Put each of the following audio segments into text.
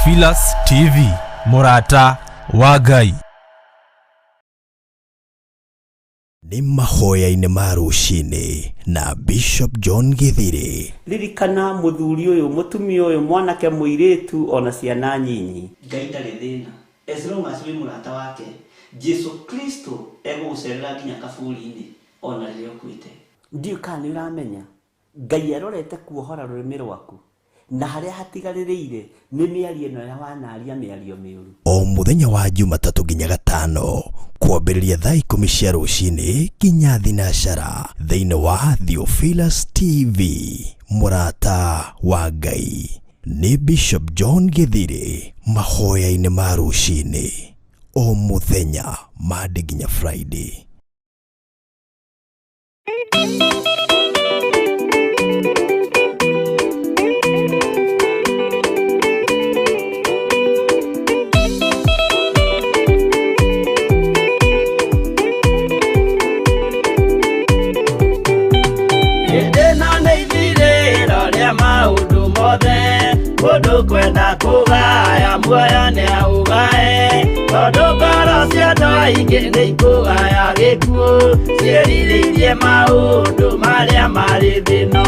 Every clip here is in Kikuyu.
Theophilus TV, mũrata wa Ngai. Nĩ mahoya-inĩ ma rũcinĩ na Bishop John Githiri. Ririkana mũthuri ũyũ, mũtumia ũyũ, mwanake, mũirĩtu ona ciana nyinyi. Ngai ndarĩ thĩna as long as wĩ mũrata wake. Jesu Kristo egũgũcerera nginya kaburi-inĩ ona rĩrĩa ũkuĩte. Ndiũĩ kana nĩ ũramenya Ngai arorete kuohora rũrĩmĩ rwaku na harĩa hatigarĩrĩire nĩ mĩario ĩno ya wanaria mĩario mĩũru. O mũthenya wa Jumatatũ nginya Gatano kwambĩrĩria thaa 10 cia rũcinĩ nginya thinacara thĩinĩ wa Theophilus TV, mũrata wa Ngai. Nĩ Bishop John Githiri mahoya-inĩ ma rũcinĩ o mũthenya Monday nginya Friday. Hĩndĩ ĩno nĩ ithirĩro rĩa maũndũ mothe, mũndũ kwenda kũgaya muoyo nĩ aũgae, tondũ ngoro cia andũ aingĩ nĩ ikũgaya gĩkuũ, ciĩrirĩirie maũndũ marĩa marĩ thĩ ĩno.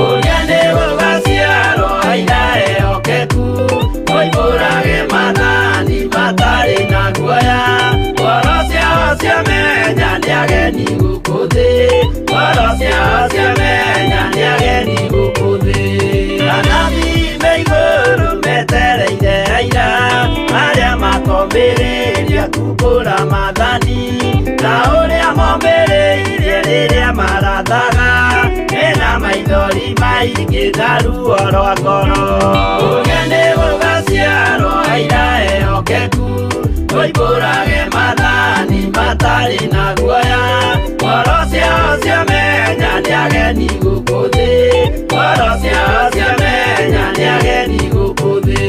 Ũrĩa nĩ gũgaciarwo aira ehokeku, moimbũrage maathani matarĩ na guoya, ngoro ciao ciamenya nĩ ageni gũkũ thĩ, ngoro ciao ciamenya nĩ ageni gũkũ thĩ. Anabii me igũrũ metereire aira, arĩa makombĩrĩria kumbũra maathani, ta ũrĩa mombĩrĩirie rĩrĩa marathaga, mena maithori maingĩ na ruo rwa ngoro. Ũrĩa nĩ gũgaciarwo aira ehokeku, moimbũrage maathani matarĩ na guoya, ngoro ciao ciamenya nĩ ageni gũkũ thĩ, ngoro ciao ciamenya nĩ ageni gũkũ thĩ.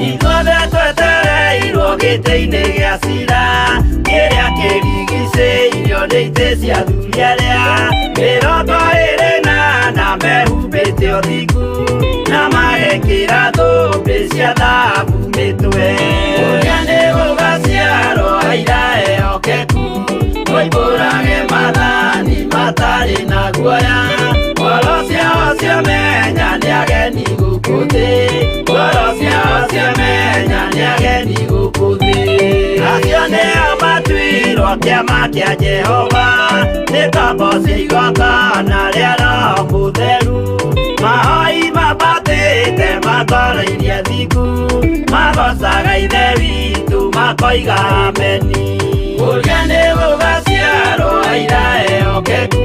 Ithuothe twetereirwo gĩtĩ-inĩ gĩa cira, kĩrĩa kĩrigicĩirio nĩ itĩ cia athuri arĩa 24 mehumbĩte ũthingu, na magekĩra thũmbĩ cia thahabu mĩtwe. Ũrĩa nĩ gũgaciarwo aira ehokeku, moimbũrage maathani matarĩ na guoya, ngoro ciao ciamenya nĩ ageni gũkũ thĩ, ngoro ciao ciamenya nĩ ageni gũkũ thĩ. Acio nĩo matuirwo kĩama kĩa Jehova, nĩ ngombo cia igongona rĩa Roho Mũtheru, mahoi mambatĩte matwarairie thingu, magocaga Ithe witũ makoiga ameni. Ũrĩa nĩ gũgaciarwo aira ehokeku,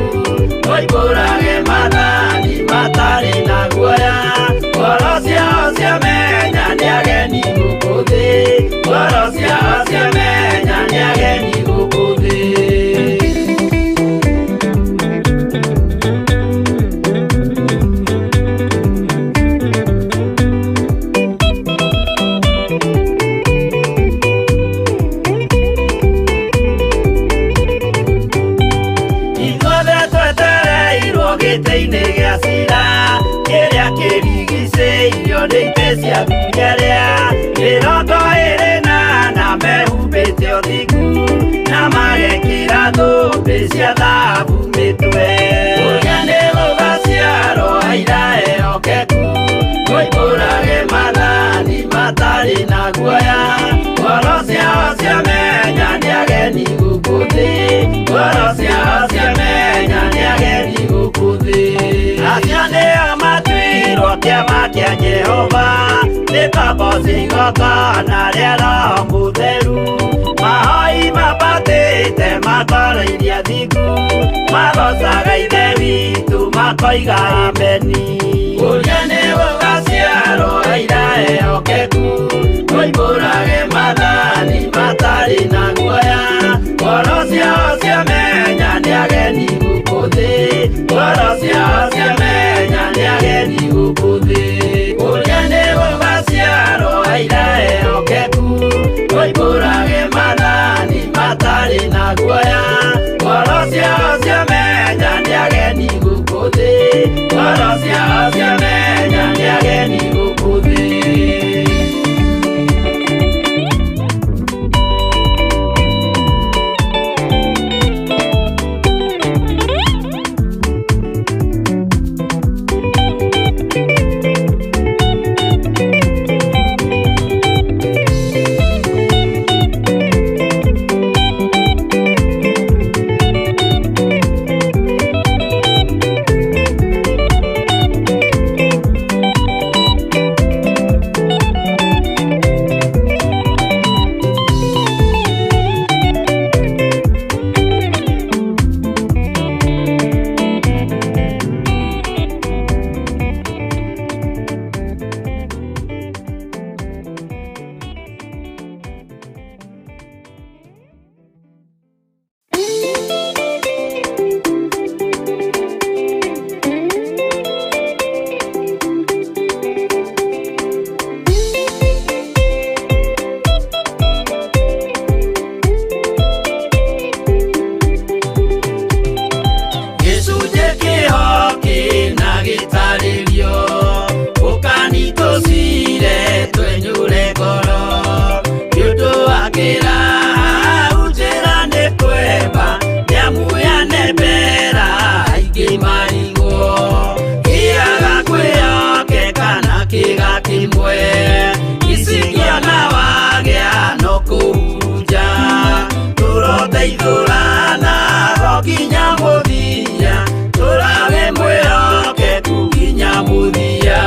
moimbũrage maathani matarĩ na guoya, ngoro ciao ciamenya nĩ ageni gũkũ thĩ, ngoro ciao ciamenya nĩ ageni gũkũ thĩ. Ithuothe twetereirwo gĩtĩ-inĩ gĩa cira, kĩrĩa kĩrigicĩirio nĩ itĩ cia athuri arĩa 24 mehumbĩte ũthingu, na magekĩra thũmbĩ cia thahabu mĩtwe. Ũrĩa nĩ gũgaciarwo aira ehokeku, moimbũrage maathani matarĩ na guoya, ngoro ciao ciamenya nĩ ageni gũkũ thĩ, ngoro ciao ciamenya nĩ ageni gũkũ thĩ. Acio nĩo matuirwo kĩama kĩa Jehova, nĩ ngombo cia igongona rĩa Roho Mũtheru, mahoi mambatĩte matwarairie thingu, magocaga Ithe witũ makoiga ameni. Ũrĩa nĩ gũgaciarwo aira ehokeku, moimbũrage maathani matarĩ na guoya, ngoro ciao ciamenya nĩ ageni gũkũ thĩ, ngoro ciao ciamenya nĩ ageni gũkũ thĩ. Ũrĩa nĩ Tũgateithũranago nginya mũthia, tũrawe mwĩhokeku nginya mũthia.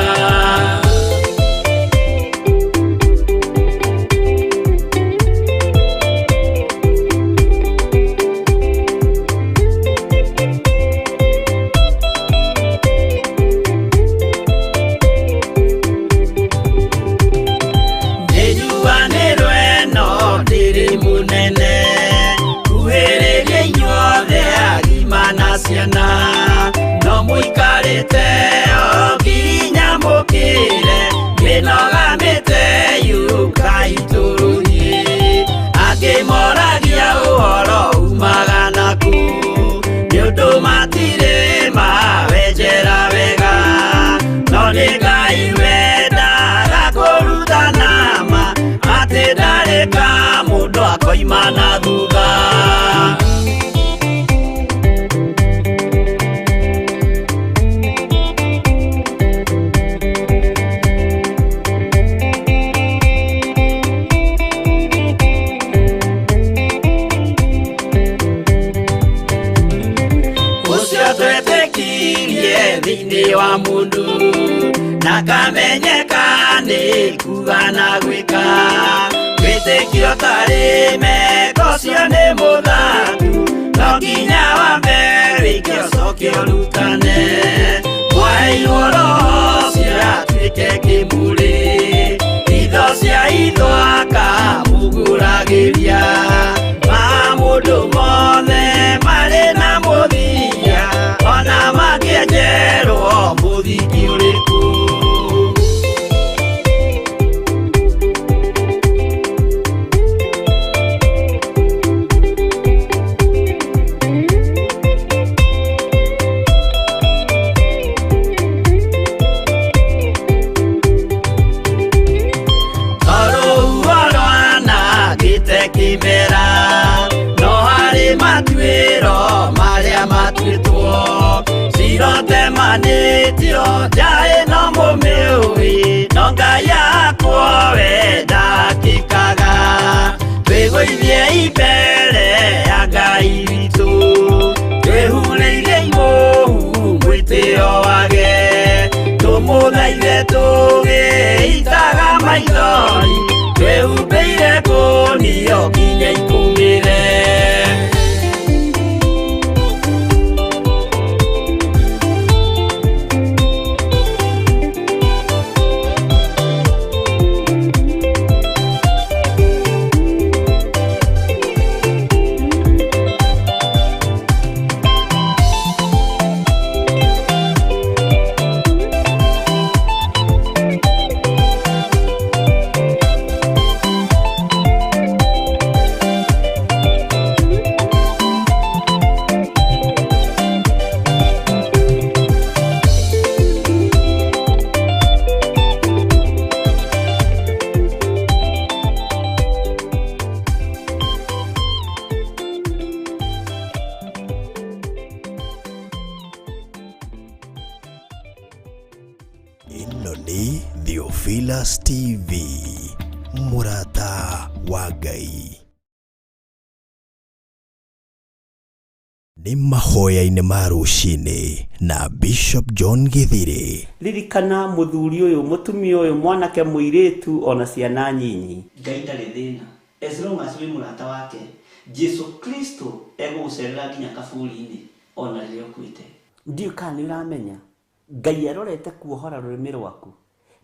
Nĩnjuanĩrwo ĩno ndĩrĩ mũnene, kuhĩrĩria inyuothe agima na ciana, no mũikarĩte o nginya mũkĩre, mĩnoga mĩte yũkai tũrũthiĩ. Angĩ moragia ũhoro umaga nakũ, nĩ ũndũ matirĩ mawenjera wega, no nĩ Ngai wendaga kũrutana ma, atĩ ndarĩ ka mũndũ akoima na thutha. Ũcio twetĩkirie thĩinĩ wa mũndũ, na kamenyeka nĩ kuga na gwĩka, wĩtĩkio tarĩ meko ũcio nĩ mũthaku, no nginya wambe wĩke ũcoke ũrutane. Mwaheirwo roho ũcio atuĩke kĩmũrĩ, itho cia itho akamũgũragĩria, ma mũndũ mothe marĩ na mũthia, ona mangĩenjerwo mũthingi ũrĩkũ. Tondũ rwanangĩte kĩmera, no harĩ matuĩro marĩa matuĩtwo, cirotemanĩtio nja ĩno mũmĩũĩ, no Ngai akwo we ndakĩkaga. Twĩgũithie mbere ya Ngai witũ, twĩhurĩire imũhu mwĩtĩo wage, tũmũthaithe tũgĩitaga maithori, twĩhumbĩire ngũnio nginya ikũmĩre. Ĩno nĩ Theophilus TV, mũrata wa Ngai. Nĩ mahoya-inĩ ma rũcinĩ na Bishop John Gĩthirĩ. Ririkana mũthuri ũyũ, mũtumia ũyũ, mwanake mũirĩtu ona ciana nyinyi. Ngai ndarĩ thĩna, as long as wĩ mũrata wake, Jesu Kristo egũgũcerera nginya kaburi-inĩ ona rĩrĩa ũkuĩte. Ndiũĩ kana nĩ ũramenya, Ngai arorete kuohora rũrĩmĩ rwaku,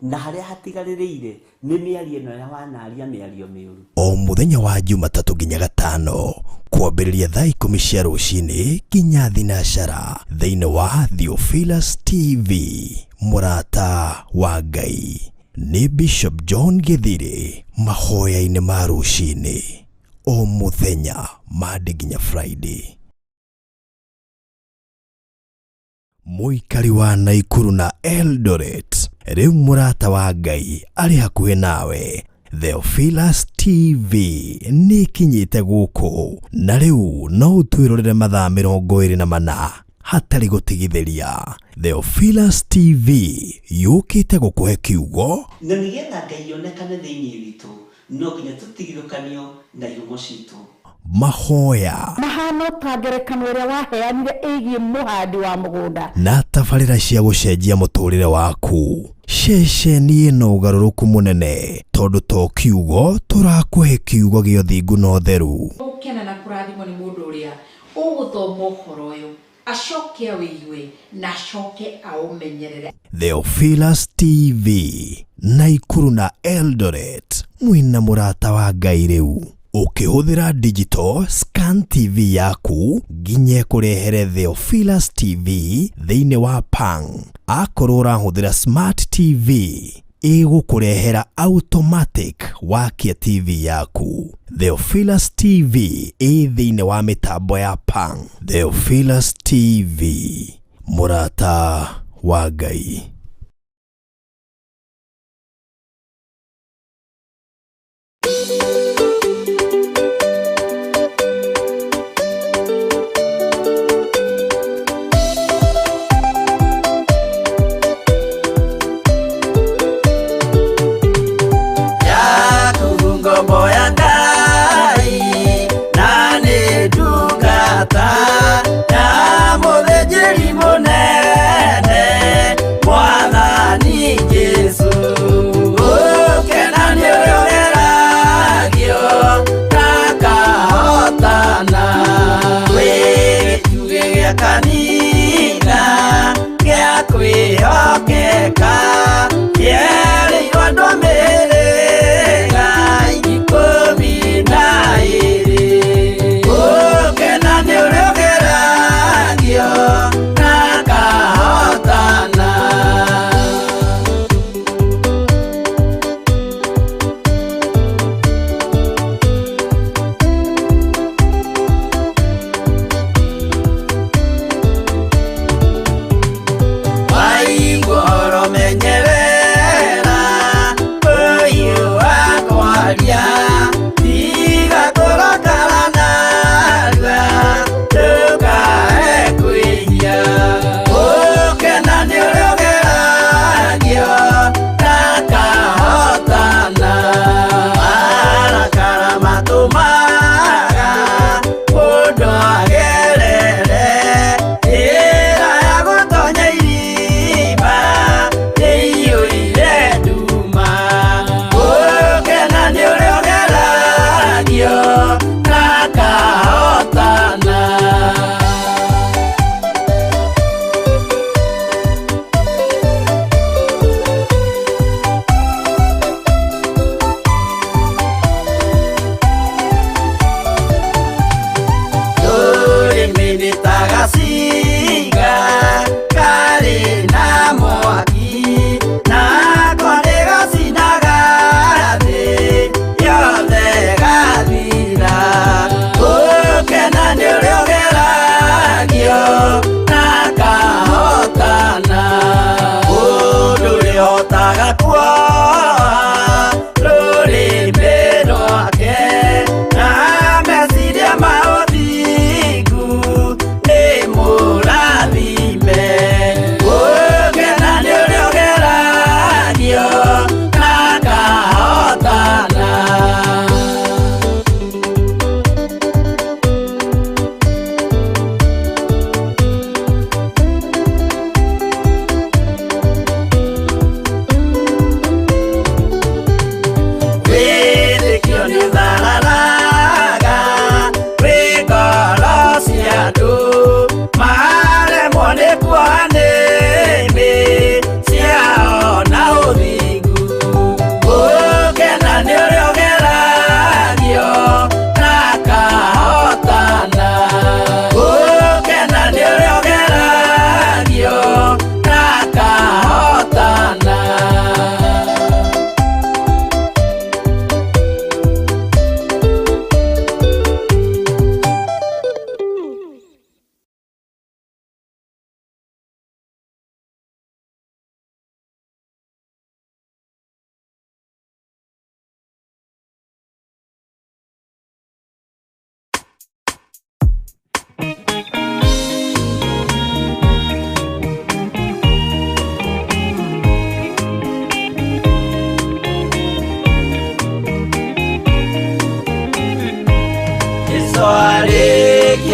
na harĩa hatigarĩrĩire nĩ mĩario ĩno ya wanaria mĩario mĩũru. O mũthenya wa Jumatatũ nginya Gatano kwambĩrĩria thaa 10 cia rũcinĩ nginya thinacara thĩinĩ wa Theophilus TV, mũrata wa Ngai. Nĩ Bishop John Gĩthirĩ mahoya-inĩ ma rũcinĩ o mũthenya Monday nginya Friday. Mũikari wa Naikuru na Eldoret, rĩu mũrata wa Ngai arĩ hakuhĩ nawe. Theophilus TV nĩ ĩkinyĩte gũkũ na rĩu no ũtwĩrorere mathaa 24 hatarĩ gũtigithĩria. Theophilus TV yũkĩte gũkũhe kiugo Na nĩgetha Ngai onekane thĩinĩ witũ, no nginya tũtigithũkanio na ihumo citũ. Mahoya Mahana ta ngerekano ĩrĩa waheanire ĩgiĩ mũhandi wa mũgũnda. Na tabarĩra cia gũcenjia mũtũrĩre waku. Ceceni ĩno ũgarũrũku mũnene tondũ to kiugo tũrakũhe, kiugo gĩa ũthingu na ũtheru. Gũkena na kũrathimwo nĩ mũndũ ũrĩa ũgũthoma ũhoro ũyũ, acoke awĩigue na acoke aũmenyerere. Theophilus TV, Naikuru na Eldoret, mwĩna mũrata wa Ngai. Rĩu ũkĩhũthĩra digital scan TV yaku nginya ĩkũrehere Theophilus TV thĩinĩ wa Pang. Akorwo ũrahũthĩra smart TV, ĩgũkũrehera automatic wakia TV yaku. Theophilus TV ĩ thĩinĩ wa mĩtambo ya Pang. Theophilus TV, mũrata wa Ngai. Yaku ngombo ya Ngai na nĩ ndungata ya mũthĩnjĩri mũnene.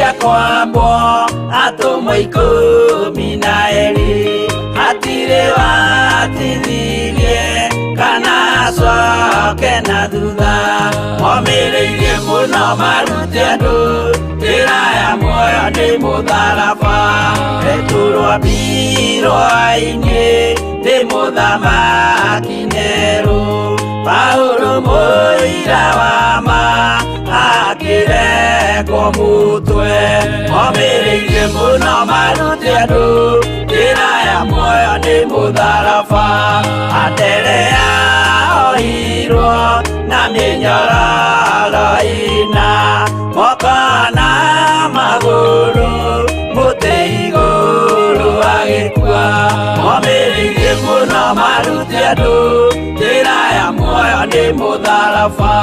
Arĩkia kwambwo atũmwo 12 hatirĩ watithirie kana acoke na thutha. Momĩrĩirie mũno marute andũ njĩra ya muoyo nĩ mũtharaba. Petero ambirwo-inĩ nĩ mũthamaki Nero. Paulo mũira wa ma akĩrekwo mũtwe. Momĩrĩirie mũno marute andũ njĩra ya muoyo nĩ mũtharaba. Anderea ohirwo na mĩnyororo ĩna moko na magũrũ mũtĩ igũrũ agĩkua. Momĩrĩirie mũno marute andũ njĩra ya muoyo nĩ mũtharaba.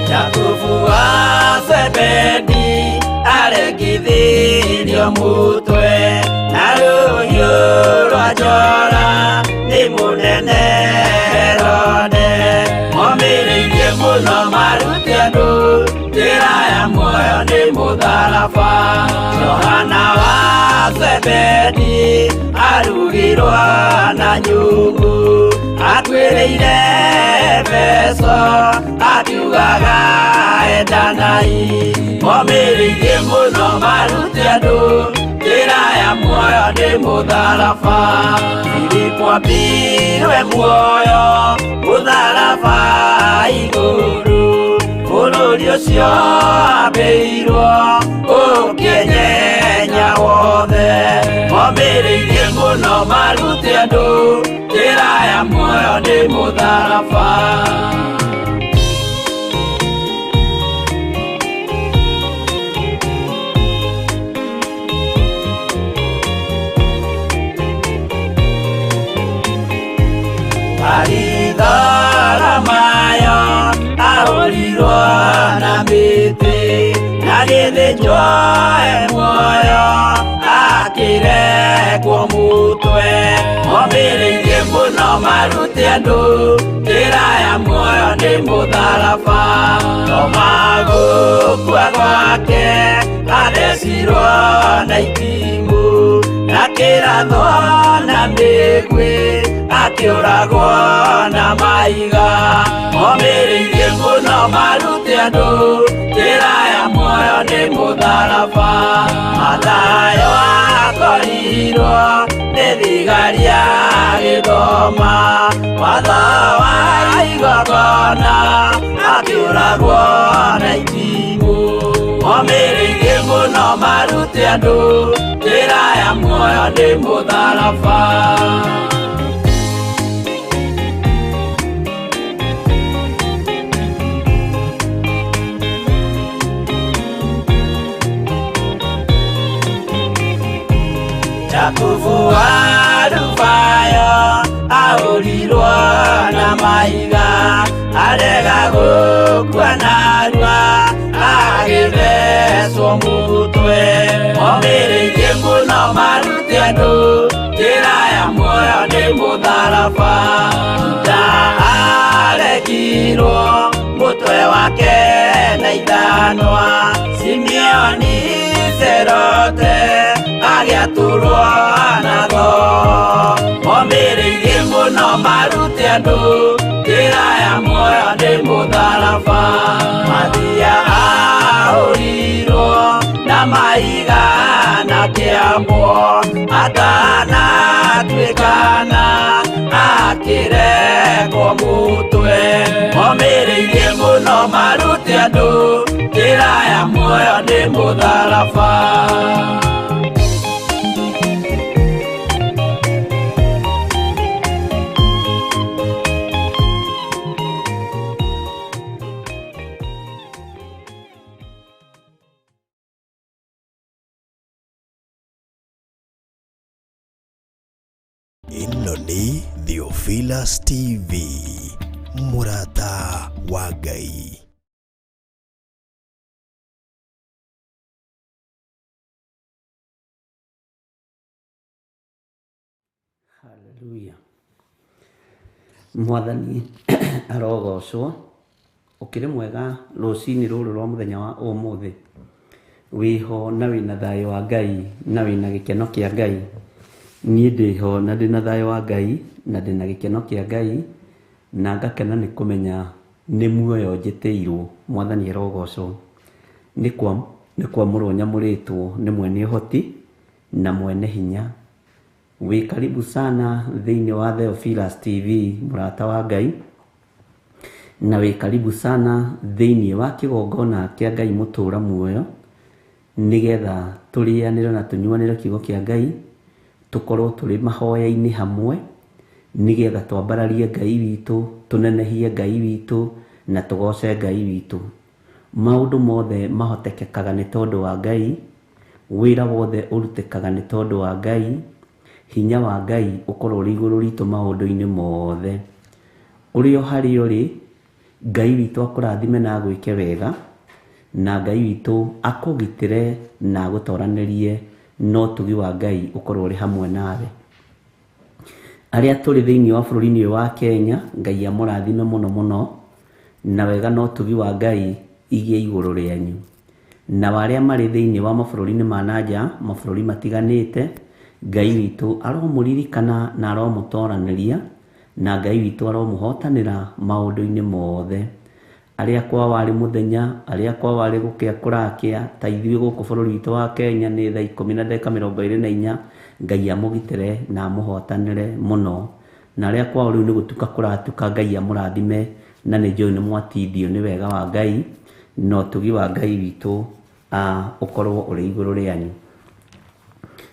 Jakubu wa Zebedi arekithirio mũtwe na rũhiũ rwa njora nĩ mũnene Herode. Momĩrĩirie mũno marute andũ njĩra ya muoyo nĩ mũtharaba. Johana wa Zebedi arugirwo na nyũngũ akuĩrĩire Efeso akiugaga endanai. Momĩrĩirie mũno marute andũ njĩra ya muoyo nĩ mũtharaba. Filipo ambirwe muoyo mũtharaba igũrũ bũrũri ũcio ambĩirwo ũkĩnyenya wothe. Momĩrĩirie mũno marute andũ njĩra ya muoyo nĩ mũtharaba. Baritholomayo ahũrirwo na mĩtĩ na gĩthĩnjwo e muoyo akĩrekwo mũtwe. Momĩrĩirie mũno marute andũ njĩra ya muoyo nĩ mũtharaba. Toma gũkua gwake athecirwo na itimũ na kĩrathwo na mĩguĩ akĩũragwo na mahiga. Momĩrĩirie mũno marute andũ njĩra ya muoyo nĩ mũtharaba. Mathayo akorirwo nĩ thigari agĩthoma watho wa igongona akĩũragwo na itimũ. Momĩrĩirie mũno marute andũ njĩra ya muoyo nĩ mũtharaba. Jakubu wa Alufayo ahũrirwo na mahiga arega gũkua narua agĩthecwo mũtwe. Momĩrĩirie mũno marute andũ njĩra ya muoyo nĩ mũtharaba. Juda arekirwo mũtwe wake na ithanwa. Simeoni Zerote agĩatũrwo na thoo. Momĩrĩirie mũno marute andũ njĩra ya muoyo nĩ mũtharaba. Mathia ahũrirwo na mahiga na kĩambwo atanatuĩkana akĩrekwo mũtwe. Momĩrĩirie mũno marute andũ njĩra ya muoyo nĩ mũtharaba. Ĩno nĩ Theophilus TV, mũrata wa Ngai. Haleluya. Mwathani arogocwo. Ũkĩrĩ mwega rũcinĩ rũrũ rwa mũthenya wa ũmũthĩ. Wĩho na wĩna thayũ wa Ngai na wĩna gĩkeno kĩa Ngai. Niĩ ndĩho na ndĩna thayũ wa Ngai na ndĩna gĩkeno kĩa Ngai na ngakena nĩ kũmenya nĩ muoyo njĩtĩirwo. Mwathani arogocwo. Nĩ kwamũrwo nyamũrĩtwo nĩ mwene ũhoti na mwene hinya. Wĩ karibu sana thĩinĩ wa Theophilus TV, mũrata wa Ngai, na wĩ karibu sana thĩinĩ wa kĩgongona kĩa Ngai mũtũra muoyo, nĩgetha tũrĩanĩre na tũnyuanĩre kiugo kĩa Ngai, tũkorwo tũrĩ mahoya-inĩ hamwe, nĩgetha twambararie Ngai witũ, tũnenehie Ngai witũ, na tũgoce Ngai witũ. Maũndũ mothe mahotekekaga nĩ tondũ wa Ngai, wĩra wothe ũrutĩkaga nĩ tondũ wa Ngai, hinya wa Ngai ũkorwo ũrĩ igũrũ ritũ maũndũ-inĩ mothe. Ũrĩ o harĩa ũrĩ, Ngai witũ akũrathime na agwĩke wega, na Ngai witũ akũgitĩre na agũtoranĩrie, na ũtugi wa Ngai ũkorwo ũrĩ hamwe nawe. Arĩa tũrĩ thĩinĩ wa bũrũri-inĩ ũyũ wa Kenya, Ngai amũrathime mũno mũno, na wega na ũtugi wa Ngai igĩe igũrũ rĩanyu. Na arĩa marĩ thĩinĩ wa mabũrũri-inĩ ma na nja, mabũrũri matiganĩte, Ngai witũ aromũririkana na aromũtoranĩria, na Ngai witũ aromũhotanĩra maũndũ-inĩ mothe. Arĩa kwao warĩ mũthenya, arĩa kwao warĩ gũkĩa kũrakĩa, ta ithuĩ gũkũ bũrũri witũ wa Kenya nĩ thaa 10:24, Ngai amũgitĩre na amũhotanĩre mũno. Na arĩa kwao rĩu nĩ gũtuka kũratuka, Ngai amũrathime, na nĩ njũĩ nĩ mwatindio nĩ wega wa Ngai, na ũtugi wa Ngai witũ ũkorwo ũrĩ igũrũ rĩanyu.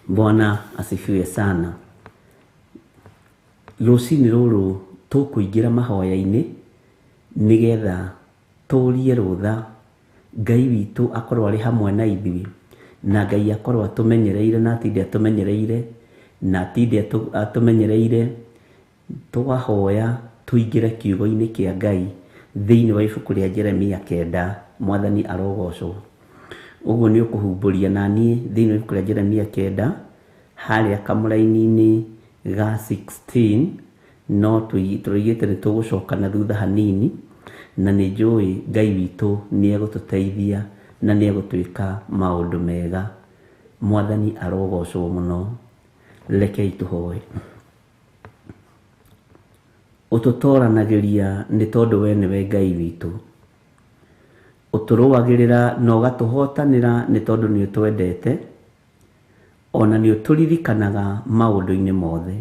Bwana asifiwe sana. Rũcinĩ rũrũ tũkũingĩra mahoya-inĩ nĩgetha tũrie rũtha Ngai witũ akorwo arĩ hamwe na ithuĩ, na Ngai akorwo atũmenyereire na atinde atũmenyereire na atinde atũmenyereire. Twahoya tũingĩre kiugo-inĩ kĩa Ngai thĩinĩ wa ibuku rĩa Jeremia 9. Mwathani arogocwo. Ũguo nĩ ũkũhumbũria na niĩ thĩinĩ wa ibuku rĩa Jeremia 9 harĩa kamũraini-inĩ ga 16, no tũrĩgĩte nĩ tũgũcoka na thutha hanini, na nĩ njũĩ Ngai witũ nĩ egũtũteithia na nĩ egũtwĩka maũndũ mega. Mwathani arogocwo mũno. Rekei tũhoe. Ũtũtoranagĩria nĩ tondũ we nĩwe Ngai witũ. Ũtũrũagĩrĩra na ũgatũhotanĩra nĩ tondũ nĩ ũtwendete, ona nĩ ũtũririkanaga maũndũ-inĩ mothe.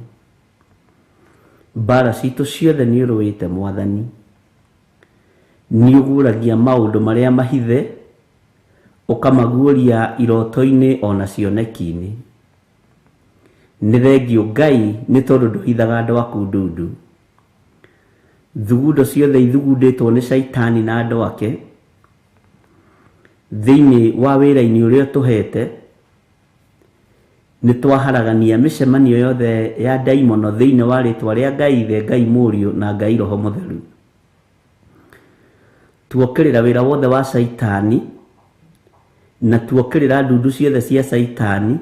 Mbara citũ ciothe nĩ ũrũĩte Mwathani. Nĩ ũguũragia maũndũ marĩa mahithe, ũkamaguũria iroto-inĩ ona cioneki-inĩ. Nĩ thengio Ngai nĩ tondũ ndũhithaga andũ aku ndundu. Thugundo ciothe ithugundĩtwo nĩ Shaitani na andũ ake thĩinĩ wa wĩra-inĩ ũrĩa ũtũhete, nĩ twaharagania mĩcemanio yothe ya ndaimono thĩinĩ wa rĩtwa rĩa Ngai Ithe, Ngai Mũriũ na Ngai Roho Mũtheru. Tuokĩrĩra wĩra wothe wa Shaitani, na tuokĩrĩra ndundu ciothe cia Shaitani,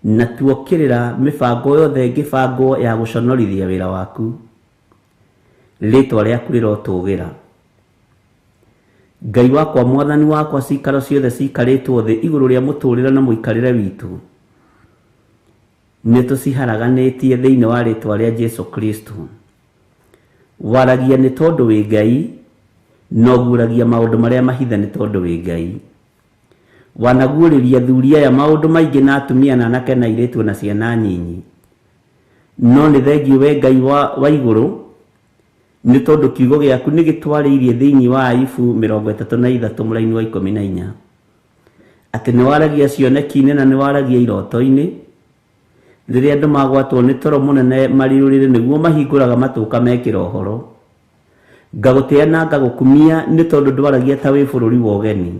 na tuokĩrĩra mĩbango yothe ĩngĩbangwo ya gũconorithia wĩra waku. Rĩtwa rĩaku rĩrotũgĩra. Ngai wakwa, Mwathani wakwa, cikaro ciothe cikarĩtwo thĩ igũrũ rĩa mũtũrĩre na mũikarĩre witũ, nĩ tũciharaganĩtie thĩinĩ wa rĩtwa rĩa Jesu Kristo. Waragia nĩ tondũ wĩ Ngai, na ũguũragia maũndũ marĩa mahithe nĩ tondũ wĩ Ngai. Wanaguũrĩria athuri aya maũndũ maingĩ na atumia na anake na airĩtu na ciana nyinyi, no nĩ thengiũ we Ngai wa igũrũ, nĩ tondũ kiugo gĩaku nĩ gĩtwarĩirie thĩinĩ wa Ayubu 33 mũraini wa 14, atĩ nĩ waragia cioneki-inĩ na nĩ waragia iroto-inĩ. Rĩrĩa andũ magwatwo nĩ toro mũnene marĩũrĩre, nĩguo mahingũraga matũka mekĩra ũhoro. Ngagũtĩa na ngagũkumia nĩ tondũ ndwaragia ta wĩ bũrũri wa ũgeni.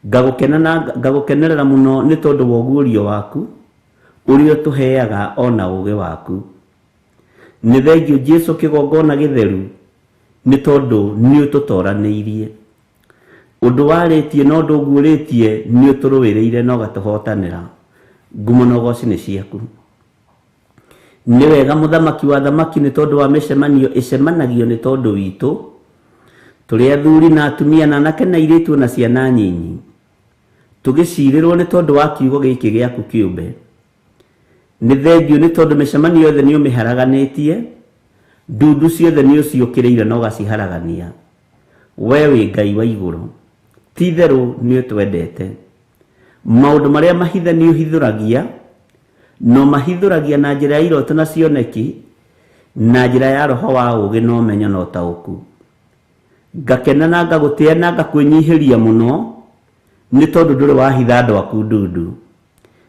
Ngagũkena na ngagũkenerera mũno nĩ tondũ wa ũguũrio waku ũrĩa ũtũheaga ona ũũgĩ waku. Nĩ thengio Jesu kĩgongona gĩtheru nĩ tondũ nĩ ũtũtoranĩirie. Ũndũ warĩtie na ũndũ ũguũrĩtie nĩ ũtũrũĩrĩire na ũgatũhotanĩra. Ngumo na ũgoci nĩ ciaku. Nĩ wega mũthamaki wa thamaki nĩ tondũ wa mĩcemanio ĩcemanagio nĩ tondũ witũ tũrĩ athuri na atumia na anake na airĩtu na ciana nyinyi tũgĩcirĩrwo nĩ tondũ wa kiugo gĩkĩ gĩaku kĩũmbe. Nĩ thengiũ nĩ tondũ mĩcemanio yothe nĩ ũmĩharaganĩtie, ndundu ciothe nĩ ũciũkĩrĩire na ũgaciharagania. We wĩ Ngai wa igũrũ, ti itherũ nĩ ũtwendete. Maũndũ marĩa mahithe nĩ ũhithũragia, no mahithũragia na njĩra ya iroto na cioneki, na njĩra ya roho wa ũũgĩ na ũmenyo na ũtaũku. Ngakena na ngagũtĩa na ngakwĩnyihĩria mũno nĩ tondũ ndũrĩ wahitha andũ aku ndundu.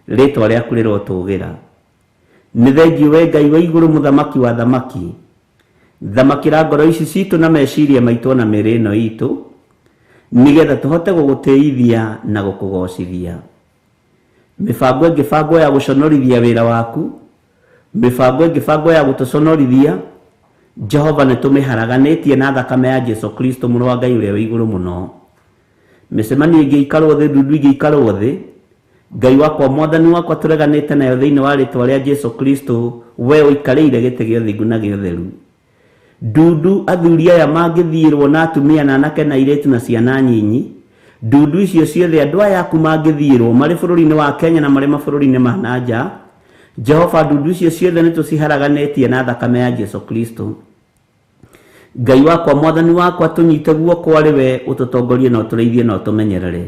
Rĩtwa rĩaku rĩrotũgĩra. Nĩ thengiũ we Ngai wa igũrũ, mũthamaki wa thamaki. Thamakĩra ngoro ici citũ na meciria maitũ na mĩĩrĩ ĩno itũ, nĩgetha tũhote gũgũtĩithia na gũkũgocithia. Mĩbango ĩngĩbangwo ya gũconorithia wĩra waku, mĩbango ĩngĩbangwo ya gũtũconorithia, Jehova nĩ tũmĩharaganĩtie na thakame ya Jesu Kristo mũrũ wa Ngai ũrĩa wĩ igũrũ mũno. Mĩcemanio ĩngĩikarwo thĩ, ndundu ĩngĩikarwo thĩ, Ngai wakwa mwathani wakwa tũreganĩte nayo thĩinĩ wa rĩtwa rĩa Jesu Kristo, we ũikarĩire gĩtĩ gĩa ũthingu na gĩa ũtheru. Ndundu athuri aya mangĩthiĩrwo na atumia na anake na airĩtu na ciana nyinyi, ndundu icio ciothe andũ aya aku mangĩthiĩrwo marĩ bũrũri-inĩ wa Kenya na marĩ mabũrũri-inĩ ma na nja, Jehova ndundu icio ciothe nĩ tũciharaganĩtie na thakame ya Jesu Kristo. Ngai wakwa mwathani wakwa tũnyite guoko arĩ we ũtũtongorie na ũtũrĩithie na ũtũmenyerere.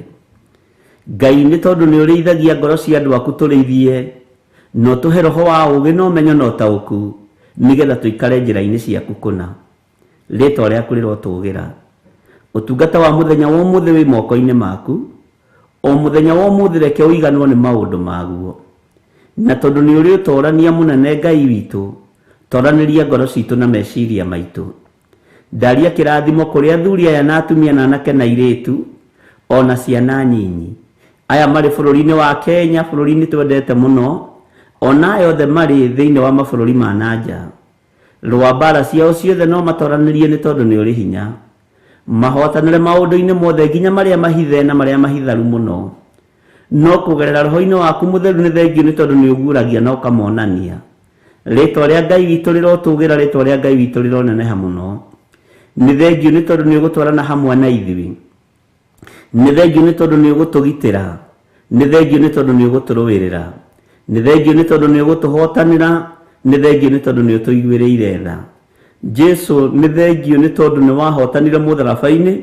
Ngai nĩ tondũ nĩ ũrĩithagia ngoro cia andũ aku tũrĩithie, na ũtũhe roho wa ũũgĩ na ũmenyo na ũtaũku, nĩgetha tũikare njĩra-inĩ ciaku kũna. Rĩtwa rĩaku rĩrotũgĩra. Ũtungata wa mũthenya wa ũmũthĩ wĩ moko-inĩ maku, o mũthenya wa ũmũthĩ reke ũiganwo nĩ maũndũ maguo. Na tondũ nĩ ũrĩ ũtorania mũnene Ngai witũ, toranĩria ngoro citũ na meciria maitũ. Ndaria kĩrathimo kũrĩ athuri aya na atumia na anake na airĩtu, ona ciana nyinyi. Aya marĩ bũrũri-inĩ wa Kenya, bũrũri-inĩ twendete mũno, ona aya othe marĩ thĩinĩ wa mabũrũri ma na nja. Rũa mbara ciao ciothe no matoranĩrie nĩ tondũ nĩ ũrĩ hinya. Mahotanĩre maũndũ-inĩ mothe nginya marĩa mahithe na marĩa mahitharu mũno. No kũgerera roho-inĩ waku mũtheru nĩ thengiũ nĩ tondũ nĩ ũguũragia na ũkamonania. Rĩtwa rĩa Ngai witũ rĩrotũgĩra, rĩtwa rĩa Ngai witũ rĩroneneha mũno. Nĩ thengiũ nĩ tondũ nĩ ũgũtwarana hamwe na ithuĩ. Nĩ thengiũ nĩ tondũ nĩ ũgũtũgitĩra. Nĩ thengiũ nĩ tondũ nĩ ũgũtũrũĩrĩra. Nĩ thengiũ nĩ tondũ nĩ ũgũtũhotanĩra. Nĩ thengiũ nĩ tondũ nĩ ũtũiguĩrĩire tha. Jesu nĩ thengiũ nĩ tondũ nĩ wahotanire mũtharaba-inĩ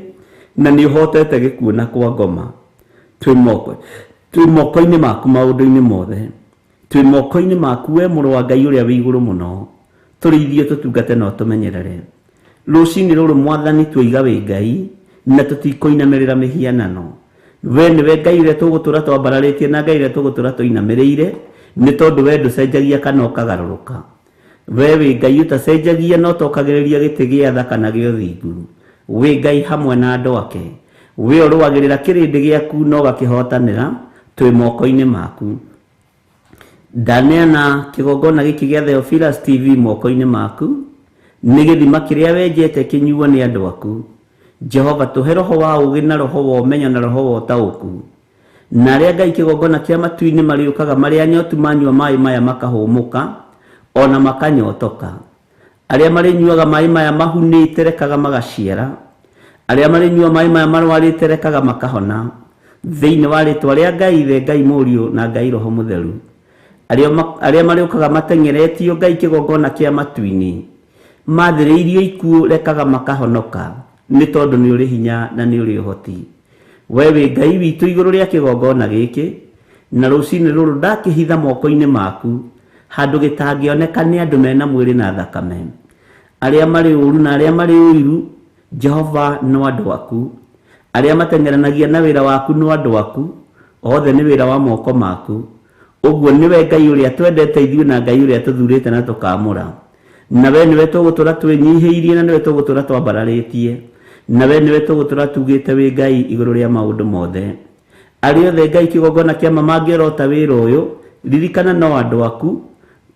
na nĩ ũhotete gĩkuũ na kwa ngoma. Twĩ moko-inĩ maku maũndũ-inĩ mothe. Twĩ moko-inĩ maku we mũrũ wa Ngai ũrĩa wĩ igũrũ mũno. Tũrĩithie tũtungate na ũtũmenyerere. Rũcinĩ rũrũ mwathani twoiga wĩ Ngai na tũtikũinamĩrĩra mĩhianano. We nĩwe Ngai ũrĩa tũgũtũra twambararĩtie na Ngai ũrĩa tũgũtũra tũinamĩrĩire, nĩ tondũ we ndũcenjagia kana ũkagarũrũka. We wĩ Ngai ũtacenjagia na ũtokagĩrĩria gĩtĩ gĩa tha kana gĩa ũthingu. Wĩ Ngai hamwe na andũ ake. We ũrũagĩrĩra kĩrĩndĩ gĩaku na ũgakĩhotanĩra, twĩ moko-inĩ maku. Ndaneana kĩgongona gĩkĩ gĩa Theophilus TV moko-inĩ maku, nĩ gĩthima kĩrĩa wenjete kĩnyuo nĩ andũ aku. Jehova tũhe roho wa ũũgĩ na roho wa ũmenyo na roho wa ũtaũku. Na arĩa Ngai kĩgongona kĩa matu-inĩ marĩũkaga marĩ anyotu manyua maĩ maya makahũmũka ona makanyotoka. Arĩa marĩnyuaga maĩ maya mahunĩte rekaga magaciara. Arĩa marĩnyua maĩ maya marwarĩte rekaga makahona. Thĩinĩ wa rĩtwa rĩa Ngai Ithe, Ngai Mũriũ na Ngai Roho Mũtheru. Arĩa marĩũkaga mateng'eretio Ngai kĩgongona kĩa matu-inĩ mathĩrĩirio ikuũ rekaga makahonoka, nĩ tondũ nĩ ũrĩ hinya na nĩ ũrĩ ũhoti. We wĩ Ngai witũ igũrũ rĩa kĩgongona gĩkĩ, na rũcinĩ rũrũ ndakĩhitha moko-inĩ maku handũ gĩtangĩoneka nĩ andũ mena mwĩrĩ na thakame. Arĩa marĩ ũũru na arĩa marĩ ũiru, Jehova no andũ aku. Arĩa mateng'eranagia na wĩra waku no andũ aku. Othe nĩ wĩra wa moko maku. Ũguo nĩwe Ngai ũrĩa twendete ithuĩ na Ngai ũrĩa tũthurĩte na tũkamũra. Na we nĩwe tũgũtũra twĩnyihĩirie na nĩwe tũgũtũra twambararĩtie. Na we nĩwe tũgũtũra tugĩte wĩ Ngai igũrũ rĩa maũndũ mothe. Arĩa othe Ngai kĩgongona kĩa ma mangĩorota wĩra ũyũ, ririkana no andũ aku,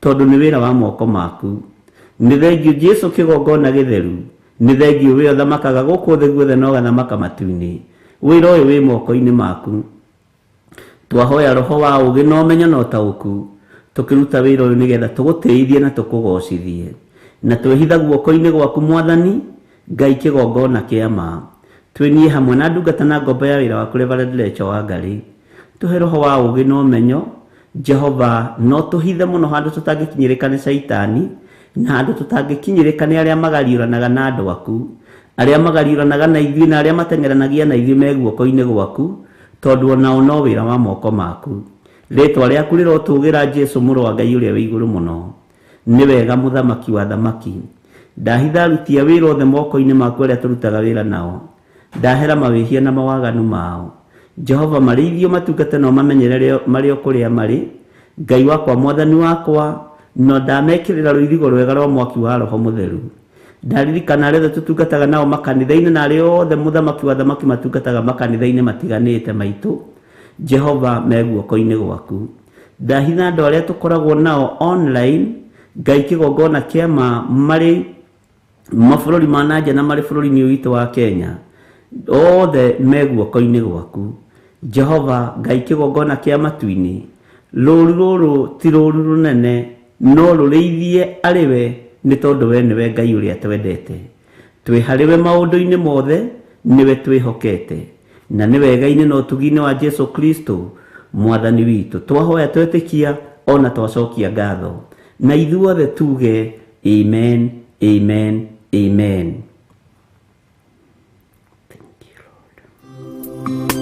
tondũ nĩ wĩra wa moko maku. Nĩ thengiũ Jesu kĩgongona gĩtheru. Nĩ thengiũ we ũthamakaga gũkũ thĩ guothe na ũgathamaka matu-inĩ. Wĩra ũyũ wĩ moko-inĩ maku. Twahoya roho wa ũũgĩ na ũmenyo na ũtaũku. Tũkĩruta wĩra ũyũ nĩgetha tũgũtĩithie na tũkũgocithie na twĩhitha guoko-inĩ gwaku mwathani Ngai kĩgongona kĩa ma. Twĩniĩ hamwe na ndungata na ngombo ya wĩra waku Reverend Lecho wa Ngarĩ. Tũhe roho wa ũũgĩ na ũmenyo Jehova, no tũhithe mũno handũ tũtangĩkinyĩrĩka nĩ Caitani na handũ tũtangĩkinyĩrĩka nĩ arĩa magariũranaga na andũ aku, arĩa magariũranaga na ithuĩ na arĩa mateng'eranagia na ithuĩ me guoko-inĩ gwaku, tondũ onao no wĩra wa moko maku. Rĩtwa rĩaku rĩrotũgĩra Jesu mũrũ wa Ngai ũrĩa wĩ igũrũ mũno. Nĩ wega mũthamaki wa thamaki. Ndahitha aruti a wĩra othe moko-inĩ maku arĩa tũrutaga wĩra nao. Ndahera mawĩhia na mawaganu mao. Jehova, marĩithio matungate na ũmamenyerere marĩ o kũrĩa marĩ. Ngai wakwa, mwathani wakwa, no ndamekĩrĩra rũirigo rwega rwa mwaki wa roho mũtheru. Ndaririkana arĩa othe tũtungataga nao makanitha-inĩ na arĩa othe mũthamaki wa thamaki matungataga makanitha-inĩ matiganĩte maitũ. Jehova, me guoko-inĩ gwaku. Ndahitha andũ arĩa tũkoragwo nao online, Ngai kĩgongona kĩa ma, marĩ mabũrũri ma nanja na marĩ bũrũri-inĩ ũyũ witũ wa Kenya, othe me guoko-inĩ gwaku. Jehova Ngai kĩgongona kĩa matu-inĩ, rũũru rũrũ ti rũũru rũnene, no rũrĩithie arĩ we, nĩ tondũ we nĩwe Ngai ũrĩa twendete. Twĩ harĩ we maũndũ-inĩ mothe, nĩwe twĩhokete, na nĩ wega-inĩ na ũtugi-inĩ wa Jesu Kristo mwathani witũ. Twahoya twetĩkia ona twacokia ngatho, na ithuothe tuge amen, amen, amen. Thank you, Lord.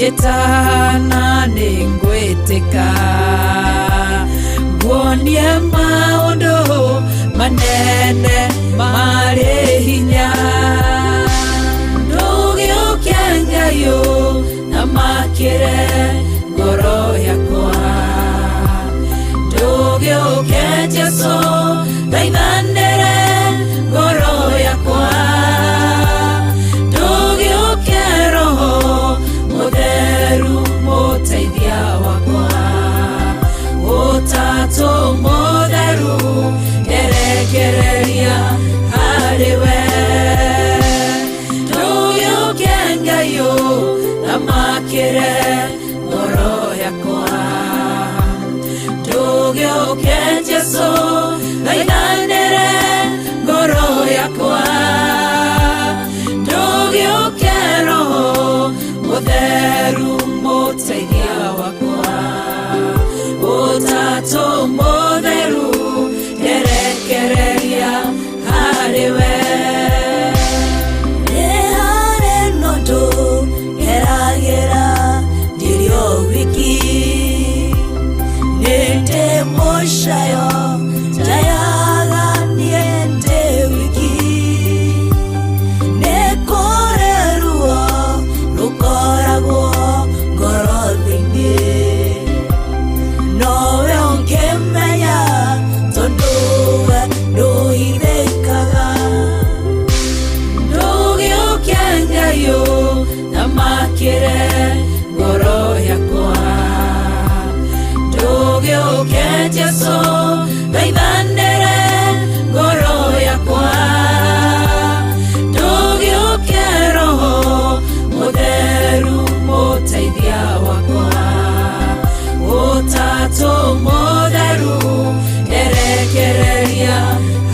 Njĩtana nĩngwĩtĩka nguonie maũndũ manene marĩ hinya ndũgĩũke Ngai ũthamakĩre ngoro yakwa ndũgĩũke Jesũ thaithanĩre ngoro yakwa ndũgĩũke Roho Mũtheru mũteithia wakwa Ũtatũ Mũtheru nderekereria harĩ we ndũgĩũke Ngai ũthamakĩre ngoro yakwa ndũgĩũke Jesũ thaithanĩre ngoro yakwa ndũgĩũke Roho Mũtheru mũteithia wakwa Ũtatũ Mũtheru nderekereria harĩ we Nĩ harĩ na ũndũ ngeragĩra ndirĩ o wiki nĩ ndĩ mũcayo njayaga niĩ ndĩ wiki nĩ kũrĩ ruo rũkoragwo ngoro thĩinĩ nowe ũngĩmenya tondũ we ndũhithĩkaga ndũgĩũke Ngai ũthamakĩre ngoro yakwa ndũgĩũke Jesũ thaithanĩre ngoro yakwa ndũgĩũke Roho Mũtheru mũteithia wakwa Ũtatũ Mũtheru nderekereria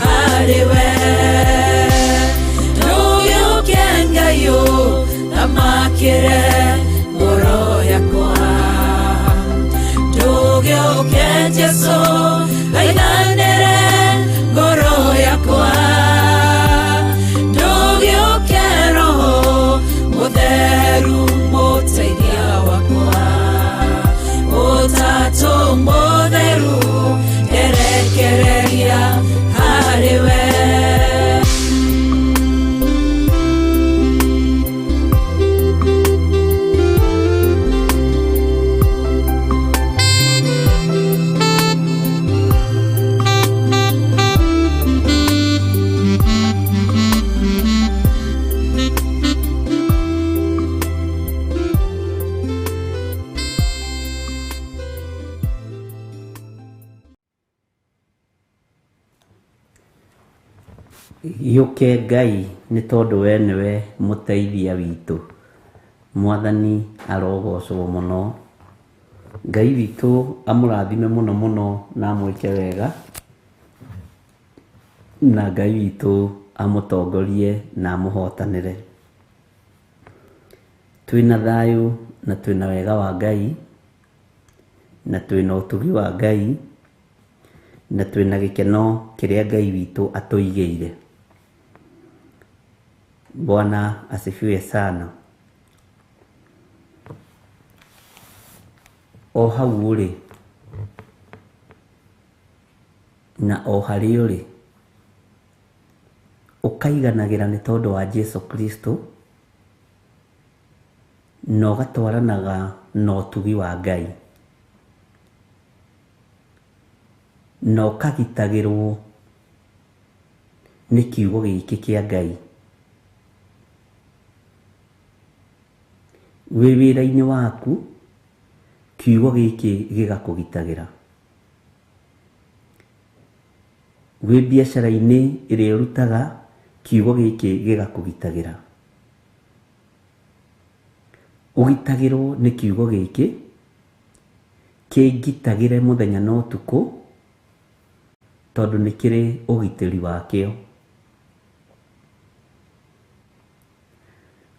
harĩ we ndũgĩũke Ngai ũthamakĩre ngoro yakwa ndũgĩũke Jesũ thaithanĩre ngoro yakwa ndũgĩũke Roho Mũtheru mũteithia wakwa Ũtatũ Mũtheru nderekereria harĩ we Gĩũke Ngai nĩ tondũ we nĩwe mũteithia witũ. Mwathani arogocwo mũno. Ngai witũ amũrathime mũno mũno na amwĩke wega, na Ngai witũ amũtongorie na amũhotanĩre. Twĩna thayũ na twĩna wega wa Ngai, na twĩna ũtugi wa Ngai, na twĩna gĩkeno kĩrĩa Ngai witũ atũigĩire. Bwana asifiwe sana. O hau ũrĩ na o harĩa ũrĩ ũkaiganagĩra nĩ tondũ wa Jesu Kristo, na ũgatwaranaga na ũtugi wa Ngai, na ũkagitagĩrwo nĩ kiugo gĩkĩ kĩa Ngai. Wĩ wĩra-inĩ waku kiugo gĩkĩ gĩgakũgitagĩra, wĩ biacara-inĩ ĩrĩa ũrutaga kiugo gĩkĩ gĩgakũgitagĩra. Ũgitagĩrwo nĩ kiugo gĩkĩ kĩngitagĩre mũthenya na ũtukũ, tondũ nĩ kĩrĩ ũgitĩri wakĩo.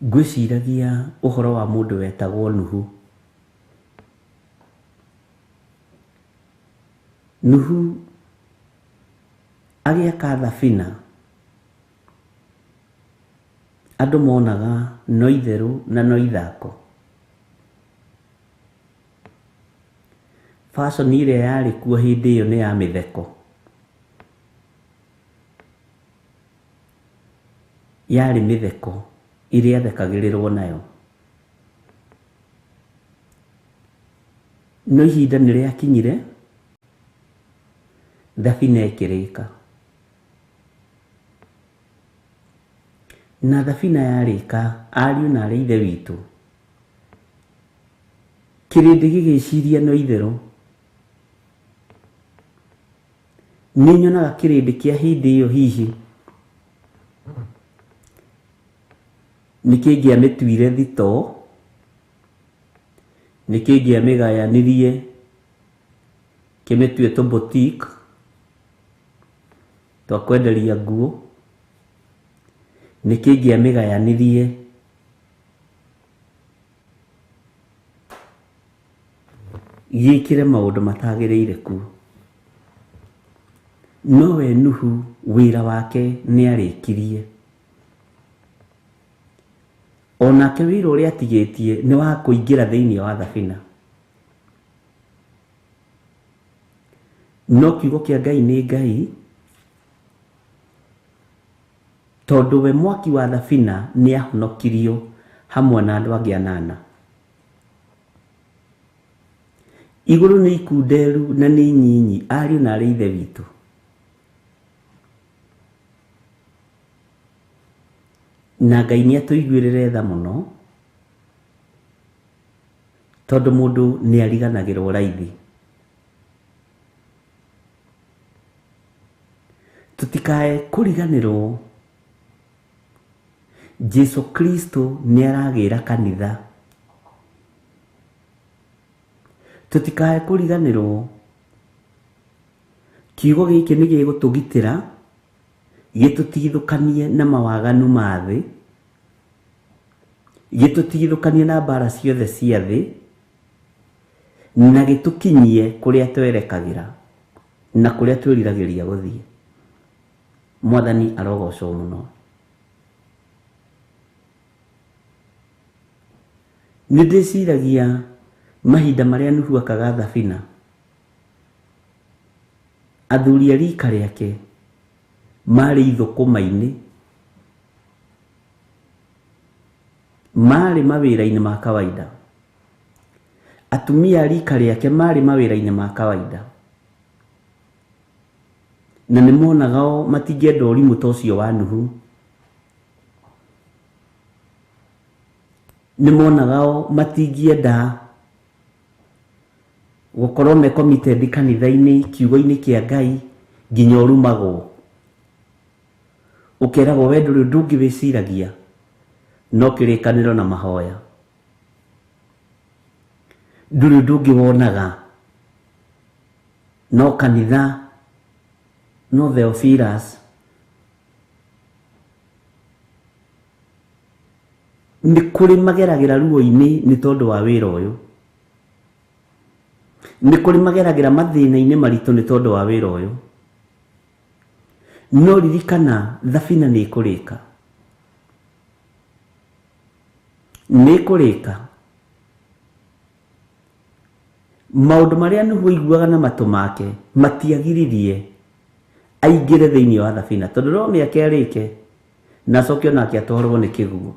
Ngwĩciragia ũhoro wa mũndũ wetagwo Nuhu. Nuhu agĩaka thabina, andũ monaga no itherũ na no ithako. Fashion ĩrĩa yarĩ kuo hĩndĩ ĩyo nĩ ya mĩtheko. Yarĩ mĩtheko ĩrĩa yathekagĩrĩrwo nayo. No ihinda nĩ rĩakinyire thabina ĩkĩrĩka. Na thabina yarĩka, ariũ na arĩ ithe witũ, kĩrĩndĩ gĩgĩciria no itherũ. Nĩ nyonaga kĩrĩndĩ kĩa hĩndĩ ĩyo hihi nĩ kĩngĩamĩtuire thitoo, nĩ kĩngĩamĩgayanirie kĩmĩtue tũ boutique twa kwenderia nguo, nĩ kĩngĩamĩgayanirie gĩkĩre maũndũ matagĩrĩire kuo. No we Nuhu wĩra wake nĩ arĩkirie. Onake wĩra ũrĩa atigĩtie nĩ wa kũingĩra thĩinĩ wa thabina. No kiugo kĩa Ngai nĩ Ngai, tondũ we mwaki wa thabina nĩ ahonokirio hamwe na andũ angĩ anana. Igũrũ nĩ ikunderu na nĩ nyinyi, ariũ na arĩ ithe witũ. Na Ngai nĩ atũiguĩrĩre tha mũno, tondũ mũndũ nĩ ariganagĩrwo raithi. Tũtikae kũriganĩrwo Jesu Kristo nĩ aragĩra kanitha. Tũtikae kũriganĩrwo kiugo gĩkĩ nĩ gĩgũtũgitĩra gĩtũtigithũkanie na mawaganu ma thĩ, gĩtũtigithũkanie na mbara ciothe cia thĩ, na gĩtũkinyie kũrĩa twerekagĩra na kũrĩa twĩriragĩria gũthiĩ. Mwathani arogocwo mũno. Nĩ ndĩciragia mahinda marĩa Nuhu akaga thabina, athuri a rika rĩake marĩ ithũkũma-inĩ, marĩ mawĩra-inĩ ma kawaida. Atumia a rika rĩake marĩ mawĩra-inĩ ma kawaida, na nĩ monaga o matingĩenda ũrimũ ta ũcio wa Nuhu. Nĩ monaga o matingĩenda gũkorwo me committed kanitha-inĩ, kiugo-inĩ kĩa Ngai nginya ũrumagwo. Ũkeragwo we ndũrĩ ũndũ ũngĩ wĩciragia no kĩrĩkanĩro na mahoya. Ndũrĩ ũndũ ũngĩ wonaga no kanitha, no Theophilus. Nĩ kũrĩ mageragĩra ruo-inĩ nĩ tondũ wa wĩra ũyũ. Nĩ kũrĩ mageragĩra mathĩna-inĩ maritũ nĩ tondũ wa wĩra ũyũ. No ririkana thabina nĩ ĩkũrĩka. Nĩ ĩkũrĩka. Maũndũ marĩa Nuhu aiguaga na matũ make matiagiririe aingĩre thĩinĩ wa thabina, tondũ no mĩaka ĩrĩke na acoke onake atwarwo nĩ kĩguũ.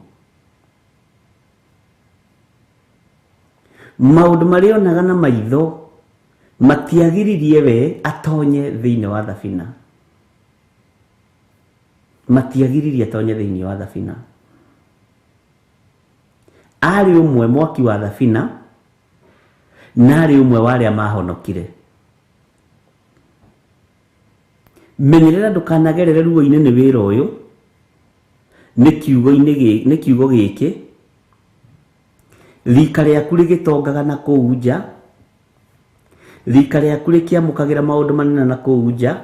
Maũndũ marĩa onaga na maitho matiagiririe we atonye thĩinĩ wa thabina. Matiagiririe atonye thĩinĩ wa thabina. Arĩ ũmwe mwaki wa thabina, na arĩ ũmwe wa arĩa mahonokire. Menyerera ndũkanagerere ruo-inĩ nĩ wĩra ũyũ, nĩ kiugo-inĩ nĩ kiugo gĩkĩ. Rika rĩaku rĩgĩtongaga na kũu nja, rika rĩaku rĩkĩamũkagĩra maũndũ manene na kũu nja,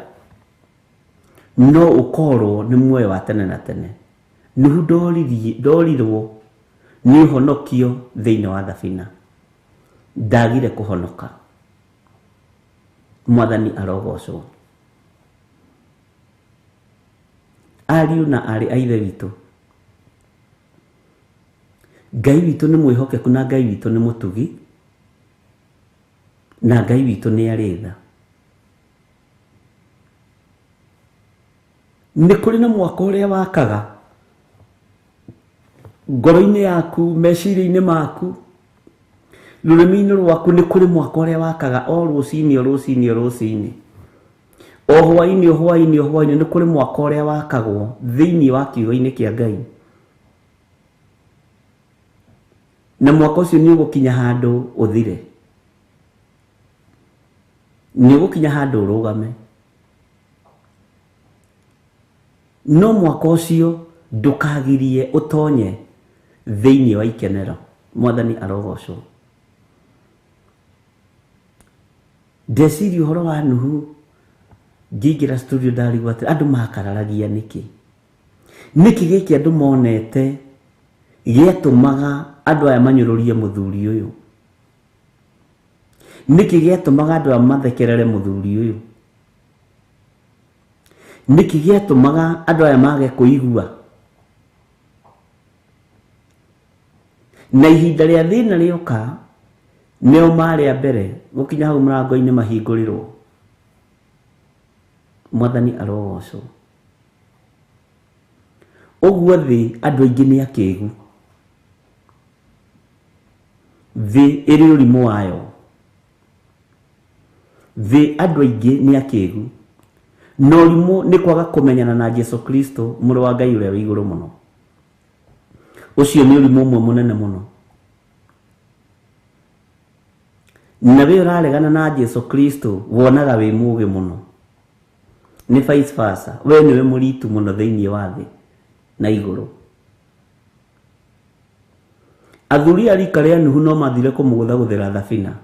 no ũkorwo nĩ muoyo wa tene na tene. Nuhu ndorirwo nĩ ũhonokio thĩinĩ wa thabina. Ndagire kũhonoka. Mwathani arogocwo. Ariũ na aarĩ a ithe witũ, Ngai witũ nĩ mwĩhokeku na Ngai witũ nĩ mũtugi. Na Ngai witũ nĩ arĩ tha. Nĩ kũrĩ na mwaka ũrĩa wakaga ngoro-inĩ yaku, meciria-inĩ maku, rũrĩmĩ-inĩ rwaku. Nĩ kũrĩ mwaka ũrĩa wakaga o rũcinĩ, o rũcinĩ, o rũcinĩ, o hwaĩ-inĩ, o hwaĩ-inĩ, o hwaĩ-inĩ. Nĩ kũrĩ mwaka ũrĩa wakagwo thĩinĩ wa kiugo-inĩ kĩa Ngai, na mwaka ũcio nĩ ũgũkinya handũ ũthire, nĩ ũgũkinya handũ ũrũgame. No mwaka ũcio ndũkagirie ũtonye thĩinĩ wa ikenero. Mwathani arogocwo. Ndeciria ũhoro wa Nuhu ngĩingĩra studio, ndarigwo atĩ andũ makararagia nĩkĩ. Nĩkĩ gĩkĩ andũ monete gĩatũmaga andũ aya manyũrũrie mũthuri ũyũ? Nĩkĩ gĩatũmaga andũ aya mathekerere mũthuri ũyũ? Nĩkĩ gĩatũmaga andũ aya mage kũigua? Na ihinda rĩa thĩna rĩoka, nĩo marĩ a mbere gũkinya hau mũrango-inĩ mahingũrĩrwo. Mwathani arogocwo. Ũguo thĩ andũ aingĩ nĩ akĩgu. Thĩ ĩrĩ ũrimũ wayo. Thĩ andũ aingĩ nĩ akĩgu. Na ũrimũ nĩ kwaga kũmenyana na Jesu Kristo, mũrũ wa Ngai ũrĩa wĩ igũrũ mũno. Ũcio nĩ ũrimũ ũmwe mũnene mũno. Na we ũraregana na Jesu Kristo wonaga wĩ mũũgĩ mũno. Nĩ vice versa. We nĩwe mũritu mũno thĩinĩ wa thĩ na igũrũ. Athuri a rika rĩa Nuhu no mathire kũmũgũthagũthĩra thabina.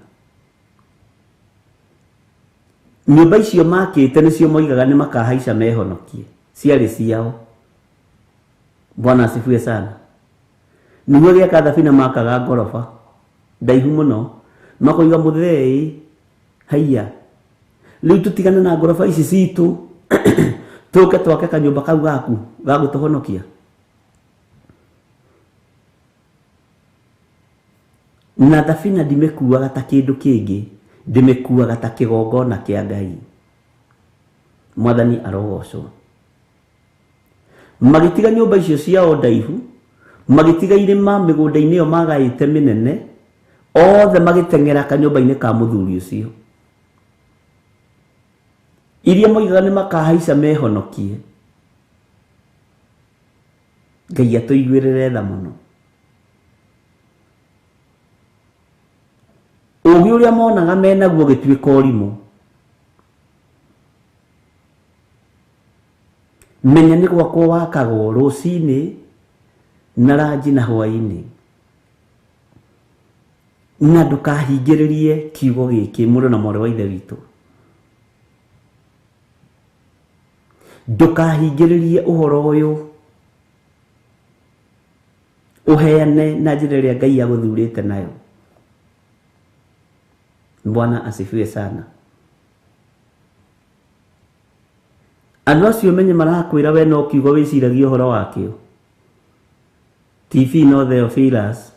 Nyũmba icio makĩte nĩcio moigaga nĩ makahaica mehonokie. Ciarĩ ciao. Bwana asifiwe sana. Nuhu agĩaka thabina makaga ngoroba ndaihu mũno, makoiga mũthei haiya, rĩu tũtigane na ngoroba ici citũ, tũke twake kanyũmba kau gaku ga gũtũhonokia. Na thabina ndimĩkuaga ta kĩndũ kĩngĩ, ndĩmĩkuaga ta kĩgongona kĩa Ngai. Mwathani arogocwo. Magĩtiga nyũmba icio ciao ndaihu, magĩtiga irĩma mĩgũnda-inĩ ĩyo magaĩte mĩnene, othe magĩteng'era kanyũmba-inĩ ka mũthuri ũcio. Iria moigaga nĩ makahaica mehonokie. Ngai atũiguĩrĩre tha mũno. Ũũgĩ ũrĩa monaga menaguo ũgĩtuĩka ũrimũ. Menya nĩ gwakwo wakagwo rũcinĩ na ranji na hwaĩ-inĩ. Na ndũkahingĩrĩrie kiugo gĩkĩ, mũrũ na mwarĩ wa Ithe witũ. Ndũkahingĩrĩrie ũhoro ũyũ ũheane na njĩra ĩrĩa Ngai agũthurĩte nayo. Bwana asifiwe sana. Andũ acio menye marakwĩra we no kiugo wĩciragia ũhoro wakĩo. TV no Theophilus,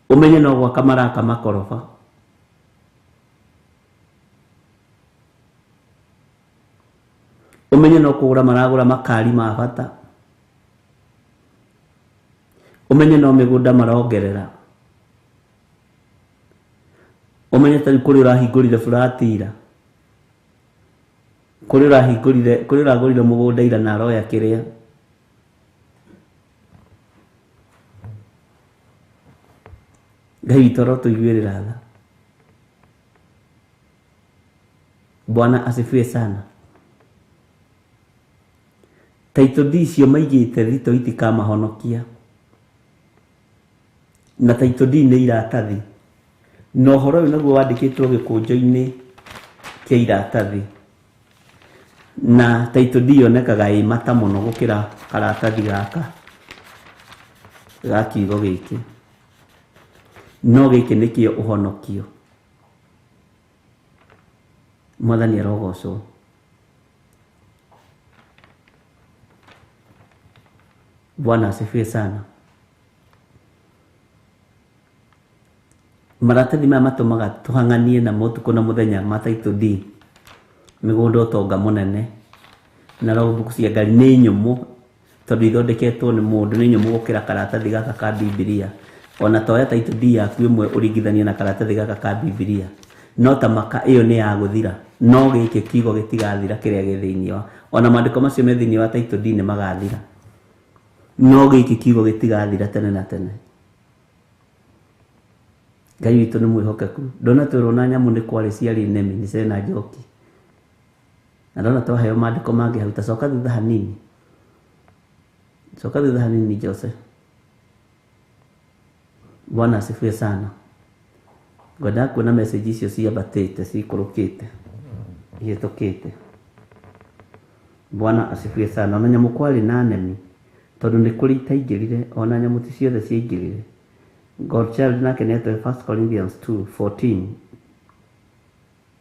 ũmenye no gwaka maraka makoroba. Ũmenye no kũgũra maragũra makari ma bata. Ũmenye no mĩgũnda marongerera. Ũmenye ta rĩu kũrĩ ũrahingũrire burati ira, kũrĩ ũrahingũrire, kũrĩ ũragũrire mũgũnda ira na aroya kĩrĩa. Ngai witũ arotũiguĩrĩra tha. Bwana asifiwe sana. Title deed icio maigĩte thito itikamahonokia. Na title deed nĩ iratathi. Na ũhoro ũyũ naguo wandĩkĩtwo gĩkũnjo-inĩ kĩa iratathi. Na title deed yonekaga ĩ mata mũno gũkĩra karatathi gaka ga kiugo gĩkĩ. No gĩkĩ nĩkĩo ũhonokio. Mwathani arogocwo. Bwana asifiwe sana. Maratathi maya matũmaga tũhang'anie na motukũ na mũthenya ma title deed, mĩgũnda, ũtonga mũnene na logbook cia ngari nĩ nyũmũ tondũ ithondeketwo nĩ mũndũ, nĩ nyũmũ gũkĩra karatathi gaka ka Bibilia. Ona toya title deed yaku ĩmwe ũringithanie na karatathi gaka ka Bibilia, no ta maka ĩyo nĩ ya gũthira, no gĩkĩ kiugo gĩtigathira kĩrĩa gĩ thĩinĩ wa, ona maandĩko macio me thĩinĩ wa title deed nĩ magathira, no gĩkĩ kiugo gĩtigathira tene na tene. Ngai witũ nĩ mwĩhokeku. Ndona twĩrwo na nyamũ nĩ kwarĩ ciarĩ nemi nĩ cena njoki, na ndona twaheo maandĩko mangĩ hau. Ta coka thutha hanini, coka thutha hanini Jose. Bwana asifiwe sana. Ngwendaga kuona message icio ciambatĩte ciikũrũkĩte ihĩtũkĩte. Bwana asifiwe sana. Ona nyamũ kwarĩ na nemi tondũ nĩ kũrĩ itaingĩrire, ona nyamũ ti ciothe ciaingĩrire. Godchild nake nĩatũhe 1 Corinthians 2:14,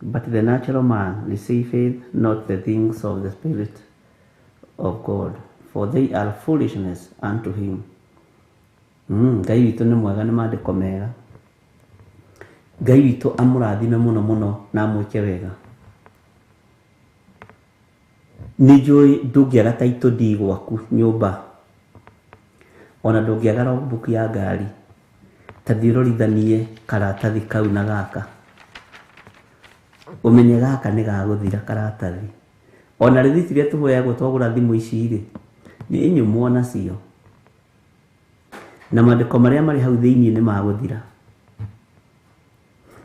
but the natural man receiveth not the things of the Spirit of God, for they are foolishness unto him. Ngai witũ nĩ mwega, nĩ maandĩko mega. Ngai witũ amũrathime mũno mũno na amwĩke wega. Nĩ njũĩ ndũngĩaga title deed gwaku nyũmba, ona ndũngĩaga logbook ya ngari. Ta thiĩ ũrorithanie karatathi kau na gaka, ũmenye gaka nĩ gagũthira karatathi. Ona rĩthiti iria tũheagwo twagũra thimũ ici rĩ, nĩ nyũmũ onacio, na maandĩko marĩa marĩ hau thĩinĩ nĩ magũthira,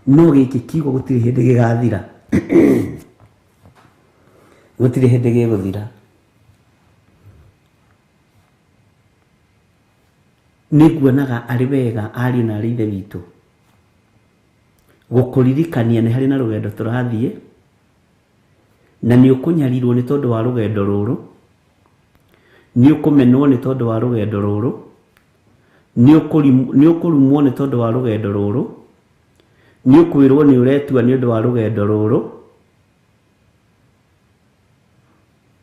no gĩkĩ kiugo gũtirĩ hĩndĩ gĩgathira. Gũtirĩ hĩndĩ gĩgũthira. Nĩ nguonaga arĩ wega ariũ na arĩ ithe witũ gũkũririkania nĩ harĩ na rũgendo tũrathiĩ, na nĩ ũkũnyarirwo nĩ tondũ wa rũgendo rũrũ, nĩ ũkũmenwo nĩ tondũ wa rũgendo rũrũ, nĩ ũkũrumwo nĩ tondũ wa rũgendo rũrũ, nĩ ũkwĩrwo nĩ ũretua nĩ ũndũ wa rũgendo rũrũ.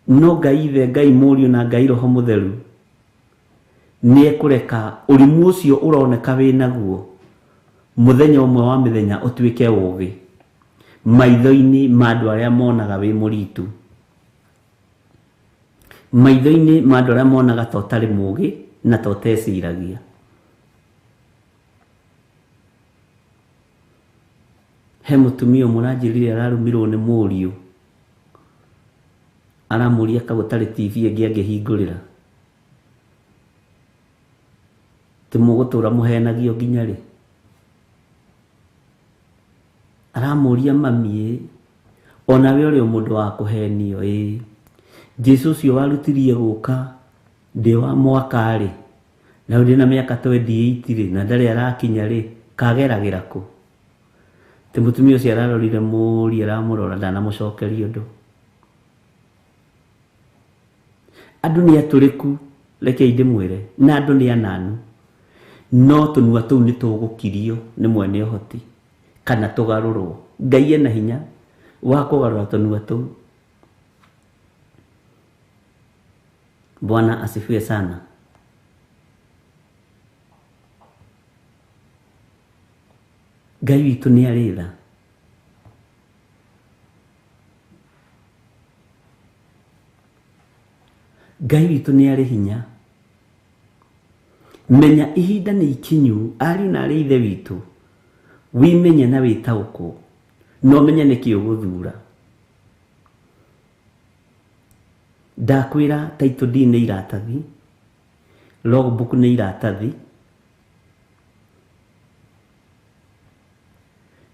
No Ngai Ithe, Ngai Mũriũ na Ngai Roho Mũtheru nĩ ekũreka ũrimũ ũcio ũroneka wĩnaguo mũthenya ũmwe wa mĩthenya ũtuĩke ũũgĩ maitho-inĩ ma andũ arĩa monaga wĩ mũritu, maitho-inĩ ma andũ arĩa monaga ta ũtarĩ mũũgĩ na ta ũteciragia. He mũtumia ũmwe ũranjĩrire ararumirwo nĩ mũriũ, aramũria ka gũtarĩ TV ĩngĩ angĩhingũrĩra. Ti mũgũtũra mũhenagio nginya rĩ? Aramũria mami, onawe ũrĩ o mũndũ wa kũhenio ĩ, Jesũ ũcio warutirie gũka ndĩ wa mwaka rĩ, na rĩu ndĩna mĩaka 28 rĩ, na ndarĩ arakinya rĩ, kageragĩra kũ? Ti mũtumia ũcio ararorire mũriũ aramũrora ndanamũcokeria ũndũ. Andũ nĩ atũrĩku, rekei ndĩmwĩre, na andũ nĩ ananu, no tũnua tũu nĩ tũgũkirio nĩ mwene ũhoti kana tũgarũrwo. Ngai ena hinya wa kũgarũra tũnua tũu. Bwana asifiwe sana. Ngai witũ nĩ arĩ tha. Ngai witũ nĩ arĩ hinya. Menya ihinda nĩ ikinyu, ariũ na arĩ ithe witũ, wimenye na wĩtaũkwo, na ũmenye nĩkĩ ũgũthura. Ndakwĩra title deed nĩ iratathi, logbook nĩ iratathi,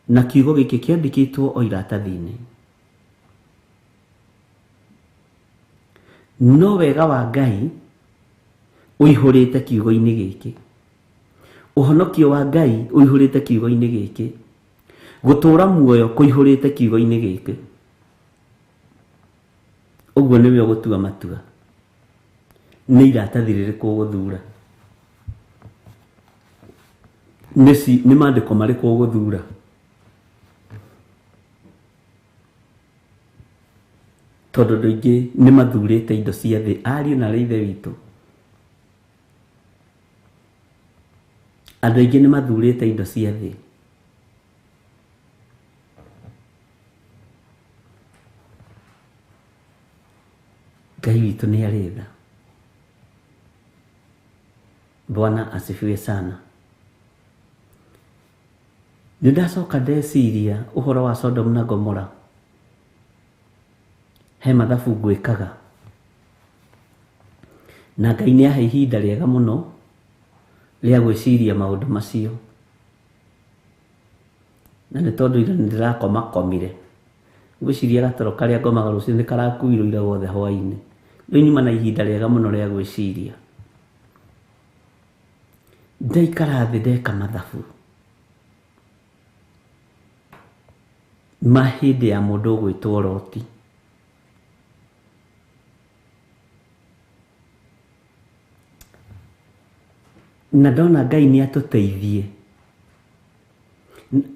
na kiugo gĩkĩ kĩandĩkĩtwo o iratathi-inĩ. No wega wa Ngai ũihũrĩte kiugo-inĩ gĩkĩ, ũhonokio wa Ngai ũihũrĩte kiugo-inĩ gĩkĩ, gũtũũra muoyo kũihũrĩte kiugo-inĩ gĩkĩ. Ũguo nĩwe ũgũtua matua, nĩ iratathi rĩrĩkũ ũgũthura, nĩ maandĩko marĩkũ ũgũthura. Tondũ andũ aingĩ nĩ mathurĩte indo cia thĩ, ariũ na arĩ ithe witũ. Andũ aingĩ nĩ mathurĩte indo cia thĩ. Ngai witũ nĩ arĩ tha. Bwana asifiwe sana. Nĩ ndacoka ndeciria ũhoro wa Sodom na Gomora. He mathabu ngwĩkaga. Na Ngai nĩ ahe ihinda rĩega mũno rĩa gwĩciria maũndũ macio. Na nĩ tondũ ira nĩ ndĩrakomakomire. Ngwĩciria gatoro karĩa ngomaga rũciũ nĩ karakuirwo ira wothe hwaĩ-inĩ. Rĩu nyuma na ihinda rĩega mũno rĩa gwĩciria. Ndaikara thĩ ndeka mathabu ma hĩndĩ ya mũndũ ũgwĩtwo Loti. Na ndona Ngai nĩ atũteithie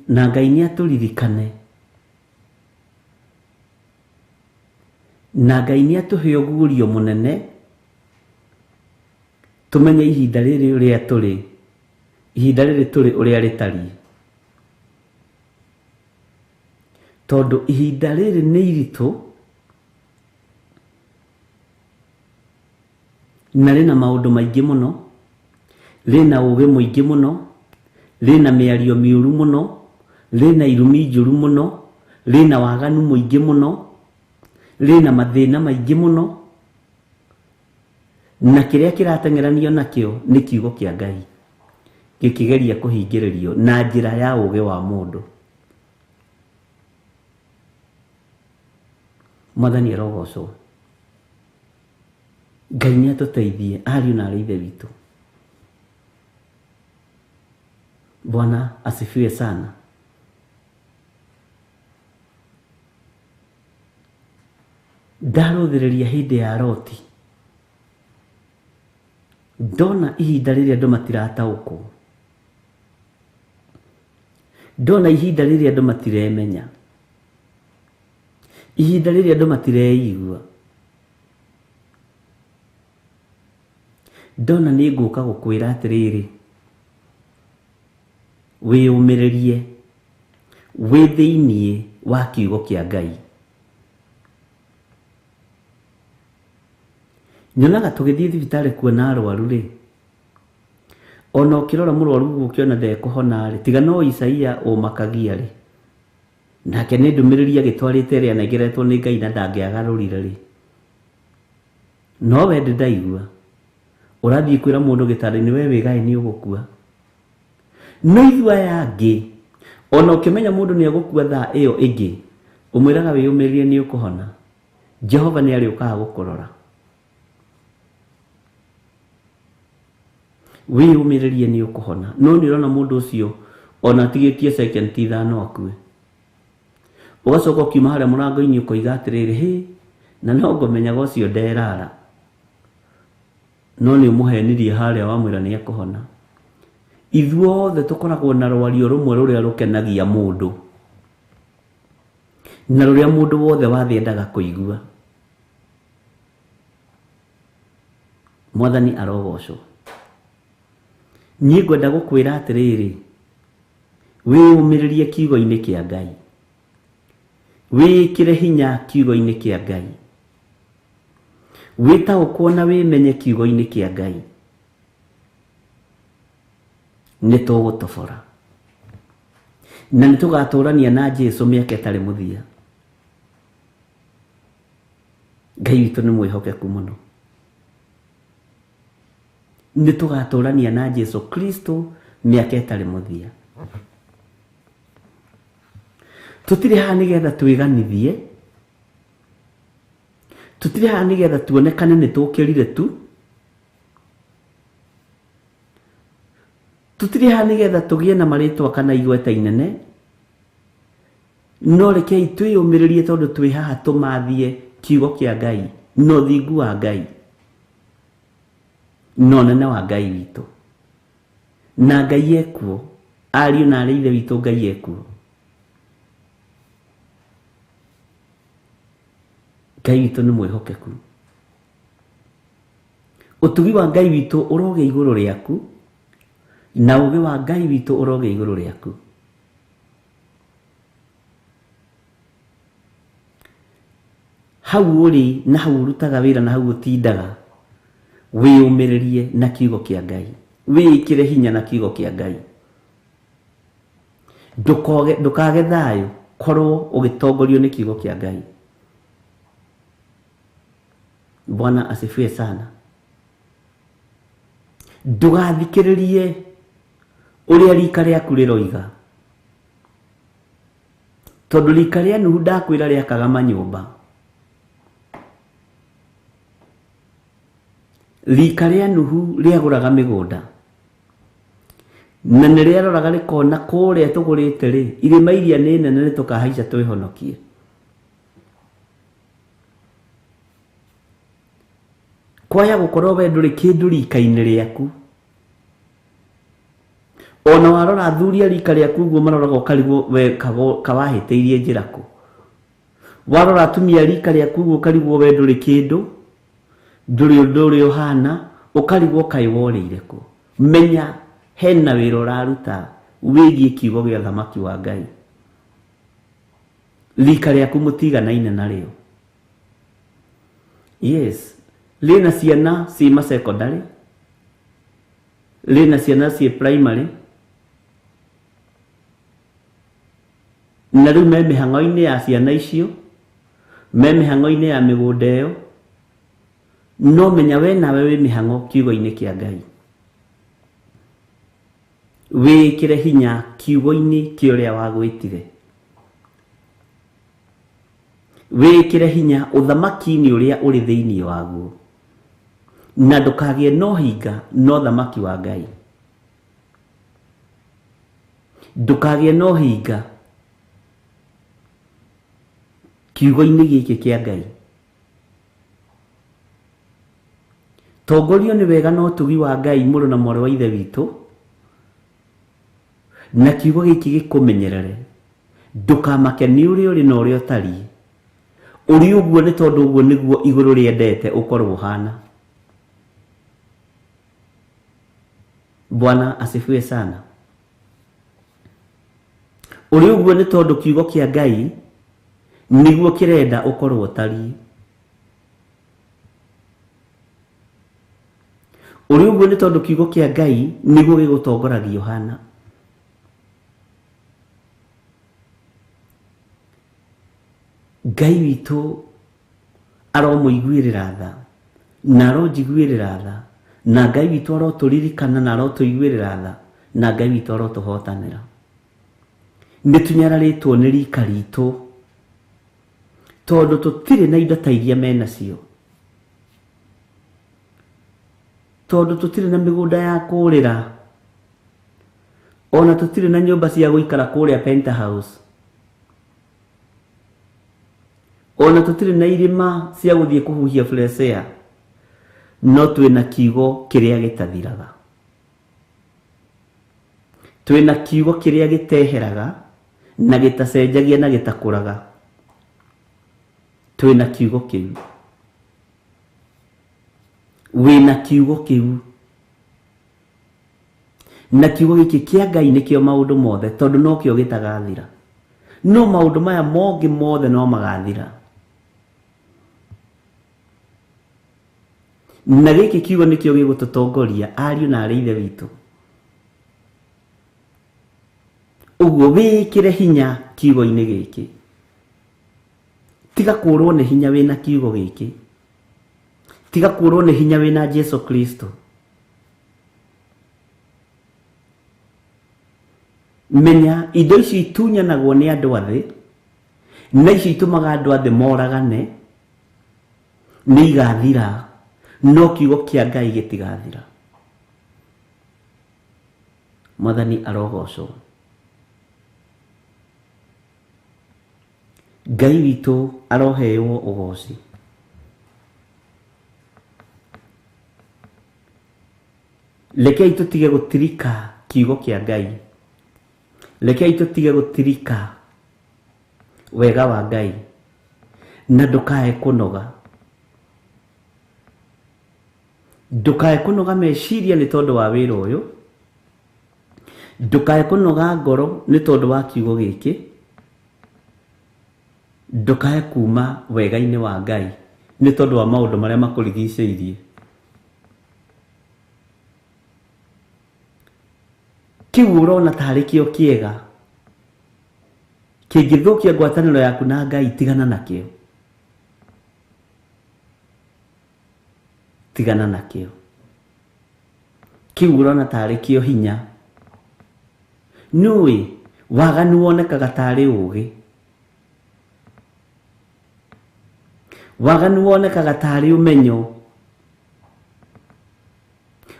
na Ngai nĩ atũririkane na Ngai nĩ atũhe ũguũrio mũnene tũmenye ihinda rĩrĩ ũrĩa tũrĩ, ihinda rĩrĩ tũrĩ ũrĩa rĩtariĩ. Tondũ ihinda rĩrĩ nĩ iritũ na rĩna maũndũ maingĩ mũno, rĩna ũũgĩ mũingĩ mũno, rĩna mĩario mĩũru mũno, rĩna irumi njũru mũno, rĩna waganu mũingĩ mũno, rĩna mathĩna maingĩ mũno, na kĩrĩa kĩrateng'eranio nakĩo nĩ kiugo kĩa Ngai gĩkĩgeria kũhingĩrĩrio na njĩra ya ũũgĩ wa mũndũ. Mwathani arogocwo. Ngai nĩ atũteithie ariũ na arĩ ithe witũ. Bwana asifiwe sana. Ndarũthĩrĩria hĩndĩ ya Loti, ndona ihinda rĩrĩa andũ matirataũkwo, ndona ihinda rĩrĩa andũ matiremenya, ihinda rĩrĩa andũ matireigua, ndona nĩ ngũka gũkwĩra atĩrĩrĩ, wĩyũmĩrĩrie wĩ thĩiniĩ wa kiugo kĩa Ngai. Nyonaga tũgĩthiĩ thibitarĩ kuona arwaru rĩ, ona ũkĩrora mũrwaru ũguo ũkĩona ndekũhona rĩ, tiga no Isaia ũmakagia rĩ, nake nĩ ndũmĩrĩri agĩtwarĩte ĩrĩa anengeretwo nĩ Ngai na ndangĩagarũrire rĩ, no we ndĩ ndaigua ũrathiĩ kwĩra mũndũ gĩtanda-inĩ, we wĩgaĩ nĩ ũgũkua. No ithuĩ aya angĩ, ona ũkĩmenya mũndũ nĩ egũkua thaa ĩyo ĩngĩ, ũmwĩraga wĩyũmĩrĩrie nĩ ũkũhona. Jehova nĩ arĩũkaga gũkũrora. Wĩyũmĩrĩrie nĩ ũkũhona. No nĩ ũrona mũndũ ũcio ona atigĩtie second 5 akue. Ũgacoka ũkiuma harĩa mũrango-inĩ ũkoiga atĩrĩrĩ, hĩ, na no ngũmenyaga ũcio nderara. No nĩ ũmũhenirie harĩa wamwĩra nĩ ekũhona. Ithuothe tũkoragwo na rwario rũmwe rũrĩa rũkenagia mũndũ na rũrĩa mũndũ wothe wa thĩ endaga kũigua. Mwathani arogocwo. Niĩ ngwenda gũkwĩra atĩrĩrĩ, wĩyũmĩrĩrie kiugo-inĩ kĩa Ngai, wĩĩkĩre hinya kiugo-inĩ kĩa Ngai, wĩtaũkwo na wĩmenye kiugo-inĩ kĩa Ngai, nĩ tũgũtobora na nĩ tũgatũrania na Jesu mĩaka ĩtarĩ mũthia. Ngai witũ nĩ mwĩhokeku mũno. Nĩ tũgatũrania na Jesu Kristo mĩaka ĩtarĩ mũthia. Tũtirĩ haha nĩgetha twĩganithie, tũtirĩ haha nĩgetha tuonekane nĩ tũkĩrire tu, tũtirĩ haha nĩgetha tũgĩe na marĩtwa kana igweta inene, no rekei twĩyũmĩrĩrie tondũ twĩ haha tũmathie kiugo kĩa Ngai na ũthingu wa Ngai na ũnene wa Ngai witũ. Na Ngai ekuo, ariũ na arĩ ithe witũ, Ngai ekuo. Ngai witũ nĩ mwĩhokeku. Ũtugi wa Ngai witũ ũrogĩa igũrũ rĩaku, na ũũgĩ wa Ngai witũ ũrogĩa igũrũ rĩaku. Hau ũrĩ na hau ũrutaga wĩra na hau ũtindaga, wĩyũmĩrĩrie na kiugo kĩa Ngai, wĩĩkĩre hinya na kiugo kĩa Ngai. Ndũkage thayũ, korwo ũgĩtongorio nĩ kiugo kĩa Ngai. Bwana asifiwe sana. Ndũgathikĩrĩrie ũrĩa rika rĩaku rĩroiga, tondũ rika rĩa Nuhu ndakwĩra rĩakaga manyũmba. Rika rĩa Nuhu rĩagũraga mĩgũnda, na nĩ rĩaroraga rĩkona kũrĩa tũgũrĩte rĩ, irĩma iria nĩ nene, nĩ tũkahaica twĩhonokie. Kwaya gũkorwo we ndũrĩ kĩndũ rika-inĩ rĩaku, ona warora athuri a rika rĩaku ũguo maroraga ũkarigwo we kawahĩtĩirie njĩra kũ. Warora atumia a rika rĩaku ũguo ũkarigwo we ndũrĩ kĩndũ, ndũrĩ ũndũ ũrĩa ũhana, ũkarigwo kaĩ worĩire kũ. Menya hena wĩra ũraruta wĩgiĩ kiugo gĩa thamaki wa Ngai. Rika rĩaku mũtiganaine narĩo. Yes, rĩna ciana ciĩ ma secondary, rĩna ciana ciĩ primary, na rĩu me mĩhang'o-inĩ ya ciana icio, me mĩhang'o-inĩ ya mĩgũnda ĩyo. No menya we nawe wĩ mĩhang'o kiugo-inĩ kĩa Ngai. Wĩkĩre hinya kiugo-inĩ kĩa ũrĩa wagwĩtire. Wĩkĩre hinya ũthamaki-inĩ ũrĩa ũrĩ thĩinĩ waguo, na ndũkagĩe na ũhinga na ũthamaki wa Ngai. Ndũkagĩe na ũhinga kiugo-inĩ gĩkĩ kĩa Ngai. Tongorio nĩ wega na ũtugi wa Ngai, mũrũ na mwarĩ wa Ithe witũ, na kiugo gĩkĩ gĩkũmenyerere. Ndũkamake nĩ ũrĩa ũrĩ na ũrĩa ũtariĩ. Ũrĩ ũguo nĩ tondũ ũguo nĩguo igũrũ rĩendete ũkorwo ũhana. Bwana asifiwe sana. Ũrĩ ũguo nĩ tondũ kiugo kĩa Ngai nĩguo kĩrenda ũkorwo ũtariĩ. Ũrĩ ũguo nĩ tondũ kiugo kĩa Ngai nĩguo gĩgũtongoragia ũhana. Ngai witũ aromũiguĩrĩra tha, na aronjiguĩrĩra tha, na Ngai witũ arotũririkana na arotũiguĩrĩra tha, na Ngai witũ arotũhotanĩra. Nĩ tũnyararĩtwo nĩ rika ritũ, tondũ tũtirĩ na indo ta iria menacio, tondũ tũtirĩ na mĩgũnda ya kũrĩra, ona tũtirĩ na nyũmba cia gũikara kũrĩa penthouse, ona tũtirĩ na irĩma cia gũthiĩ kũhuhia fresh air, no twĩna kiugo kĩrĩa gĩtathiraga, twĩna kiugo kĩrĩa gĩteheraga na gĩtacenjagia na gĩtakũraga. Twĩna kiugo kĩu, wĩna kiugo kĩu, na kiugo gĩkĩ kĩa Ngai nĩkĩo maũndũ mothe, tondũ nokĩo gĩtagathira. No maũndũ maya mongĩ mothe no magathira. Na gĩkĩ kiugo nĩkĩo gĩgũtũtongoria ariũ na arĩ Ithe witũ. Ũguo wĩkĩre hinya kiugo-inĩ gĩkĩ. Tiga kũrwo nĩ hinya wĩna kiugo gĩkĩ. Tiga kũrwo nĩ hinya wĩna Jesu Kristo. Menya indo ici itunyanagwo nĩ andũ a thĩ, na ici itũmaga andũ a thĩ moragane, nĩ igathira, no kiugo kĩa Ngai gĩtigathira. Mwathani arogocwo. Ngai witũ aroheo ũgoci. Rekei tũtige gũtirika kiugo kĩa Ngai. Rekei tũtige gũtirika wega wa Ngai, na ndũkae kũnoga. Ndũkae kũnoga meciria nĩ tondũ wa wĩra ũyũ, ndũkae kũnoga ngoro nĩ tondũ wa kiugo gĩkĩ. Ndũkae kuma wega-inĩ wa Ngai nĩ tondũ wa maũndũ marĩa makũrigicĩirie. Kĩu ũrona tarĩ kĩo kĩega kĩngĩthũkia ngwatanĩro yaku na Ngai, tigana nakĩo, tigana nakĩo. Kĩu ũrona tarĩ kĩo hinya, nĩũĩ waganu wonekaga tarĩ ũũgĩ, waganu wonekaga tarĩ ũmenyo,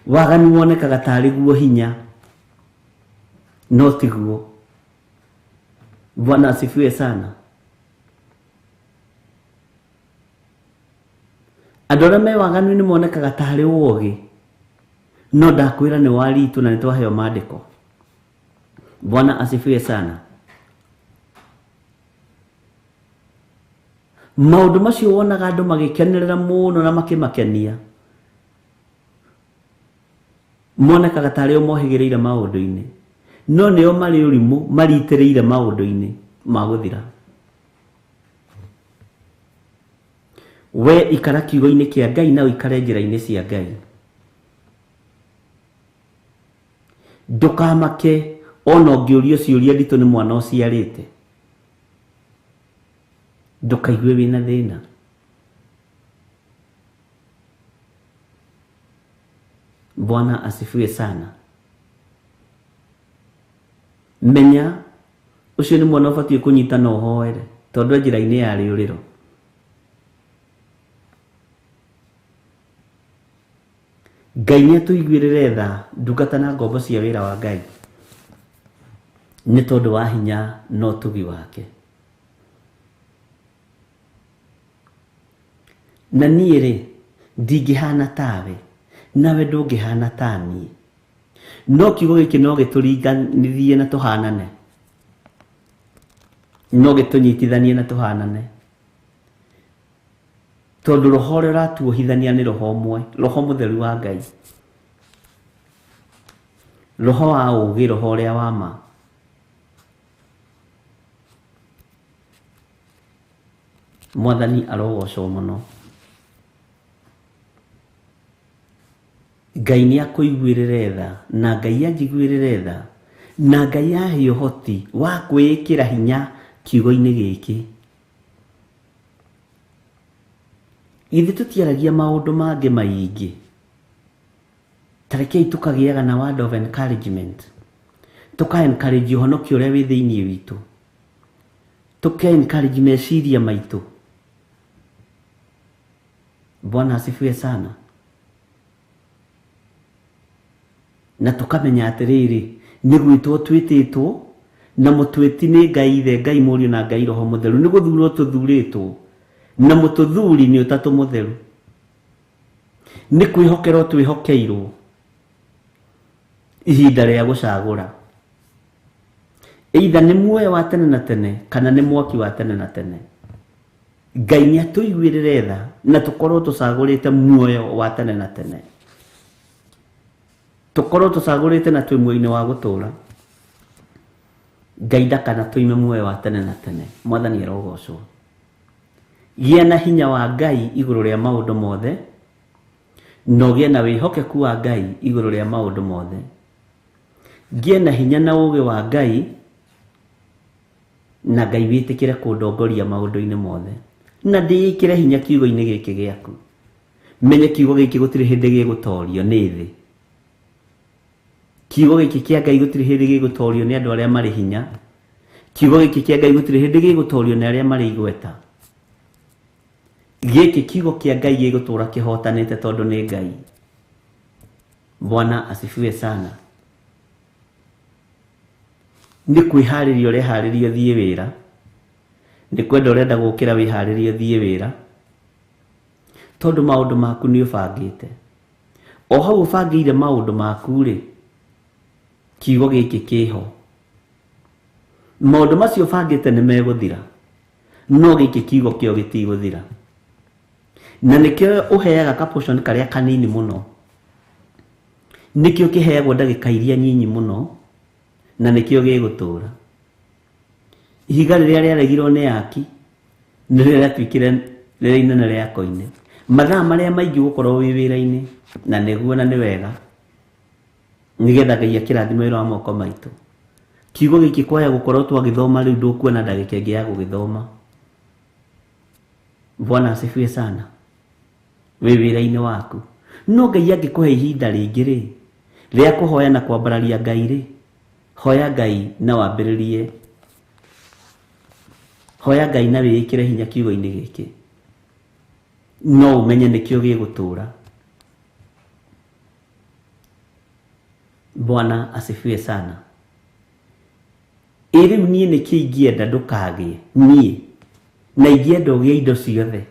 waganu wonekaga tarĩ guo hinya, no tiguo. Bwana asifiwe sana. Andũ arĩa me waganu-inĩ monekaga tarĩ ũũgĩ, no ndakwĩra nĩ waritũ na nĩ twaheo maandĩko. Bwana asifiwe sana. Maũndũ macio wonaga andũ magĩkenerera mũno na makĩmakenia, monekaga tarĩ o mohĩgĩrĩire maũndũ-inĩ, no nĩo marĩ ũrimũ maritĩrĩire maũndũ-inĩ ma gũthira. We ikara kiugo-inĩ kĩa Ngai na ũikare njĩra-inĩ cia Ngai. Ndũkamake ona ũngĩũrio ciũria nditũ nĩ mwana ũciarĩte, ndũkaigue wĩna thĩna. Bwana asifiwe sana. Menya ũcio nĩ mwana ũbatiĩ kũnyita na ũhoere, tondũ e njĩra-inĩ ya rĩũrĩro. Ngai nĩ atũiguĩrĩre tha ndungata na ngombo cia wĩra wa Ngai, nĩ tondũ wa hinya na ũtugi wake. Na niĩ rĩ, ndingĩhana tawe, nawe ndũngĩhana ta niĩ, no kiugo gĩkĩ no gĩtũringanithie na tũhanane, no gĩtũnyitithanie na tũhanane, tondũ roho ũrĩa ũratuohithania nĩ roho ũmwe, roho mũtheru wa Ngai, roho wa ũũgĩ, roho ũrĩa wa ma. Mwathani arogocwo mũno. Ngai nĩ akũiguĩrĩre tha, na Ngai anjiguĩrĩre tha, na Ngai ahe ũhoti wa kwĩĩkĩra hinya kiugo-inĩ gĩkĩ. Ithuĩ tũtiaragia maũndũ mangĩ maingĩ, ta rekei tũkagĩaga na word of encouragement, tũka encourage ũhonokio ũrĩa wĩ thĩinĩ witũ, tũka encourage meciria maitũ. Bwana asifiwe sana. Na tũkamenya atĩrĩrĩ, nĩ gwĩtwo twĩtĩtwo, na mũtwĩti nĩ Ngai Ithe, Ngai Mũriũ na Ngai Roho Mũtheru, nĩ gũthurwo tũthurĩtwo, na mũtũthuri nĩ Ũtatũ Mũtheru, nĩ kwĩhokerwo twĩhokeirwo ihinda rĩa gũcagũra, either nĩ muoyo wa tene na tene kana nĩ mwaki wa tene na tene. Ngai nĩ atũiguĩrĩre tha na tũkorwo tũcagũrĩte muoyo wa tene na tene, tũkorwo tũcagũrĩte na twĩ muoyo-inĩ wa gũtũũra. Ngai ndakana tũime muoyo wa tene na tene. Mwathani arogocwo. Gĩa na hinya wa Ngai igũrũ rĩa maũndũ mothe, na ũgĩe na wĩhokeku wa Ngai igũrũ rĩa maũndũ mothe. Ngĩe na hinya na ũũgĩ wa Ngai, na Ngai wĩtĩkĩre kũndongoria maũndũ-inĩ mothe, na ndĩĩkĩre hinya kiugo-inĩ gĩkĩ gĩaku. Menye kiugo gĩkĩ gũtirĩ hĩndĩ gĩgũtorio nĩ thĩ. Kiugo gĩkĩ kĩa Ngai gũtirĩ hĩndĩ gĩgũtorio nĩ andũ arĩa marĩ hinya. Kiugo gĩkĩ kĩa Ngai gũtirĩ hĩndĩ gĩgũtorio nĩ arĩa marĩ igweta. Gĩkĩ kiugo kĩa Ngai gĩgũtũũra kĩhotanĩte tondũ nĩ Ngai. Bwana asifiwe sana. Nĩ kwĩharĩria ũreharĩria ũthiĩ wĩra, nĩ kwenda ũrenda gũkĩra wĩharĩrie ũthiĩ wĩra, tondũ maũndũ maku nĩ ũbangĩte. O hau ũbangĩire maũndũ maku rĩ, kiugo gĩkĩ kĩho. Maũndũ macio ũbangĩte nĩ megũthira, no gĩkĩ kiugo kĩo gĩtigũthira. Na nĩkĩo ũheaga ka portion karĩa kanini mũno, nĩkĩo kĩheagwo ndagĩka iria nyinyi mũno, na nĩkĩo gĩgũtũũra. Ihiga rĩrĩa rĩaregirwo nĩ aki Nĩrĩo rĩatuĩkire rĩrĩa inene rĩa koine. Mathaa marĩa maingĩ gũkorwo wĩ wĩra-inĩ na nĩguo na nĩ wega nĩgetha Ngai akĩrathime wĩra wa moko maitũ. Kiugo gĩkĩ kwaya gũkorwo twagĩthoma rĩu ndũkuona ndagĩka ĩngĩ ya gũgĩthoma. Bwana asifiwe sana. Wĩ wĩra-inĩ waku. No Ngai angĩkũhe ihinda rĩngĩ rĩ rĩa kũhoya na kwambararia Ngai rĩ, hoya Ngai na wambĩrĩrie, hoya Ngai na wĩĩkĩre hinya kiugo-inĩ gĩkĩ, no ũmenye nĩkĩo gĩgũtũra. Bwana asifiwe sana. Ĩ rĩu niĩ nĩkĩ ingĩenda ndũkagĩe niĩ, na ingĩenda ũgĩe indo ciothe.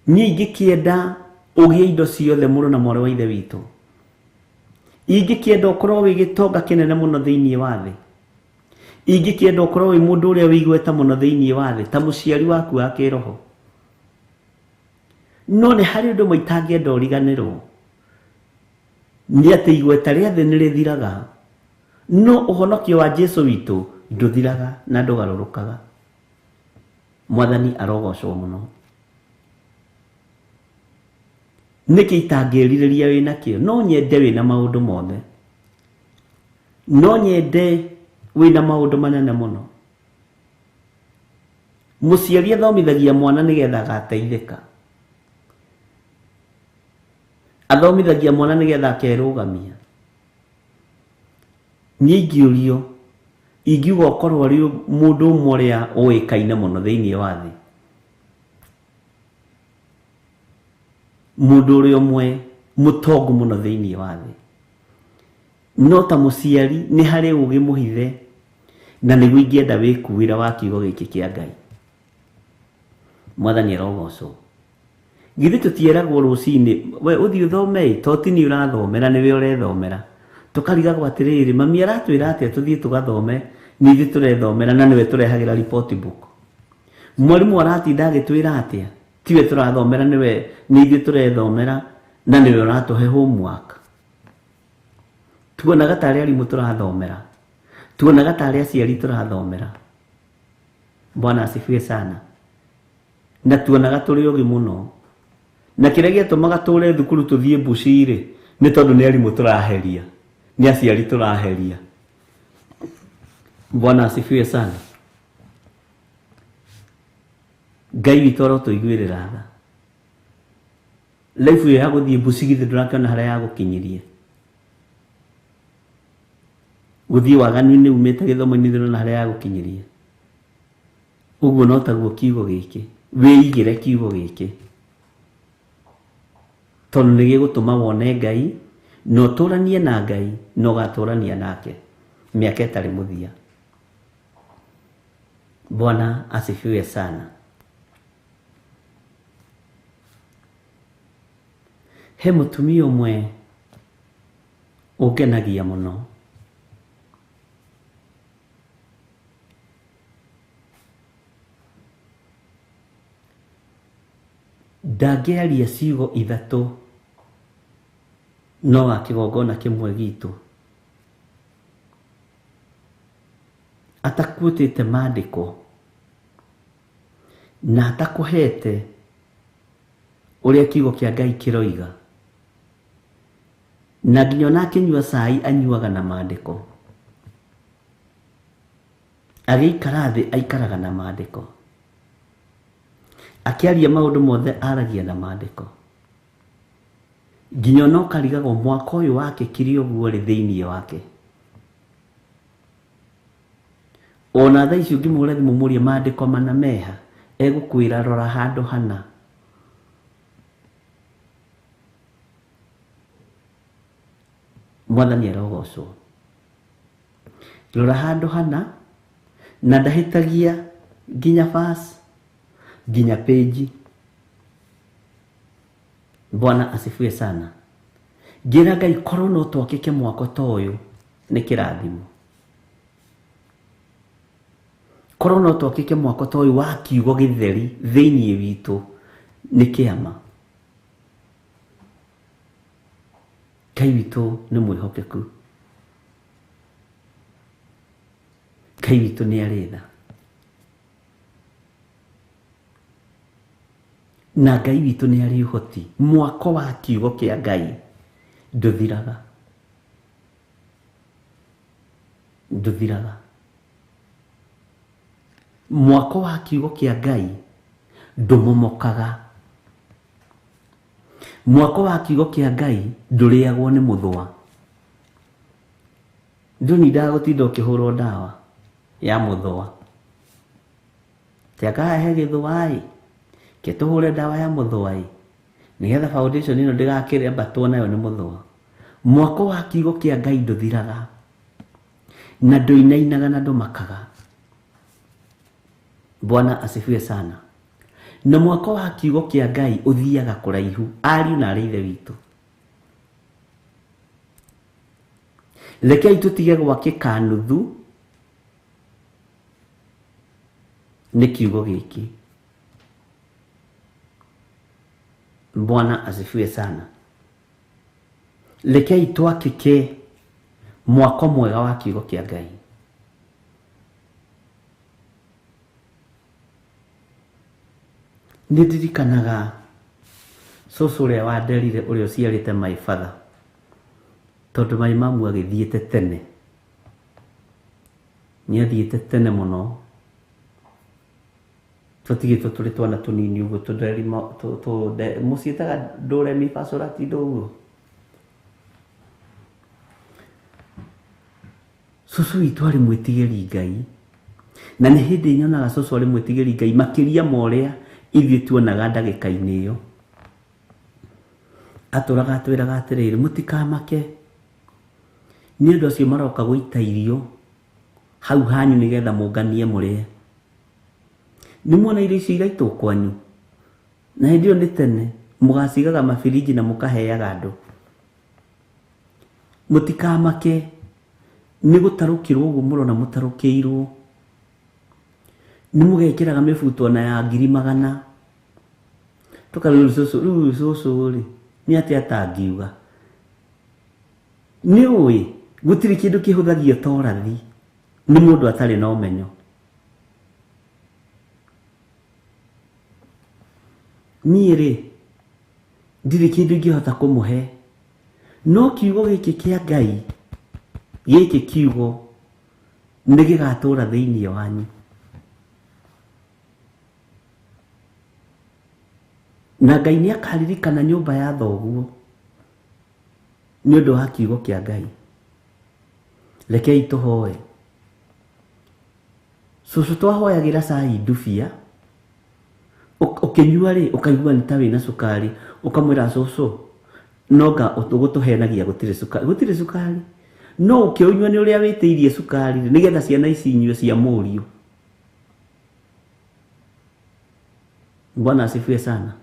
Niĩ ingĩkĩenda ũgĩe indo ciothe mũrũ na mwarĩ wa ithe witũ. Ingĩkĩenda ũkorwo wĩ gĩtonga kĩnene mũno thĩinĩ wa thĩ. Ingĩkĩenda ũkorwo wĩ mũndũ ũrĩa wĩ igweta mũno thĩinĩ wa thĩ, ta mũciari waku wa kĩroho. No nĩ harĩ ũndũ ũmwe itangĩenda ũriganĩrwo, nĩ atĩ igweta rĩa thĩ nĩ rĩthiraga, no ũhonokio wa Jesu witũ ndũthiraga na ndũgarũrũkaga. Mwathani arogocwo mũno. Nĩkĩ itangĩrirĩria wĩ nakĩo? No nyende wĩna maũndũ mothe, no nyende wĩna maũndũ manene mũno. Mũciari athomithagia mwana nĩgetha agateithĩka, athomithagia mwana nĩgetha akerũgamia. Niĩ ingĩũrio, ingiuga ũkorwo arĩ mũndũ ũmwe ũrĩa ũĩkaine mũno thĩinĩ wa thĩ, mũndũ ũrĩa ũmwe mũtongu mũno thĩinĩ wa thĩ, no ta mũciari nĩ harĩ ũgĩ mũhithe, na nĩguo ingĩenda wĩkuĩra wa kiugo gĩkĩ kĩa Ngai. Mwathani arogocwo. Githĩ tũtieragwo rũcinĩ, we ũthiĩ ũthome, to ti niĩ ũrathomera, nĩwe ũrethomera. Tũkarigagwo atĩrĩrĩ, mami aratwĩra atĩa tũthiĩ tũgathome, nĩ ithuĩ tũrethomera na nĩwe tũrehagĩra report book. Mwarimũ aratinda agĩtwĩra atĩa, tiwe tũrathomera, nĩwe nĩ ithuĩ tũrethomera na nĩwe ũratũhe homework. Tuonaga tarĩ arimũ tũrathomera, tuonaga tarĩ aciari tũrathomera. Bwana asifiwe sana. Na tuonaga tũrĩ ogĩ mũno, na kĩrĩa gĩatũmaga tũre thukuru tũthiĩ mbuci rĩ, nĩ tondũ nĩ arimũ tũraheria, nĩ aciari tũraheria. Bwana asifiwe sana. Ngai witũ arotũiguĩrĩra tha. Life ĩyo ya gũthiĩ mbuci githĩ ndũrakĩona harĩa yagũkinyirie. Gũthiĩ waganu-inĩ umĩte gĩthomo-inĩ ndũrona harĩa yagũkinyirie. Ũguo no taguo kiugo gĩkĩ, wĩigĩre kiugo gĩkĩ, tondũ nĩ gĩgũtũma wone Ngai, na ũtũranie na Ngai, na ũgatũrania nake mĩaka ĩtarĩ mũthia. Bwana asifiwe sana. He mũtumia ũmwe ũngenagia mũno. Ndangĩaria ciugo ithatũ no wa kĩgongona kĩmwe gitũ atakuĩtĩte maandĩko na atakũhete ũrĩa kiugo kĩa Ngai kĩroiga, na nginya ona akĩnyua cai anyuaga na maandĩko, agĩikara thĩ aikaraga na maandĩko, akĩaria maũndũ mothe aragia na maandĩko, nginya ona ũkarigagwo mwaka ũyũ wake kiri ũguo rĩ thĩinĩ wake. Ona thaa ici ũngĩmũhũra thimũ mũrie maandĩko mana meha, egũkwĩra rora handũ hana. Mwathani arogocwo. Rora handũ hana, na ndahĩtagia nginya verse, nginya page. Bwana asifiwe sana. Ngĩra Ngai korwo no twakĩke mwako ta ũyũ nĩ kĩrathimo. Korwo no twakĩke mwako ta ũyũ wa kiugo gĩtheri thĩinĩ witũ nĩ kĩama. Ngai witũ nĩ mwĩhokeku. Ngai witũ nĩ arĩ tha. Na Ngai witũ nĩ arĩ ũhoti. Mwako wa kiugo kĩa Ngai ndũthiraga. Ndũthiraga. Mwako wa kiugo kĩa Ngai ndũmomokaga. Mwako wa kiugo kĩa Ngai ndũrĩagwo nĩ mũthũa. Ndũnindaga gũtinda ũkĩhũrwo ndawa ya mũthũa. Tiakahe gĩthũa ĩ, ke tũhũre ndawa ya mũthũa ĩ, nĩgetha foundation ĩno ndĩgakĩambatwo nayo nĩ mũthũa. Mwako wa kiugo kĩa Ngai ndũthiraga na ndũinainaga na ndũmakaga. Bwana asifiwe sana. Na mwako wa kiugo kĩa Ngai ũthiaga kũraihu, ariũ na arĩ ithe witũ. Rekei tũtige gwakĩka nuthu nĩ kiugo gĩkĩ. Bwana asifiwe sana. Rekei twakĩke mwako mwega wa kiugo kĩa Ngai. Nĩ ndirikanaga cũcũ ũrĩa wanderire ũrĩa ũciarĩte my father, tondũ my mamu agĩthiĩte tene. Nĩ athiĩte tene mũno. Tũtigĩtwo tũrĩ twana tũnini ũguo, mũciĩtaga ndũremi bacorati ũguo. Cũcũ witũ arĩ mwĩtigĩri Ngai, na nĩ hĩndĩ nyonaga cũcũ arĩ mwĩtigĩri Ngai makĩria ma ũrĩa ithuĩ tuonaga ndagĩka-inĩ ĩyo. Atũraga atwĩraga atĩrĩrĩ, mũtikamake nĩ ũndũ acio maroka gũita irio hau hanyu nĩgetha mũnganie mũrĩe. Nĩ muona irio icio iraitwo kwanyu, na hĩndĩ ĩyo nĩ tene mũgacigaga mabirinji na mũkaheaga andũ. Mũtikamake nĩ gũtarũkĩrwo ũguo mũrona mũtarũkĩirwo. Nĩ mũgekĩraga mĩbuto ona ya 100,000. Tũkarĩu cũcũ, rĩu cũcũ rĩ, nĩ atĩa atangiuga? Nĩ ũĩ gũtirĩ kĩndũ kĩhũthagio ta ũrathi nĩ mũndũ atarĩ na ũmenyo. Niĩ rĩ, ndirĩ kĩndũ ingĩhota kũmũhe, no kiugo gĩkĩ kĩa Ngai, gĩkĩ kiugo nĩ gĩgatũra thĩinĩ wanyu. Na Ngai nĩ akaririkana nyũmba ya thoguo nĩ ũndũ wa kiugo kĩa Ngai. Rekei tũhoe. Cũcũ twahoyagĩra cai ndubia, ũkĩnyua rĩ, ũkaigua nĩ ta wĩna cukari, ũkamwĩra cũcũ, no nga ũgũtũhenagia gũtirĩ cukari, gũtirĩ cukari. No ũkĩũnyua nĩ ũrĩa wĩtĩirie cukari rĩ, nĩgetha ciana ici inyue cia mũriũ. Bwana asifiwe sana.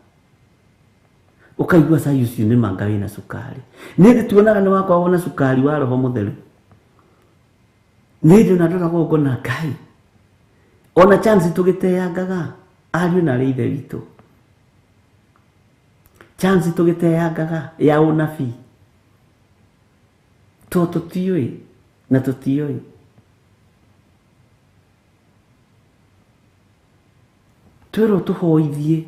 Ũkaigua cai ũcio nĩ manga wĩna cukari. Nĩ hĩndĩ tuonaga nĩ wakoragwo na cukari wa Roho Mũtheru. Nĩ hĩndĩ ona ndoragwo ngona Ngai. Ona chance tũgĩteangaga, ariũ na arĩ ithe witũ. Chance tũgĩteangaga ya ũnabii. To tũtiũĩ na tũtiũĩ. Twĩrwo tũhoithie,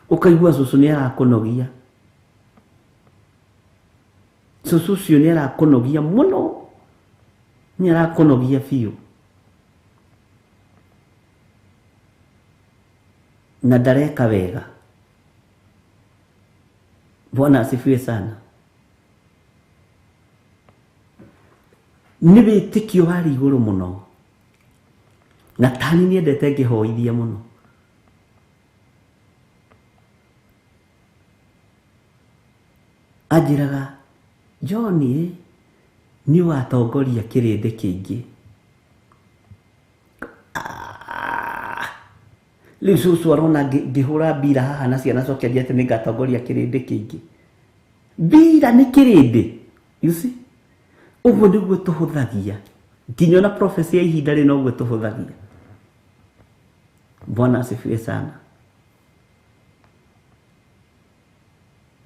ũkaigua cũcũ nĩ arakũnogia. Cũcũ ũcio nĩ arakũnogia mũno, nĩ arakũnogia biũ. Na ndareka wega. Bwana asifiwe sana. Nĩ wĩtĩkio warĩ igũrũ mũno. Na tani nĩendete ngĩhoithia mũno. Anjĩraga, John ĩ, nĩ ũgatongoria kĩrĩndĩ kĩingĩ. Rĩu cũcũ arona ngĩhũra mbira haha na ciana coke anjĩre atĩ nĩngatongoria kĩrĩndĩ kĩingĩ. Mbira nĩ kĩrĩndĩ. You see? Ũguo nĩguo tũhũthagia. Nginya ona prophecy ya ihinda rĩ noguo tũhũthagia. Bwana asifiwe sana.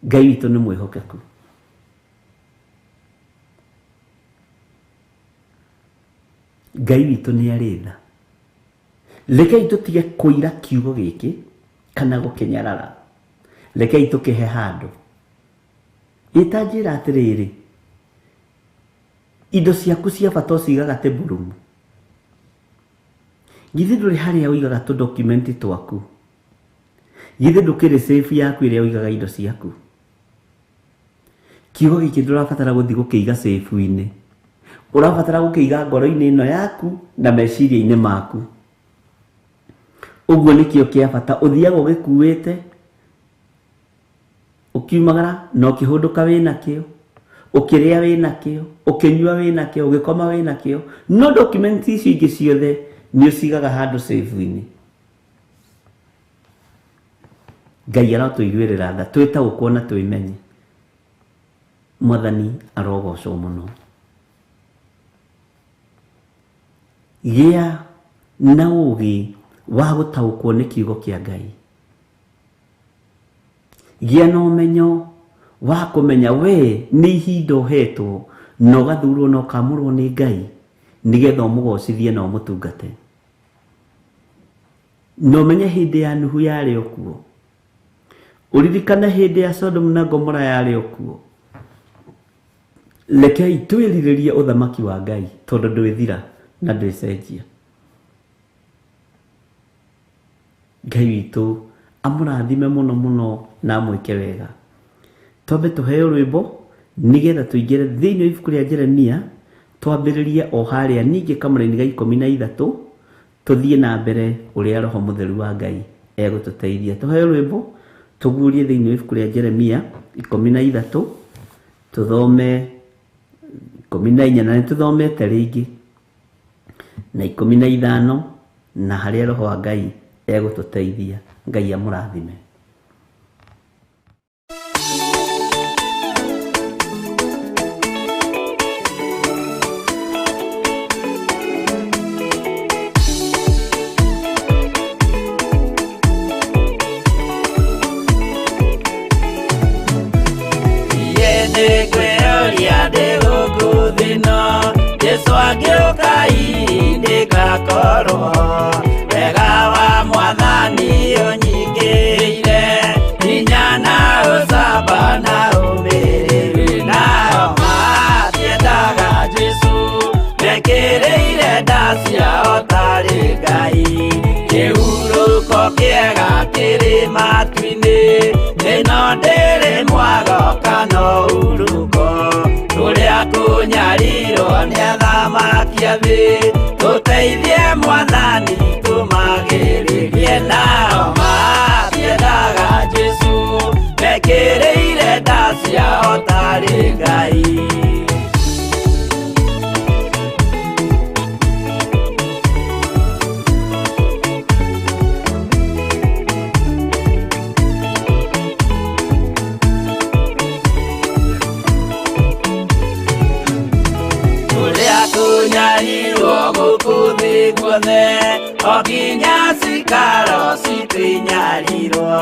Ngai witũ nĩ mwĩhokeku. Ngai witũ nĩ arĩ tha. Rekei tũtige kũira kiugo gĩkĩ kana gũkĩnyarara. Rekei tũkĩhe handũ. Ĩtanjĩra atĩrĩrĩ, indo ciaku cia bata ũcigaga table-room. Githĩ ndũrĩ harĩa ũigaga tũ document twaku? Githĩ ndũkĩrĩ safe yaku ĩrĩa ũigaga indo ciaku? Kiugo gĩkĩ ndũrabatara gũthiĩ gũkĩiga safe-inĩ. Ũrabatara gũkĩiga ngoro-inĩ ĩno yaku na meciria-inĩ maku. Ũguo nĩkĩo kĩa bata, ũthiaga ũgĩkuĩte, ũkiumagara na ũkĩhũndũka wĩnakĩo, ũkĩrĩa wĩnakĩo, ũkĩnyua wĩnakĩo, ũgĩkoma wĩnakĩo, no document icio ingĩ ciothe nĩ ũcigaga handũ safe-inĩ. Ngai arotũiguĩrĩra tha, twĩtaũkwo na twĩmenye. Mwathani arogocwo mũno. Gĩa na ũũgĩ wa gũtaũkwo nĩ kiugo kĩa Ngai. Gĩa na ũmenyo wa kũmenya we nĩ ihinda ũhetwo na ũgathurwo na ũkamũrwo nĩ Ngai nĩgetha ũmũgocithie na ũmũtungate. Na ũmenye hĩndĩ ya Nuhu yarĩ o kuo. Ũririkane hĩndĩ ya Sodom na Gomora yarĩ o kuo. Rekei twĩrirĩrie ũthamaki wa Ngai tondũ ndwĩthira na ndwĩcenjia. Ngai witũ amũrathime mũno mũno na amwĩke wega. Twambe tũheo rwĩmbo nĩgetha tũingĩre thĩinĩ wa ibuku rĩa Jeremia, twambĩrĩrie o harĩa ningĩ kamũraini ga 13, tũthiĩ na mbere ũrĩa Roho Mũtheru wa Ngai egũtũteithia. Tũheo rwĩmbo tũguũrie thĩinĩ wa ibuku rĩa Jeremia 13, tũthome 14 na nĩtũthomete rĩngĩ na 15, na harĩa Roho wa Ngai egũtũteithia. Ngai amũrathime. Jesu agĩũka ndĩgakorwo wega wa Mwathani ũnyingĩire, hinya na ũcamba na ũmĩrĩru. Nao matiendaga Jesu mekĩrĩire nda ciao tarĩ Ngai. Kĩhurũko kĩega kĩrĩ matu-inĩ, ĩno ndĩrĩ mwago kana ũhurũko. Tũrĩa kũnyarirwo nĩ athamaki a thĩ, tũteithie Mwathani tũmagĩrĩrie. Nao matiendaga Jesu mekĩrĩire nda ciao tarĩ Ngai. Kũnyarirwo gũkũ thĩ guothe, o nginya cikaro citũ inyarirwo,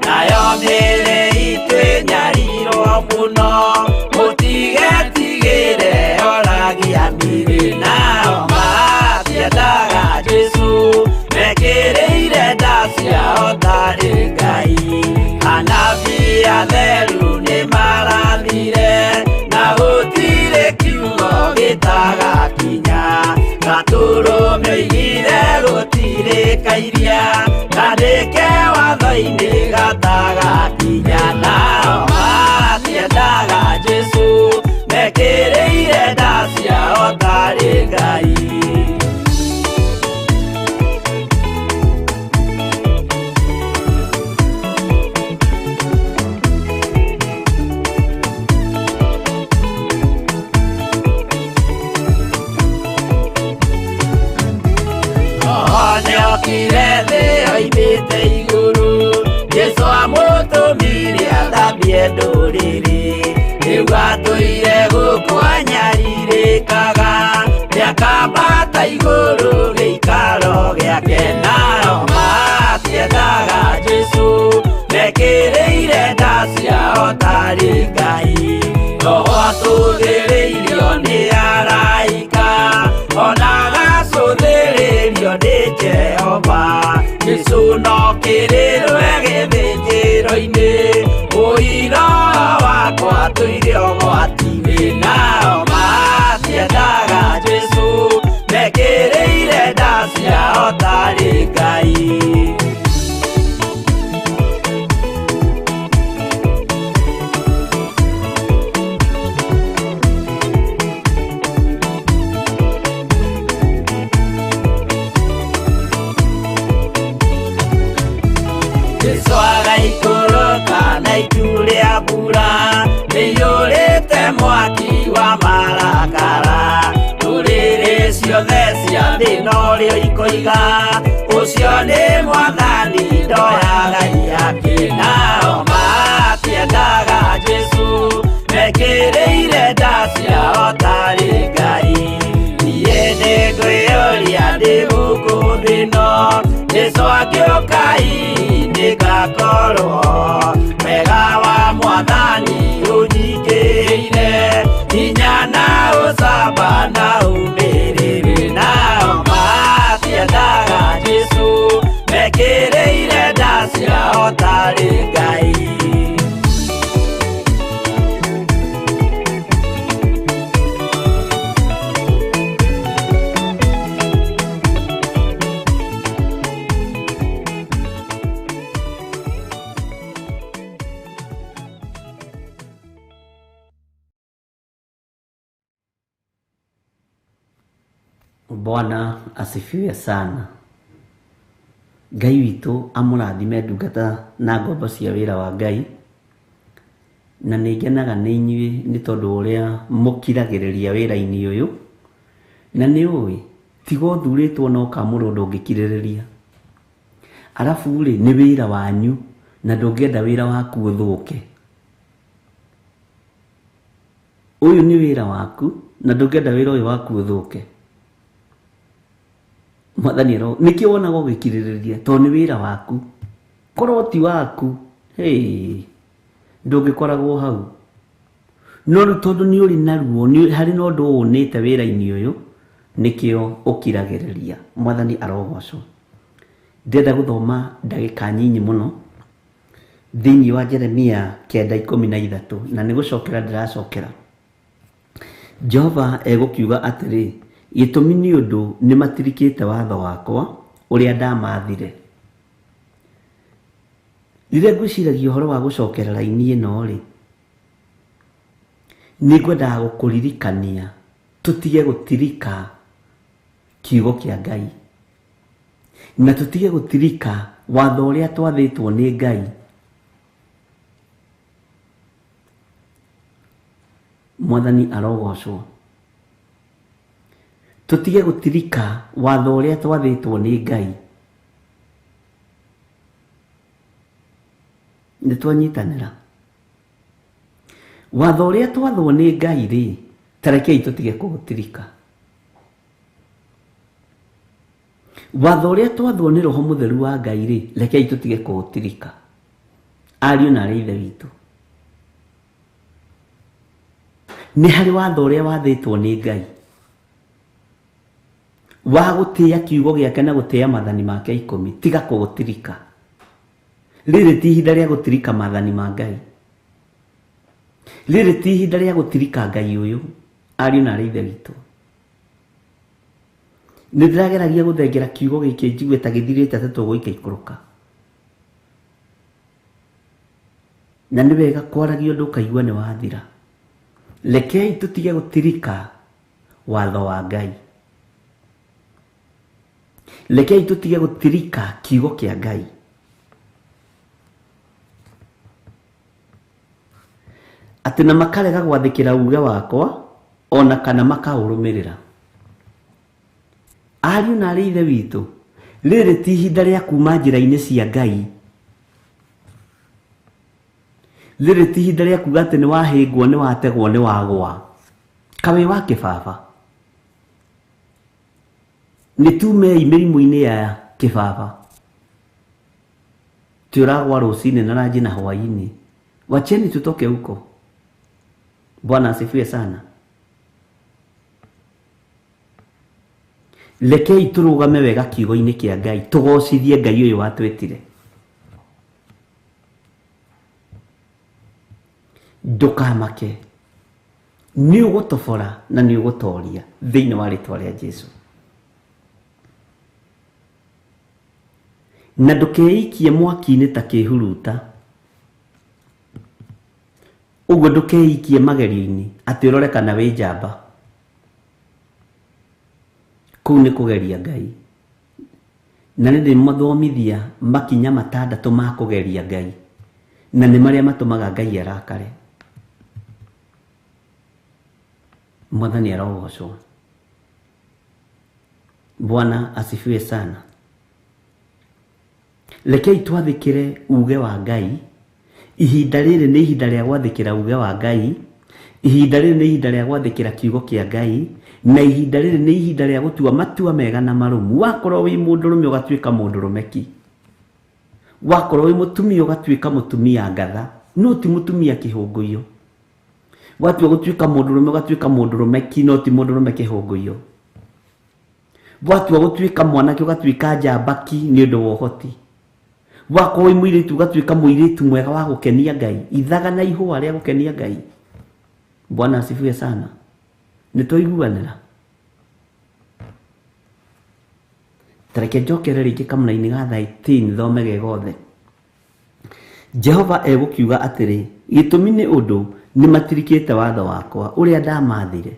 nayo mĩĩrĩ itũ ĩnyarirwo mũno. Mũtigetigĩre oragia mĩĩrĩ. Nao matiendaga Jesu mekĩrĩire nda ciao tarĩ Ngai. Anabii atheru nĩmarathire, na gũtirĩ kiugo gĩtagakinya. Gatũrũme oigire gũtirĩ kairia, kandĩke watho-inĩ gatagakinya. Nao matiendaga Jesu mekĩrĩire nda ciao tarĩ Ngai. Nĩokire thĩ oimĩte igũrũ, Jesu amũtũmire athambie ndũrĩrĩ. Rĩu atũire gũkũ anyarirĩkaga, nĩakambata igũrũ gĩikaro gĩake. Nao matiendaga Jesu mekĩrĩire nda ciao tarĩ Ngai. Roho atũthĩrĩirio nĩ araika, ona agacũthĩrĩrio nĩ Jehova. Jesu no kĩrĩrwe gĩthĩnjĩro-inĩ, Ngai. Jesu agaikũrũka na itu rĩa mbura rĩiyũrĩte mwaki wa marakara. Ndũrĩrĩ ciothe cia thĩ norĩo ikoiga ũcio nĩ Mwathani ndoyaga ihaki. Nao matiendaga Jesu mekĩrĩire nda ciao tarĩ Ngai. Niĩ nĩngwĩyũria ndĩ gũkũ thĩ ĩno, Jesu angĩũka hihi nĩngakorwo. Wega wa Mwathani ũnyingĩrĩire, hinya na ũcamba na ũmĩrĩru. Nao matiendaga Jesu mekĩrĩire nda ciao tarĩ Ngai. Bwana asifiwe sana. Ngai witũ amũrathime ndungata na ngombo cia wĩra wa Ngai. Na nĩ ngenaga nĩ inyuĩ nĩ tondũ ũrĩa mũkiragĩrĩria wĩra-inĩ ũyũ. Na nĩ ũĩ tiga ũthurĩtwo na ũkamũrwo ndũngĩkirĩrĩria. Arabu rĩ nĩ wĩra wanyu na ndũngĩenda wĩra waku ũthũke. Ũyũ nĩ wĩra waku na ndũngĩenda wĩra ũyũ waku ũthũke. Mwathani ero nĩkĩo wonaga ũgĩkirĩrĩria tondũ nĩ wĩra waku. Korwo ti waku, hey, ndũngĩkoragwo hau. No rĩu tondũ nĩ ũrĩ na ruo, harĩ na ũndũ ũnĩte wĩra-inĩ ũyũ, nĩkĩo ũkiragĩrĩria. Mwathani arogocwo. Ndĩrenda gũthoma ndagĩka nyinyi mũno thĩinĩ wa Jeremia 9:13 na nĩ gũcokera ndĩracokera. Jehova egũkiuga atĩrĩ, gĩtũmi nĩ ũndũ nĩ matirikĩte watho wakwa ũrĩa ndamathire. Rĩrĩa ngwĩciragia ũhoro wa gũcokera raini ĩno rĩ, nĩ ngwendaga gũkũririkania tũtige gũtirika kiugo kĩa Ngai na tũtige gũtirika watho ũrĩa twathĩtwo nĩ Ngai. Mwathani arogocwo. Tũtige gũtirika watho ũrĩa twathĩtwo nĩ Ngai. Nĩ twanyitanĩra. Watho ũrĩa twathwo nĩ Ngai rĩ, ta rekei tũtige kũũtirika. Watho ũrĩa twathwo nĩ Roho Mũtheru wa Ngai rĩ, rekei tũtige kũũtirika. Ariũ na aarĩ a Ithe witũ, nĩ harĩ watho ũrĩa wathĩtwo nĩ Ngai wa gũtĩĩa kiugo gĩake na gũtĩĩa maathani make 10. Tiga kũũtirika. Rĩrĩ ti ihinda rĩa gũtirika maathani ma Ngai. Rĩrĩ ti ihinda rĩa gũtirika Ngai ũyũ. Ariũ na aarĩ a Ithe witũ, nĩ ndĩrageragia gũthengera kiugo gĩkĩ njigue ta gĩthirĩte atĩ tũgũika ikũrũka. Na nĩ wega kwaragia ũndũ ũkaigua nĩ wathira. Rekei tũtige gũtirika watho wa Ngai. Rekei tũtige gũtirika kiugo kĩa Ngai. Atĩ na makarega gwathĩkĩra uge wakwa ona kana makaũrũmĩrĩra. Ariũ na aarĩ a Ithe witũ, rĩrĩ ti ihinda rĩa kuma njĩra-inĩ cia Ngai. Rĩrĩ ti ihinda rĩa kuga atĩ nĩ wahĩngwo, nĩ wategwo, nĩ wagwa. Kawĩ wa kĩbaba. Nĩ tumei mĩrimũ-inĩ ya kĩbaba. Tũragwa rũcinĩ na ranji na hwaĩ-inĩ. Wacheni tutoke huko. Bwana asifiwe sana. Rekei tũrũgame wega kiugo-inĩ kĩa Ngai, tũgocithie Ngai ũyũ watwĩtire. Ndũkamake, nĩ ũgũtobora na nĩ ũgũtoria thĩinĩ wa rĩtwa rĩa Jesu. Na ndũkeikie mwaki-inĩ ta kĩhuruta. Ũguo ndũkeikie magerio-inĩ atĩ ũrore kana wĩ njamba. Kũu nĩ kũgeria Ngai. Na nĩ ndĩmathomithia makinya matandatũ ma kũgeria Ngai, na nĩ marĩa matũmaga Ngai arakare. Mwathani arogocwo. Bwana asifiwe sana. Rekei twathĩkĩre uge wa Ngai. Ihinda rĩrĩ nĩ ihinda rĩa gwathĩkĩra uge wa Ngai. Ihinda rĩrĩ nĩ ihinda rĩa gwathĩkĩra kiugo kĩa Ngai. Na ihinda rĩrĩ nĩ ihinda rĩa gũtua matua mega na marũmu. Wakorwo wĩ mũndũrũme ũgatuĩka mũndũrũme ki. Wakorwo wĩ mũtumia ũgatuĩka mũtumia ngatha, no ti mũtumia kĩhũngũiyo. Watua gũtuĩka mũndũrũme ũgatuĩka mũndũrũme ki, no ti mũndũrũme kĩhũngũiyo. Watua gũtuĩka mwanake ũgatuĩka njamba ki nĩ ũndũ wa ũhoti. Wakorwo wĩ mũirĩtu ũgatuĩka mũirĩtu mwega wa gũkenia Ngai, ithaga na ihũa rĩa gũkenia Ngai. Bwana asifiwe sana. Nĩ twaiguanĩra? Tareke njokere rĩngĩ kamũra-inĩ ga 13 thome ge gothe. Jehova egũkiuga atĩrĩ, gĩtũmi nĩ ũndũ nĩ matirikĩte watho wakwa ũrĩa ndamathire,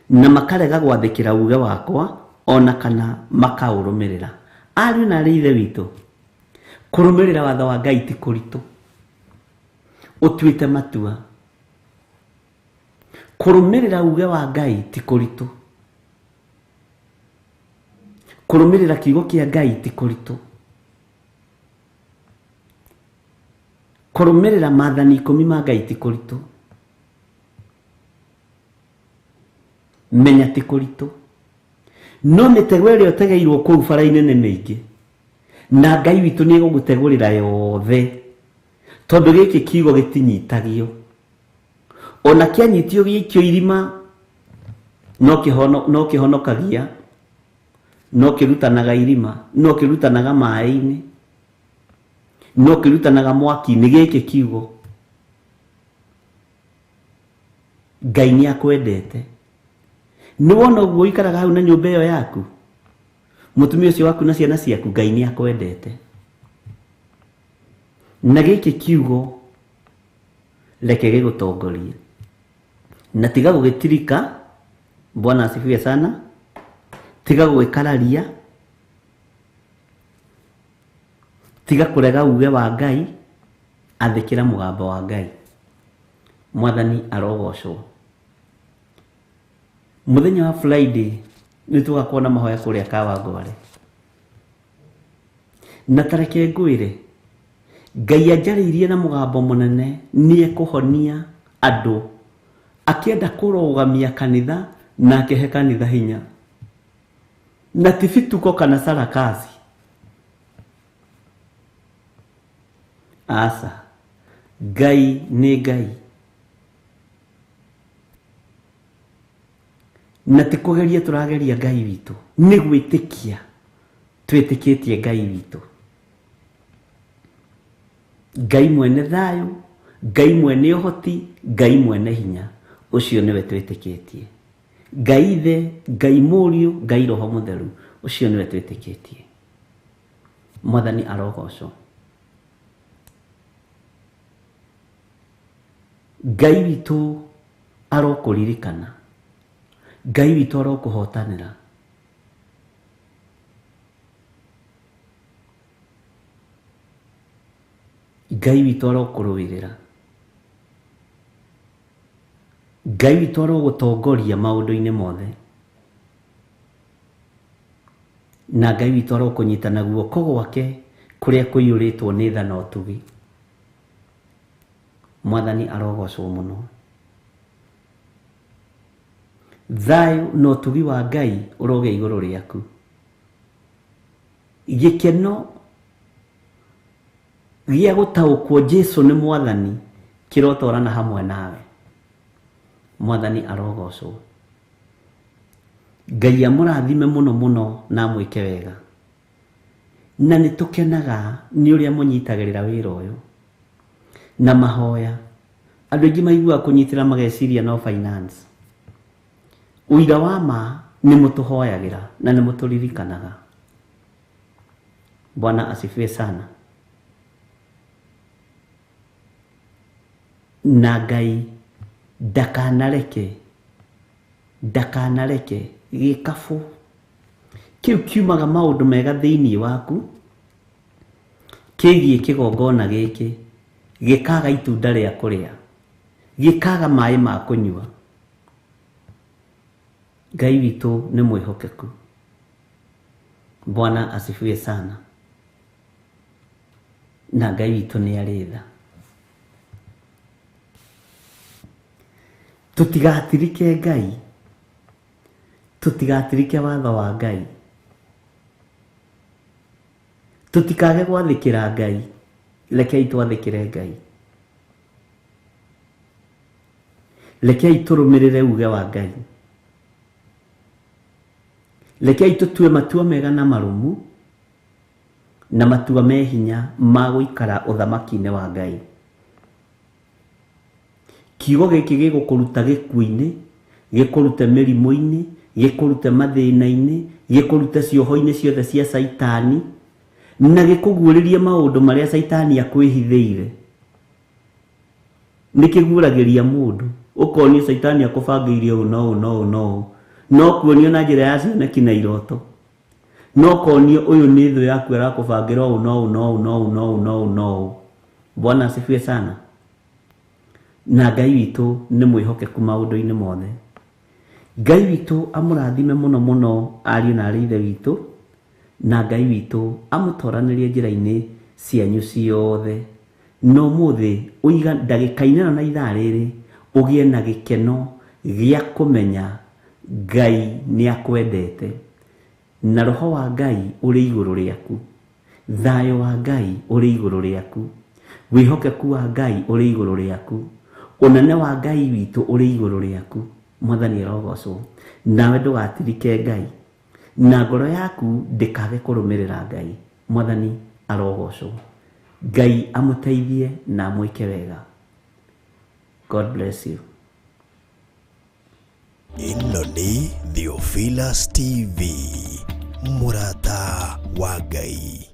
na makarega gwathĩkĩra uge wakwa ona kana makaũrũmĩrĩra. Ariũ na aarĩ ithe witũ, kũrũmĩrĩra watho wa Ngai ti kũritũ. Ũtuĩte matua. Kũrũmĩrĩra uge wa Ngai ti kũritũ. Kũrũmĩrĩra kiugo kĩa Ngai ti kũritũ. Kũrũmĩrĩra maathani 10 ma Ngai ti kũritũ. Menya ti kũritũ. No mĩtego ĩrĩa ũtegeirwo kũu bara-inĩ nĩ mĩingĩ, na Ngai witũ nĩ egũgũtegũrĩra yothe, tondũ gĩkĩ kiugo gĩtinyitagio. Ona kĩanyitio gĩikio irima, no kĩhonokagia, no kĩrutanaga irima, no kĩrutanaga maĩ-inĩ, no kĩrutanaga mwaki-inĩ. Gĩkĩ kiugo Ngai nĩ akwendete. Nĩ wona ũguo ũikaraga hau na nyũmba ĩyo yaku, mũtumia ũcio waku na ciana ciaku, Ngai nĩ akwendete. Na gĩkĩ kiugo reke gĩgũtongorie, na tiga gũgĩtirika. Bwana asifiwe sana. Tiga gũgĩkararia, tiga kũrega uge wa Ngai, athĩkĩra mũgambo wa Ngai. Mwathani arogocwo. Mũthenya wa Friday nĩ tũgakorwo na mahoya kũrĩa Kawangware. Na tareke ngwĩre, Ngai anjarĩirie na mũgambo mũnene nĩ ekũhonia andũ, akĩenda kũrũgamia kanitha na akĩhe kanitha hinya, na ti bituko kana sarakasi. Aca, Ngai nĩ Ngai. Na ti kũgeria tũrageria Ngai witũ, nĩ gwĩtĩkia twĩtĩkĩtie Ngai witũ. Ngai mwene thayũ, Ngai mwene ũhoti, Ngai mwene hinya, ũcio nĩwe twĩtĩkĩtie. Ngai Ithe, Ngai Mũriũ, Ngai Roho Mũtheru, ũcio nĩwe twĩtĩkĩtie. Mwathani arogocwo. Ngai witũ arokũririkana. Ngai witũ arokũhotanĩra. Ngai witũ arokũrũĩrĩra. Ngai witũ arogũtongoria maũndũ-inĩ mothe. Na Ngai witũ arokũnyita na guoko gwake kũrĩa kũiyũrĩtwo nĩ tha na ũtugi. Mwathani arogocwo mũno. Thayũ na ũtugi wa Ngai ũrogĩa igũrũ rĩaku. Gĩkeno gĩa gũtaũkwo Jesũ nĩ Mwathani kĩrotwarana hamwe nawe. Mwathani arogocwo. Ngai amũrathime mũno mũno na amwĩke wega. Na nĩ tũkenaga nĩ ũrĩa mũnyitagĩrĩra wĩra ũyũ na mahoya. Andũ aingĩ maiguaga kũnyitĩra mageciria no finance. Ũira wa ma nĩ mũtũhoyagĩra na nĩ mũtũririkanaga. Bwana asifiwe sana. Na Ngai ndakanareke gĩkabũ kĩu kiumaga maũndũ mega thĩinĩ waku kĩgiĩ kĩgongona gĩkĩ gĩkaga itunda rĩa kũrĩa, gĩkaga maĩ ma kũnyua. Ngai witũ nĩ mwĩhokeku. Bwana asifiwe sana. Na Ngai witũ nĩ arĩ tha. Tũtigatirike Ngai, tũtigatirike watho wa Ngai, tũtikage gwathĩkĩra Ngai. Rekei twathĩkĩre Ngai, rekei tũrũmĩrĩre uge wa Ngai, rekei tũtue matua mega na marũmu na matua me hinya ma gũikara ũthamaki-inĩ wa Ngai. Kiugo gĩkĩ gĩgũkũruta gĩkuũ-inĩ, gĩkũrute mĩrimũ-inĩ, gĩkũrute mathĩna-inĩ, gĩkũrute cioho-inĩ ciothe cia Caitani, na gĩkũguũrĩrie maũndũ marĩa Caitani akwĩhithĩire. Nĩ kĩguũragĩria mũndũ, ũkonio Caitani akũbangĩire ũũ na ũũ na ũũ na ũũ, no kuonio na njĩra ya cioneki na iroto, no konio ũyũ nĩ thũ yaku arakũbangĩra ũũ na ũũ na ũũ na ũũ na ũũ na ũũ na ũũ. Bwana asifiwe sana. Na Ngai witũ nĩ mwĩhokeku maũndũ-inĩ mothe. Ngai witũ amũrathime mũno mũno ariũ na arĩ ithe witũ, na Ngai witũ amũtoranĩrie njĩra-inĩ cianyu ciothe. Na ũmũthĩ ũiga ndagĩka-inĩ ĩno na ithaa rĩrĩ ũgĩe na gĩkeno gĩa kũmenya Ngai nĩ akwendete, na roho wa Ngai ũrĩ igũrũ rĩaku, thayũ wa Ngai ũrĩ igũrũ rĩaku, wĩhokeku wa Ngai ũrĩ igũrũ rĩaku, ũnene wa Ngai witũ ũrĩ igũrũ rĩaku. Mwathani arogocwo. Nawe ndũgatirike Ngai, na ngoro yaku ndĩkage kũrũmĩrĩra Ngai. Mwathani arogocwo. Ngai amũteithie na amwĩke wega. God bless you. Ĩno nĩ Theophilus TV, mũrata wa Ngai.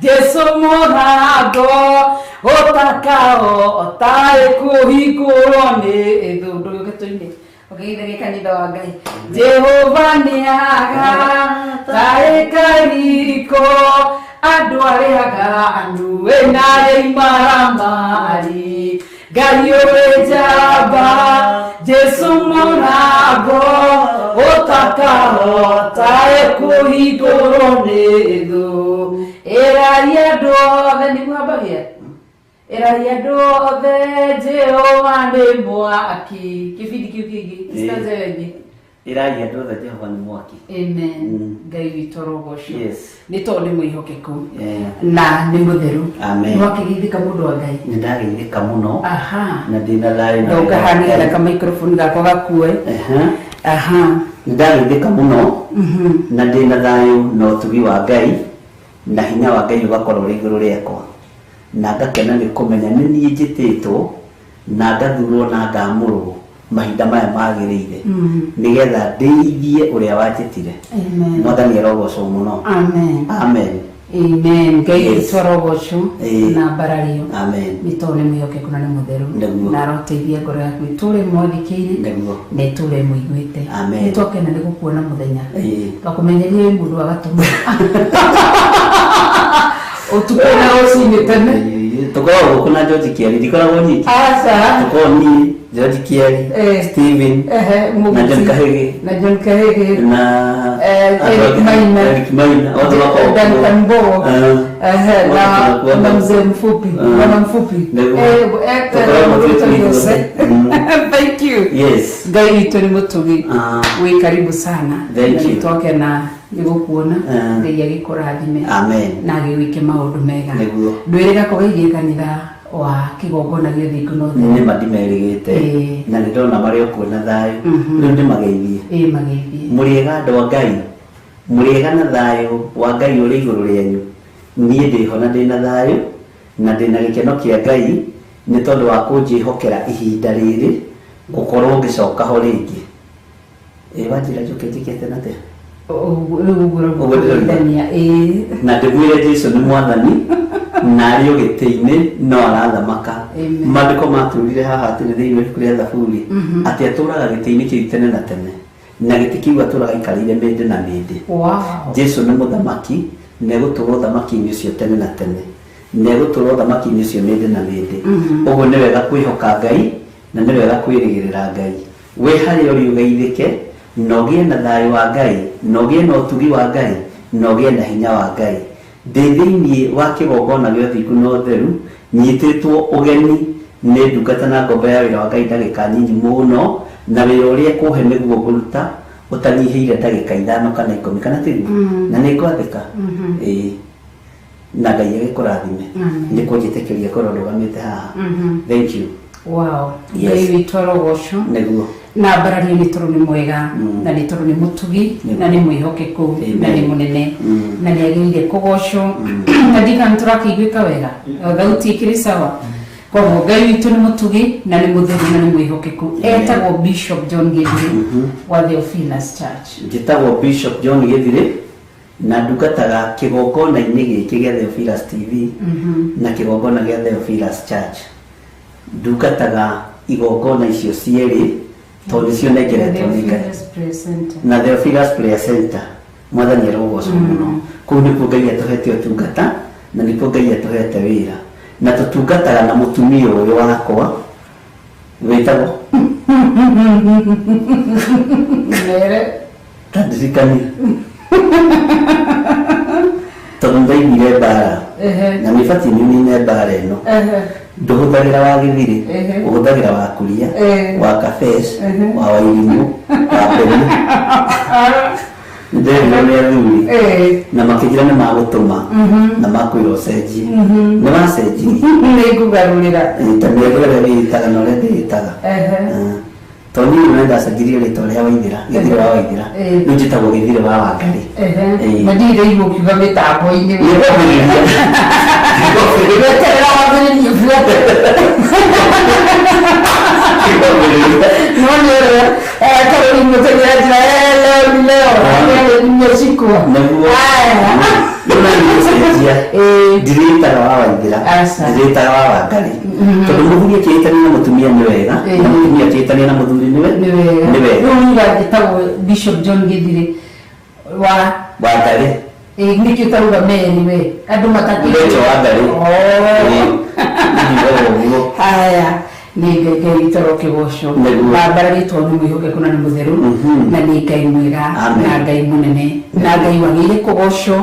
Jesu mũrango ũtakao ũtarĩ kũhingũrwo nĩ thũ. Ndũgĩũke tũine ũkĩgeithagia kanitha wa Ngai. Jehova nĩaga tarĩ kariko andũ arĩa aganu wĩna imaramari. Ngai ũrĩ njamba, Jesu mũrango ũtakao ũtarĩ kũhingũrwo nĩ thũ. Ĩrai andũ othe, nĩguo hambagia. Ĩrai andũ othe Jehova nĩ mwaki. Kĩbindi kĩu kĩngĩ, stanza ĩyo ĩngĩ. Ĩrai andũ othe Jehova nĩ mwaki. Amen. Ngai witũ arogocwo. Yes. Nĩ tondũ nĩ mwĩhokeku na nĩ mũtheru. Amen. Nĩwakĩgeithĩka mũndũ wa Ngai. Nĩ ndageithĩka mũno. Aha. Na ndĩna thayũ na Ndoka wega wa haha nĩgetha Ngai. ka microphone gakwa gakue. Aha. Nĩ ndageithĩka mũno na ndĩna thayũ na ũtugi wa Ngai na hinya wa Ngai ũgakorwo ũrĩ igũrũ rĩakwa, na ngakena nĩ kũmenya nĩ niĩ njĩtĩtwo na ngathurwo na ngamũrwo mahinda maya magĩrĩire, nĩgetha ndĩithie ũrĩa wanjĩtire. Amen. Mwathani arogocwo mũno. Amen. Amen. Amen. Ngai Yes. witũ arogocwo na mbarario. Amen. Nĩ tondũ nĩ mwĩhokeku na nĩ mũtheru. Nĩguo. Na aroteithia ngoro yaku ĩtũre mwathĩkĩire Nĩguo. na ĩtũre mũiguĩte. Amen. Nĩ twakena nĩ gũkuona mũthenya. Twakũmenyeria wĩ mũndũ wa gatũma. Ũtukũ na rũcinĩ tene. Tũkoragwo gũkũ na George Kieri, ndikoragwo nyiki. Aca. Tũkoragwo niĩ, George Kieri, Steven, na John Kahĩgĩ. Na John Kahĩgĩ. Na Eric Maina. Eric Maina. Othe makoragwo Duncan kuo. Mbogo. Othe Na mzee mfupi, bwana mfupi. Nĩguo. Tũkoragwo twĩ twĩ Thank you. Yes. Ngai witũ nĩ mũtugi. Wĩ karibu sana. Thank Na you. nĩ twakena nĩ gũkuona. Ngai agĩkũrathime. Amen. Na agĩgwĩke maũndũ mega. Nĩguo. Ndwĩrĩga kũgeithia kanitha wa kĩgongona gĩa Thingo na Ũtheru. Nĩ ma ndimerĩgĩte na nĩ ndona marĩ o kuo na thayũ. Rĩu ndĩmageithie. Mageithie. Mũrĩega andũ a Ngai, mũrĩega na thayũ wa Ngai ũrĩ igũrũ rĩanyu. Niĩ ndĩho na ndĩna thayũ na ndĩna gĩkeno kĩa Ngai nĩ tondũ wa kũnjĩhokera ihinda rĩrĩ Ngũkorwo ngĩcoka ho rĩngĩ. Ĩ wanjĩra njũke njĩke na atĩa? Ũguo ndĩroiga. Na ndĩmwĩre Jesu nĩ mwathani na arĩ o gĩtĩ-inĩ no arathamaka. Amen. Maandĩko matũrire haha atĩrĩ thĩinĩ wa ibuku rĩa Thaburi atĩ atũraga gĩtĩ-inĩ kĩu tene na tene na gĩtĩ kĩu atũraga aikarĩire mĩndĩ na mĩndĩ. Wow. Jesu nĩ mũthamaki na egũtũra ũthamaki-inĩ ũcio tene na tene na egũtũra ũthamaki-inĩ ũcio mĩndĩ na mĩndĩ. Ũguo nĩ wega kwĩhoka Ngai na nĩ wega kwĩrĩgĩrĩra Ngai. Wĩ harĩa ũrĩ ũgeithĩke na ũgĩe na thayũ wa Ngai na ũgĩe na ũtugi wa Ngai na ũgĩe na hinya wa Ngai. Ndĩ thĩinĩ wa kĩgongona gĩa ũthingu na ũtheru nyitĩtwo ũgeni nĩ ndungata na ngombo ya wĩra wa Ngai ndagĩka nyinyi mũno na wĩra ũrĩa ekũhe nĩguo ngũruta ũtanyihĩire ndagĩka 5 kana 10 kana tiguo na nĩ ngwathĩka. Ĩĩ na Ngai agĩkũrathime nĩ kũnjĩtĩkĩria ngorwo ndũgamĩte haha. Thank you. Wow. Yes. Ngai witũ arogocwo. Nĩguo. Na mbarario nĩ tondũ nĩ mwega na nĩ tondũ nĩ mũtugi na nĩ mwĩhokeku na nĩ mũnene na nĩ agĩrĩire kũgocwo na ndikana tũrakĩiguĩka wega thauti ĩkĩrĩ sawa. Koguo Ngai witũ nĩ mũtugi na nĩ mũtheru na nĩ mwĩhokeku. Etagwo Bishop John Githiri wa Theophilus Church. Njĩtagwo Bishop John Githiri na ndungataga kĩgongona-inĩ gĩkĩ gĩa Theophilus TV na kĩgongona gĩa Theophilus Church. Ndungataga igongona icio cierĩ tondũ nĩcio nengeretwo nĩ Ngai. Theophilus Prayer Center. Na Theophilus Prayer Center. Mwathani arogocwo mũno. Kũu nĩkuo Ngai atũhete ũtungata na nĩkuo Ngai atũhete wĩra na tũtungataga na mũtumia ũyũ wakwa wĩtagwo Mere. Tandirikania tondũ ndaiguire mbara na nĩ batiĩ nĩnine mbara ĩno. Ndũhũthagĩra wa Githiri, ũhũthagĩra wa Kuria, wa Kafes, wa Wairimũ, wa Peni. Nĩnderirwo nĩ athuri na makĩnjĩra nĩ magũtũma na makwĩra ũcenjie. Nĩ wacenjirie. Nĩngũgarũrĩra. Ta mĩaka ĩrĩa ndĩĩtaga na ũrĩa ndĩĩtaga. Tondũ niĩ nĩ ndacenjirie rĩtwa rĩa Waithĩra, Githiri wa Waithĩra. Rĩu njĩtagwo Githiri wa Wangari. Na ndirĩ ndaigua ũkiuga mĩtambo-inĩ. Weterera wambĩrĩrie buate. No nĩ ũrĩa Caroline Mũtegi anjĩra, leo ni leo, leo nimeshikwa. Nĩguo. Rĩu na niĩ gũcenjia. Ndirĩtaga wa Waithĩra, ndirĩtaga wa Wangari. Tondũ mũthuri akĩhĩtania na mũtumia nĩ wega, na mũtumia akĩhĩtania na mũthuri nĩ wega. Nĩ wega. Rĩu uga njĩtagwo Bishop John Githiri wa Wangari. Nĩkĩo ũtarauga Mary we andũ matakĩũĩ. Rachel Wangari. Ũguo. Haya nĩ Ngai Ngai witũ arokĩgocwo. Nĩguo. Wambararĩtwo nĩ mwĩhokeku na nĩ mũtheru na nĩ Ngai mwega na Ngai mũnene na Ngai wagĩrĩire kũgocwo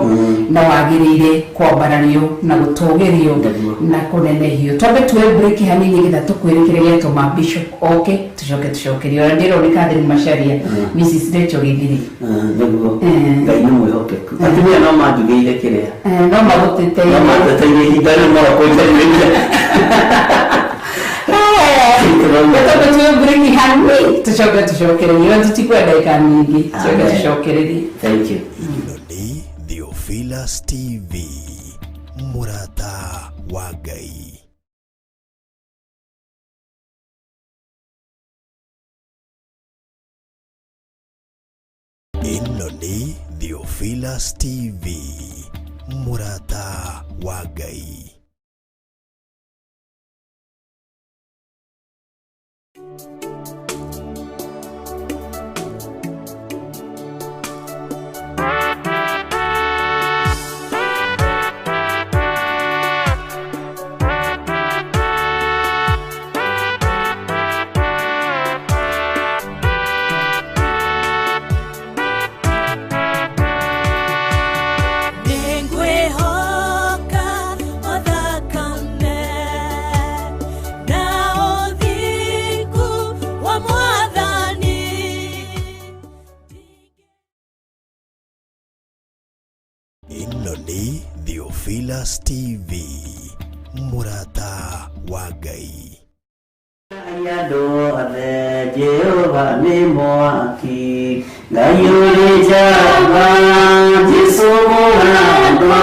na wagĩrĩire kwambarario na gũtũgĩrio na kũnenehio. Twambe tuoe break hanini nĩgetha tũkwĩre kĩrĩa gĩatũma Bishop oke tũcoke tũcokerie. Ona ndĩroneka Theri Macharia Mrs Rachel Githiri. Nĩguo. Ngai nĩ mwĩhokeku. Atumia no manjugĩire kĩrĩa. No magũteteire. No magũteteire ihinda rĩu marakũnjarĩria. Twambe tuoe break hanini tũcoke tũcokererie. Ona tũtikuoya ndagĩka nyingĩ. Tũcoke tũcokererie. Thank you. Ĩno nĩ Theophilus TV, mũrata wa Ngai. Ĩno nĩ Theophilus TV, mũrata wa Ngai. Nĩngwĩhoka othakame na ũthingu wa Mwathani. Ĩno nĩ Theophilus TV, mũrata wa Ngai. Andũ othe Jehova nĩ mwaki, Ngai ũrĩ njamba, Jesũ mũramba,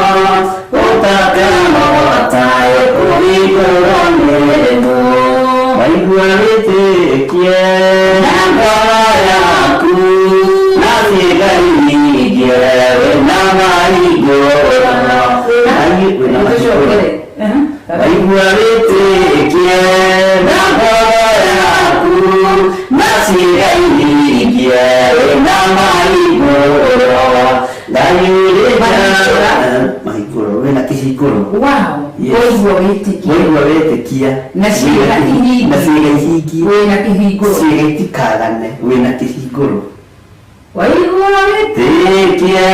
ũtakamahota kũhingũra mĩrĩmo. Waigua wĩtĩkie na ngoro yaku na ciĩga ihingie wĩna mahingũro. Wĩna mahingũro. Waigua wĩtĩkie na ngoro yaku na ciĩga ihingie wĩna mahingũro. Ngai ũrĩ mahingũro, wĩna kĩhingũro. Wow. Yes. Waigua wĩtĩkie Waigua wĩtĩkia Na ciĩga ihingie. Na ciĩga ihingie wĩna kĩhingũro. Ciĩga itikagane wĩna kĩhingũro. Waigua wĩtĩkie Wĩtĩkie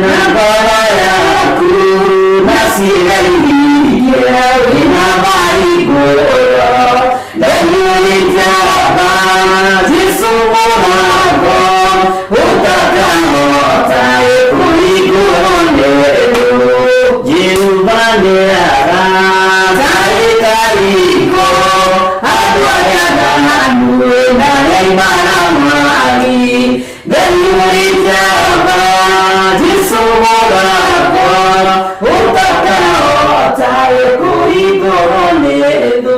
na ngoro yaku na ciĩga ihingie wĩna mahingũro. Ngai ũrĩ njamba, Jesũ mũrango ũtakahota kũhingũrwo nĩ thũ. Jehova nĩaga tarĩ kariko andũ arĩa aganu na arĩa imaramari. Ngai ũrĩ njamba, Jesũ mũrango ũtakahota kũhingũrwo nĩ thũ.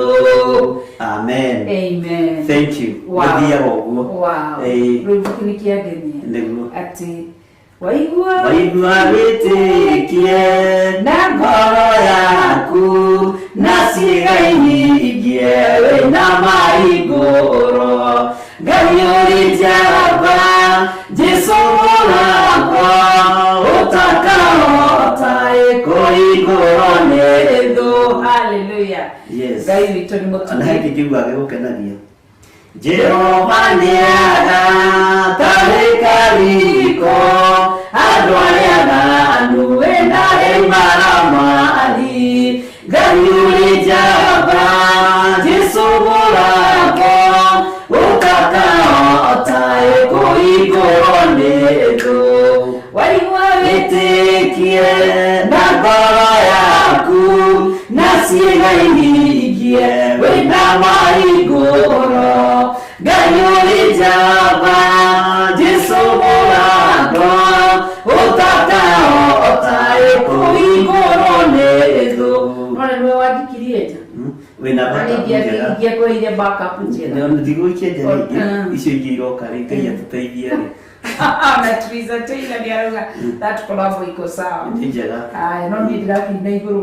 Amen. Amen. Thank you. Wow. Gũthiaga ũguo. Wow. Ĩĩ. Rwĩmbo kĩu nĩ kĩangenia Nĩguo. atĩ waigua Waigua wĩtĩkie na ngoro yaku na ciĩga ihingie wĩna mahingũro. Ngai ũrĩ njamba, Jesũ mũrango ũtakahota kũhingũrwo nĩ thũ. Hallelujah. Yes. Ngai witũ nĩ Na mũtugi. he kĩngiuga gĩgũkenagia. Jehova nĩaga tarĩ kariko andũ arĩa aganu wĩna imaramari. Ngai ũrĩ njamba, Jesũ mũrango ũtakahota kũhingũrwo nĩ thũ. Waigua Wĩtĩkie na ngoro yaku na ciĩga ihingie wĩna mahingũro. Ngai ũrĩ njamba, Jesũ mũrango ũtakahota kũhingũrwo nĩ thũ. Nona nĩwe wanjikirie nja. Wĩna backup njega. Ingĩakũheire backup njega. Ndigũikia nja rĩngĩ, Mm. icio ingĩ iroka rĩ, Ngai atũteithie rĩ. Na Teresa Taylor nĩ arauga that collab iko sawa. Nĩ njega. Haya, no niĩ ndĩrakĩina igũrũ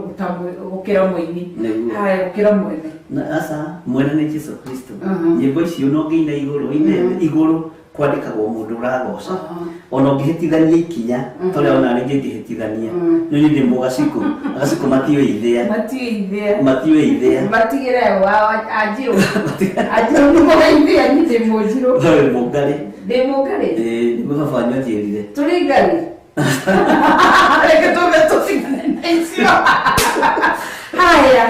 gũkĩra mũini. Nĩguo. Haya, gũkĩra mwene. Na aca mwene nĩ Jesu Kristo. Mhm. Nyĩmbo icio no ngĩina igũrũ ine igũrũ kwandĩkagwo mũndũ ũragoca. Ona ũngĩhĩtithania ikinya torĩa ona rĩngĩ ngĩhĩtithania nĩ niĩ ndĩ mũgacikũ agacikũ matiũĩ ithĩa. Matiũĩ ithĩa. Matiũĩ ithĩa. Matigĩre wa anjirũ. Anjirũ nĩ mũgeithia, niĩ ndĩ mũnjirũ. Wĩ mũngarĩ. Ndĩ mũngarĩ. Ĩĩ, nĩguo baba wanyu anjĩrire. Tũrĩ ngarĩ. Reke tũme tũtigane na icio. Haya.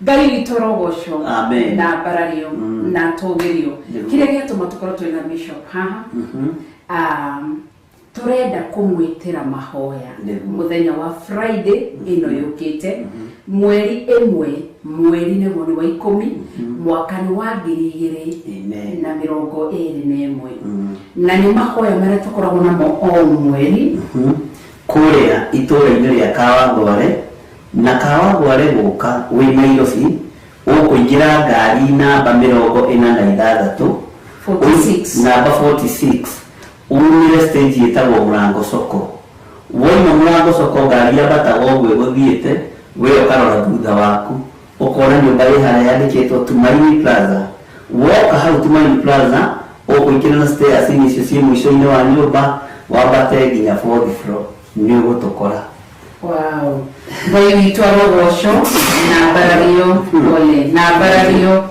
Ngai witũ arogocwo. Amen. Na ambarario na atũgĩrio. Nĩguo. Kĩrĩa gĩatũma tũkorwo twĩna bishop haha tũrenda kũmwĩtĩra mahoya Nĩguo. mũthenya wa Friday ĩno yũkĩte mweri ĩmwe mweri nĩguo nĩ wa 10 mwaka nĩ wa 2021 na nĩ mahoya marĩa tũkoragwo namo o mweri Kũrĩa itũũra-inĩ rĩa Kawangware na Kawangware gũka wĩ Nairobi ũkũingĩra ngari namba 46 46. Namba 46 umire stage ĩtagwo Mũrango Soko. Woima Mũrango Soko ngari yambataga ũguo ĩgũthiĩte we ũkarora thutha waku ũkona nyũmba ĩ harĩa yandĩkĩtwo Tumaini Plaza. Woka hau Tumaini Plaza ũkũingĩra na stairs icio ciĩ mũico-inĩ wa nyũmba wambate nginya fourth floor nĩ ũgũtũkora. Wow. Ngai witũ arogocwo na ambarario pole na ambarario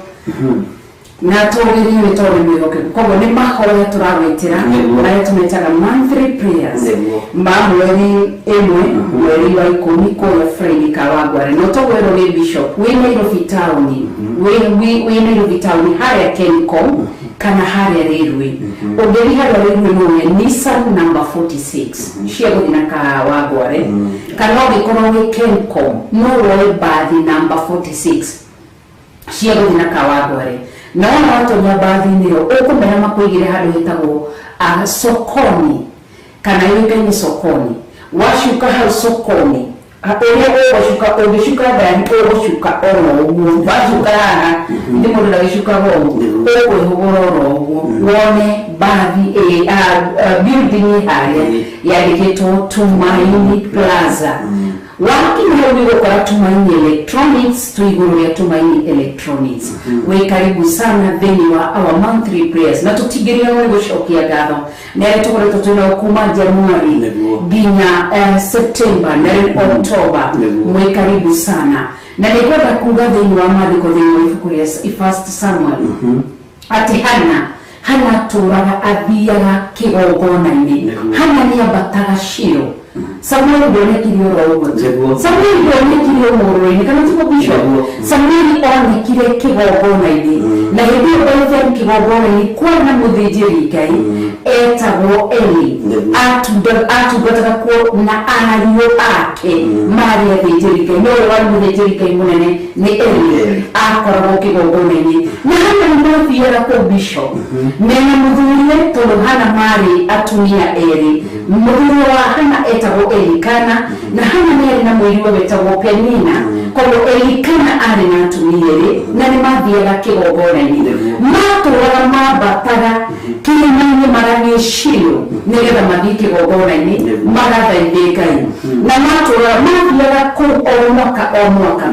na tũgĩrio nĩ tondũ nĩ mwĩhokeku. Koguo nĩ mahoya tũragwĩtĩra Nĩguo. marĩa tũmetaga monthly prayers Nĩguo. ma mweri ĩmwe mweri wa 10 kũrĩa Friday Kawangware. Na tũgwĩrwo nĩ bishop wĩ Nairobi town, wĩ Nairobi town harĩa Kencom kana harĩa Railway. Ũngĩthiĩ harĩa Railway no wone Nissan number 46 cia gũthiĩ na Kawangware, kana ũngĩkorwo wĩ Kencom no woe bathi number 46 cia gũthiĩ na Kawangware. Na wona watonya bathi-inĩ ĩyo ũkũmera makũigĩre handũ hetagwo sokoni kana yũĩkaine sokoni. Wacuka hau sokoni Ũrĩa ũgũcuka ũngĩcuka ndani ũgũcuka oro ũguo wacuka haha ndĩ mũndũ ndagĩcukaga ũguo ũkwĩhũgũra oro ũguo wone bathi building harĩa yandĩkĩtwo Tumaini Plaza. Wakinya hau nĩ ũgũkora Tumaini Electronics, twĩ igũrũ rĩa Tumaini Electronics. Wĩ karibu sana thĩinĩ wa our monthly prayers na tũtingĩriganĩrwo nĩ gũcokia ngatho nĩ arĩa tũkoretwo twĩ nao kuma January nginya September na rĩu October. Mwĩ karibu sana na nĩ ngwenda kuga thĩinĩ wa maandĩko thĩinĩ wa ibuku rĩa First Samuel atĩ Hana atũraga athiaga kĩgongona-inĩ. Hana nĩ ambataga Shilo. Samuel ndonekire oro ũguo. Samuel ndonekire mũrũ-inĩ kana tiguo Bishop? Samuel onekire kĩgongona-inĩ na hĩndĩ ĩyo by then kĩgongona-inĩ kwarĩ na mũthĩnjĩri Ngai etagwo Eli atungataga kuo na ariũ ake marĩ athĩnjĩri Ngai no ũrĩa warĩ mũthĩnjĩri Ngai mũnene nĩ Eli akoragwo kĩgongona-inĩ na Hana nĩ mathiaga kũu Bishop mena mũthuriwe tondũ Hana marĩ atumia erĩ. Mũthuri wa Hana etagwo Elikana na Hana nĩ arĩ na mũiriwe wetagwo Penina. Koguo Elikana arĩ na atumia erĩ na nĩ mathiaga kĩgongona-inĩ matũraga mambataga kĩrĩma-inĩ magathiĩ Shilo nĩgetha mathiĩ kĩgongona-inĩ magathaithe Ngai na matũraga mathiaga kũu o mwaka o mwaka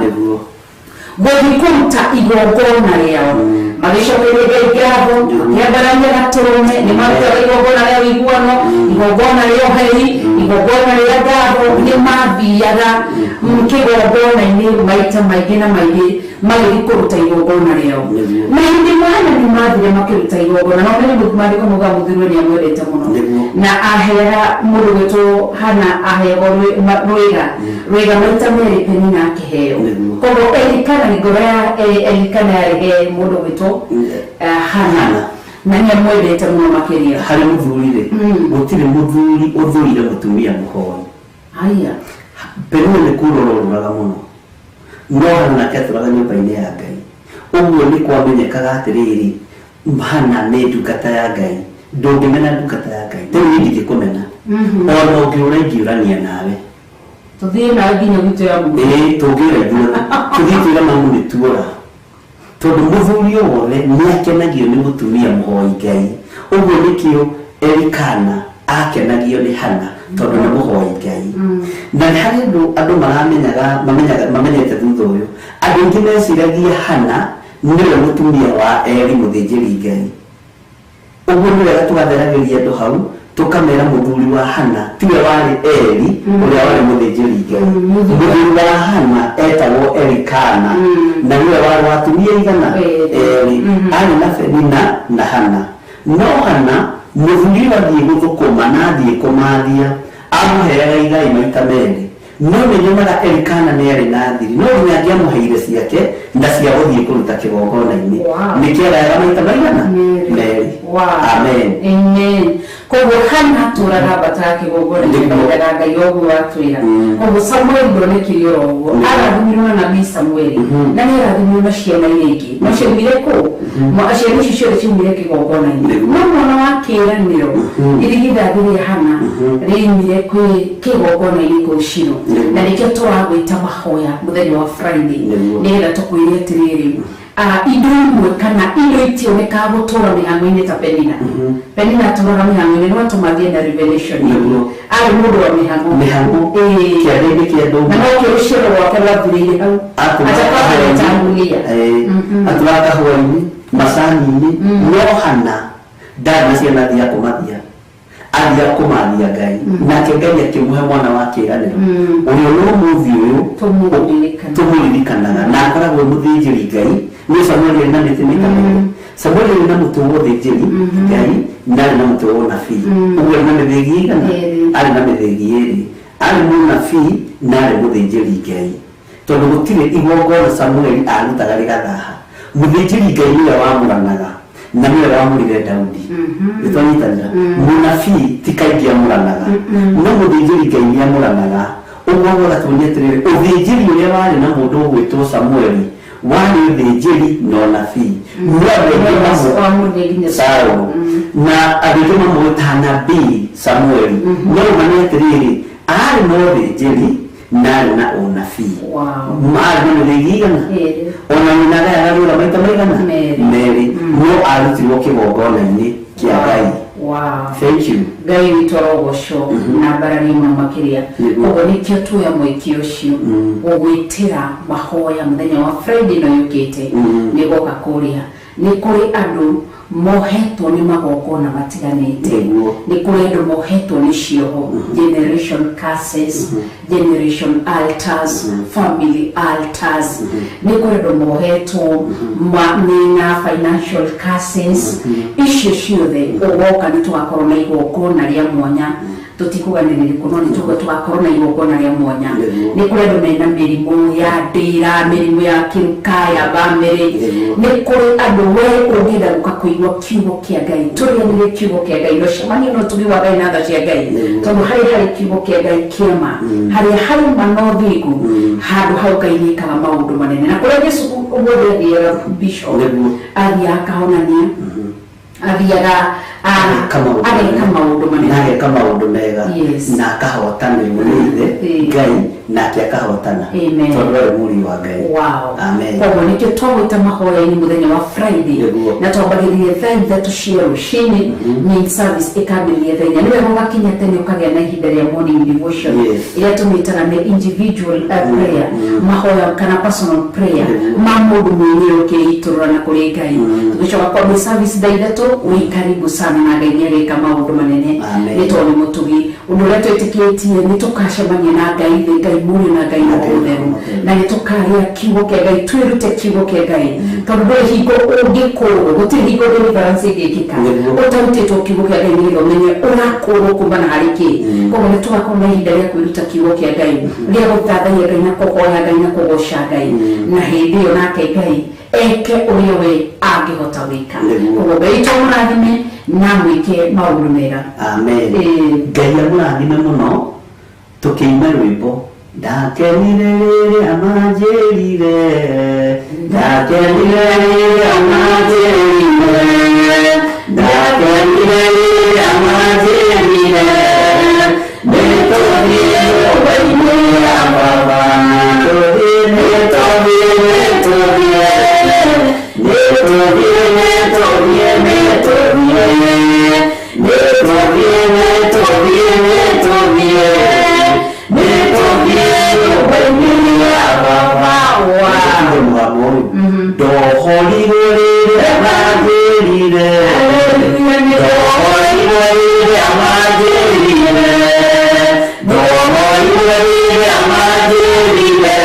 gũthiĩ kũruta igongona rĩao magĩcokeria Ngai ngatho makĩambararia gatũrũme nĩ marutaga igongona rĩa ũiguano igongona rĩa ũheri igongona rĩa ngatho nĩ mathiaga kĩgongona-inĩ maita maingĩ na maingĩ magĩthiĩ kũruta igongona rĩao na hĩndĩ ĩmwe Hana nĩ mathire makĩruta igongona na nĩ maandĩko maugaga mũthuriwe nĩ amwendete mũno na aheaga mũndũ gwĩtwo Hana aheagwo rwĩga maita merĩ Penina akĩheo. Koguo Elikana nĩ ngoro ya Elikana yarĩ he mũndũ gwĩtwo Hana na nĩ amwendete mũno makĩria. Harĩ mũthuri rĩ gũtirĩ mũthuri ũthũire mũtumia mũhoi. Haya Penina nĩ kũrora ũrũraga mũno no Hana nake atũraga nyũmba-inĩ ya Ngai ũguo nĩ kwamenyekaga atĩrĩrĩ Hana nĩ ndungata ya Ngai ndũngĩmena ndungata ya Ngai rĩu niĩ ndingĩkũmena ona ũngĩũra ingĩũrania nawe tũthiĩ nawe nginya gwitũ ya mũciĩ. Ĩĩ tũngĩũra ithuothe tũthiĩ twĩre mamu nĩ tuora tondũ mũthuri o wothe nĩ akenagio nĩ mũtumia mũhoi Ngai ũguo nĩkĩo Elikana akenagio nĩ Hana tondũ nĩ mũhoi Ngai. Na nĩ harĩ andũ maramenyaga mamenyete thutha ũyũ andũ aingĩ meciragia Hana nĩwe mũtumia wa Eli mũthĩnjĩri Ngai ũguo nĩ wega tũgatheragĩria andũ hau tũkamera mũthuri wa Hana tiwe warĩ Eli ũrĩa warĩ mũthĩnjĩri Ngai. Mũthuri wa Hana etagwo Elikana na nĩwe warĩ wa atumia igana erĩ arĩ na Penina na Hana. No Hana mũthuri athiĩ gũthũkũma na athiĩ kũmathia amũheaga igai maita merĩ no nĩ nyonaga Elikana nĩ arĩ na thiri no nginya angĩamũheire ciake na cia gũthiĩ kũruta kĩgongona-inĩ nĩkĩagayaga maita maigana merĩ. Amen. Amen. Koguo Hana atũraga ambataga kĩgongona-inĩ akathaithaga Ngai ũguo atwĩra. Koguo Samuel ndonekire oro ũguo arathimirwo na nabii Samuel na nĩ arathimirwo na ciana iria ingĩ no ciaumire kũ ciana icio ciothe ciaumire kĩgongona-inĩ no mwana wa kĩĩranĩro irigithathi rĩa Hana rĩaumire kwĩ kĩgongona-inĩ kũu Shilo na nĩkĩo tũragwĩta mahoya mũthenya wa Friday nĩgetha tũkwĩre atĩrĩrĩ indo imwe kana indo itionekaga gũtũra mĩhang'o-inĩ ta Penina. Penina atũraga mĩhang'o-inĩ no atũmathie na revelation arĩ mũndũ wa mĩhang'o kĩarĩ-inĩ kĩa ndũngũ na nokĩo rũciaro rwake rwathirĩire hau atakwambetangulia atũraga kahũa-inĩ macani-inĩ no Hana ndarĩ na ciana athiaga kũmathia athiaga kũmathia Ngai nake Ngai akĩmũhe mwana wa kĩĩranĩro ũrĩa no mũthĩ ũyũ tũmũririkanaga na akoragwo mũthĩnjĩri Ngai nĩ Samuel arĩ na mĩtĩ mĩkamĩre. Samuel arĩ na mũtĩ wa ũthĩnjĩri Ngai na arĩ na mũtĩ wa ũnabii ũguo arĩ na mĩthĩgi ĩigana arĩ na mĩthĩgi ĩĩrĩ arĩ mũnabii na arĩ mũthĩnjĩri Ngai tondũ gũtirĩ igongona Samuel arutaga rĩgathaha mũthĩnjĩri Ngai nĩwe wamũranaga na nĩwe wamũrire Daudi nĩtwanyitanĩra mũnabii ti kaingĩ amũranaga no mũthĩnjĩri Ngai nĩ amũranaga ũguo ũgatuonia atĩrĩrĩ ũthĩnjĩri ũrĩa warĩ na mũndũ ũgwĩtwo Samuel warĩ ũthĩnjĩri na ũnabii no andũ aingĩ Saũlũ na andũ aingĩ mamwĩtaga nabii Samuel no ma nĩ atĩrĩrĩ arĩ na ũthĩnjĩri Narĩ na ũnabii. Wow. Marĩ na mĩthaiga igana? Ĩrĩ. Ona nyina agayaga rũra maita maigana? Merĩ. Merĩ. No arutirwo kĩgongona-inĩ kĩa Ngai. Wow. Thank you. Ngai witũ arogocwo na mbarario mũno makĩria. Nĩguo. Koguo nĩkĩo tuoya mweke ũcio gũgwĩtĩra mahoya mũthenya wa Friday ĩno yũkĩte. Nĩgoka kũrĩa nĩ kũrĩ andũ mohetwo nĩ magongona matiganĩte. Nĩguo. Nĩ kũrĩ andũ mohetwo nĩ cioho, generation curses, generation altars, family altars. Nĩ kũrĩ andũ mohetwo mena financial curses. Icio ciothe ũgoka nĩ tũgakorwo na igongona rĩa mwanya. Tũtikuga nĩ rĩrĩkũ, no nĩ tuga tũgakorwo na igongona rĩa mwanya. Nĩguo. Nĩ kũrĩ andũ mena mĩrimũ ya ndĩra, mĩrimũ ya kĩruka ya bamĩrĩ. Nĩguo. Nĩ kũrĩ andũ we ũngĩenda gũka kũigua kiugo kĩa Ngai, tũrĩanĩre kiugo kĩa Ngai no cemanio no ũtugi wa Ngai na tha cia Ngai. Nĩguo. Tondũ harĩ harĩ kiugo kĩa Ngai kĩama, harĩa harĩ ma na ũthingu, handũ hau Ngai nĩekaga maũndũ manene. Na kũrĩa Jesu guothe athiaga, bishop, Nĩguo. athiaga akahonania, athiaga Ageka maũndũ ageka manene. maũndũ manene. Na ageka maũndũ mega. Yes. Na akahotana nĩ ithe Ĩĩ. Ngai, nake akahotana Amen. tondũ arĩ mũriũ wa Ngai. Wow. Amen. Koguo nĩkĩo twagwĩta mahoya-inĩ mũthenya wa Friday. Nĩguo. Na twambagĩrĩria thaa 3 cia rũcinĩ, main service ĩkambĩrĩria thaa 4. Nĩ wega ũgakinya tene ũkagĩa na ihinda rĩa morning devotion, Yes. ĩrĩa tũmĩtaga nĩ individual prayer, mahoya kana personal prayer Nĩguo. ma mũndũ mwenyewe ũkĩitũrũra na kũrĩ Ngai. Tũgĩcoka kwambia service thaa 3, wĩ karibu sana na Ngai nĩarĩka maũndũ manene. Amen. Nĩ tondũ nĩ mũtugi. Ũndũ ũrĩa twĩtĩkĩtie nĩ tũkacemania na Ngai thĩ, Ngai Mũriũ na Ngai Na Roho Ngai Mũtheru, Roho Mũtheru. na nĩ tũkagĩa kiugo kĩa Ngai, twĩrute kiugo kĩa Ngai, tondũ ndũrĩ hingo ũngĩkũrwo, gũtirĩ hingo deliverance ĩngĩkĩka Nĩguo. ũtarutĩtwo kiugo kĩa Ngai nĩgetha ũmenye ũrakũrwo kumana harĩ kĩ. Koguo nĩ tũgakorwo na ihinda rĩa kwĩruta kiugo kĩa Ngai, rĩa gũthathaiya Ngai na kũhoya Ngai na kũgoca Ngai, na hĩndĩ ĩyo nake Ngai eke ũrĩa we angĩhota gwĩka. Nĩguo. Koguo Ngai witũ amũrathime na mwĩke maũndũ mega. Amen. Ĩĩ. Ngai amũrathime mũno. Tũkĩina rwĩmbo, ndakenire rĩrĩa manjĩrire, ndakenire rĩrĩa manjĩrire, ndakenire rĩrĩa manjĩrire, nĩtũthiĩ nyũmba-inĩ ya Baba, nĩtũthiĩ, nĩtũthiĩ, nĩtũthiĩ, nĩtũthiĩ, nĩtũthiĩ, nĩtũthiĩ, nĩtũthiĩ, nĩtũthiĩ, nĩtũthiĩ, nĩtũthiĩ nyũmba-inĩ ya Baba. Wow. Mũgambo ũyũ, ndohorirwo rĩrĩa manjĩrire, ndohorirwo rĩrĩa manjĩrire, ndohorirwo rĩrĩa manjĩrire,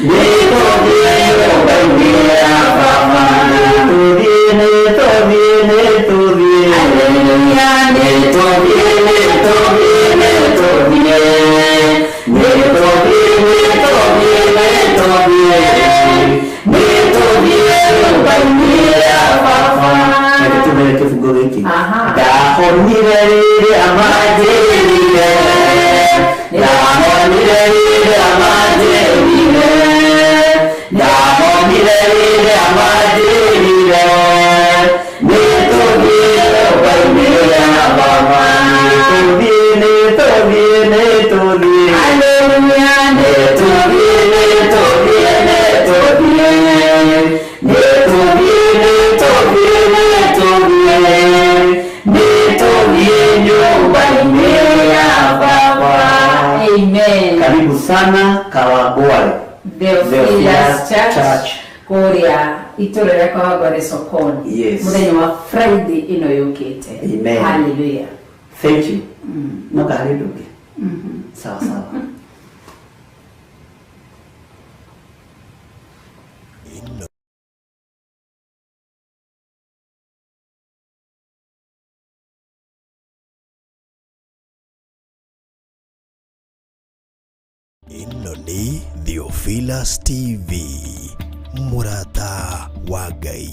nĩtũthiĩ nyũmba-inĩ ya Baba, nĩtũthiĩ, nĩtũthiĩ, nĩtũthiĩ, nĩtũthiĩ, nĩtũthiĩ, nĩtũthiĩ, nĩtũthiĩ, nĩtũthiĩ, nĩtũthiĩ, nĩtũthiĩ nyũmba-inĩ ya Baba. Reke tũmere kĩbungo gĩkĩ. Aha. Ndahonire rĩrĩa manjĩrire, ndahonire rĩrĩa manjĩrire, ndahonire rĩrĩa manjĩrire, nĩtũthiĩ nyũmba-inĩ ya Baba, nĩtũthiĩ, nĩtũthiĩ, nĩtũthiĩ, Hallelujah. nĩtũthiĩ, nĩtũthiĩ, nĩtũthiĩ, nĩtũthiĩ, nĩtũthiĩ, nĩtũthiĩ, nĩtũthiĩ nyũmba-inĩ ya Baba. Amen. Karibu sana Kawangware. Theophilus Theophilus Church, Church. kũrĩa itũra rĩa Kawangware sokoni. Yes. Mũthenya wa Friday ĩno yũkĩte. Amen. Hallelujah. Thank you. No harĩ ũndũ ũngĩ? Sawa sawa. Ĩno nĩ Theophilus TV, mũrata wa Ngai.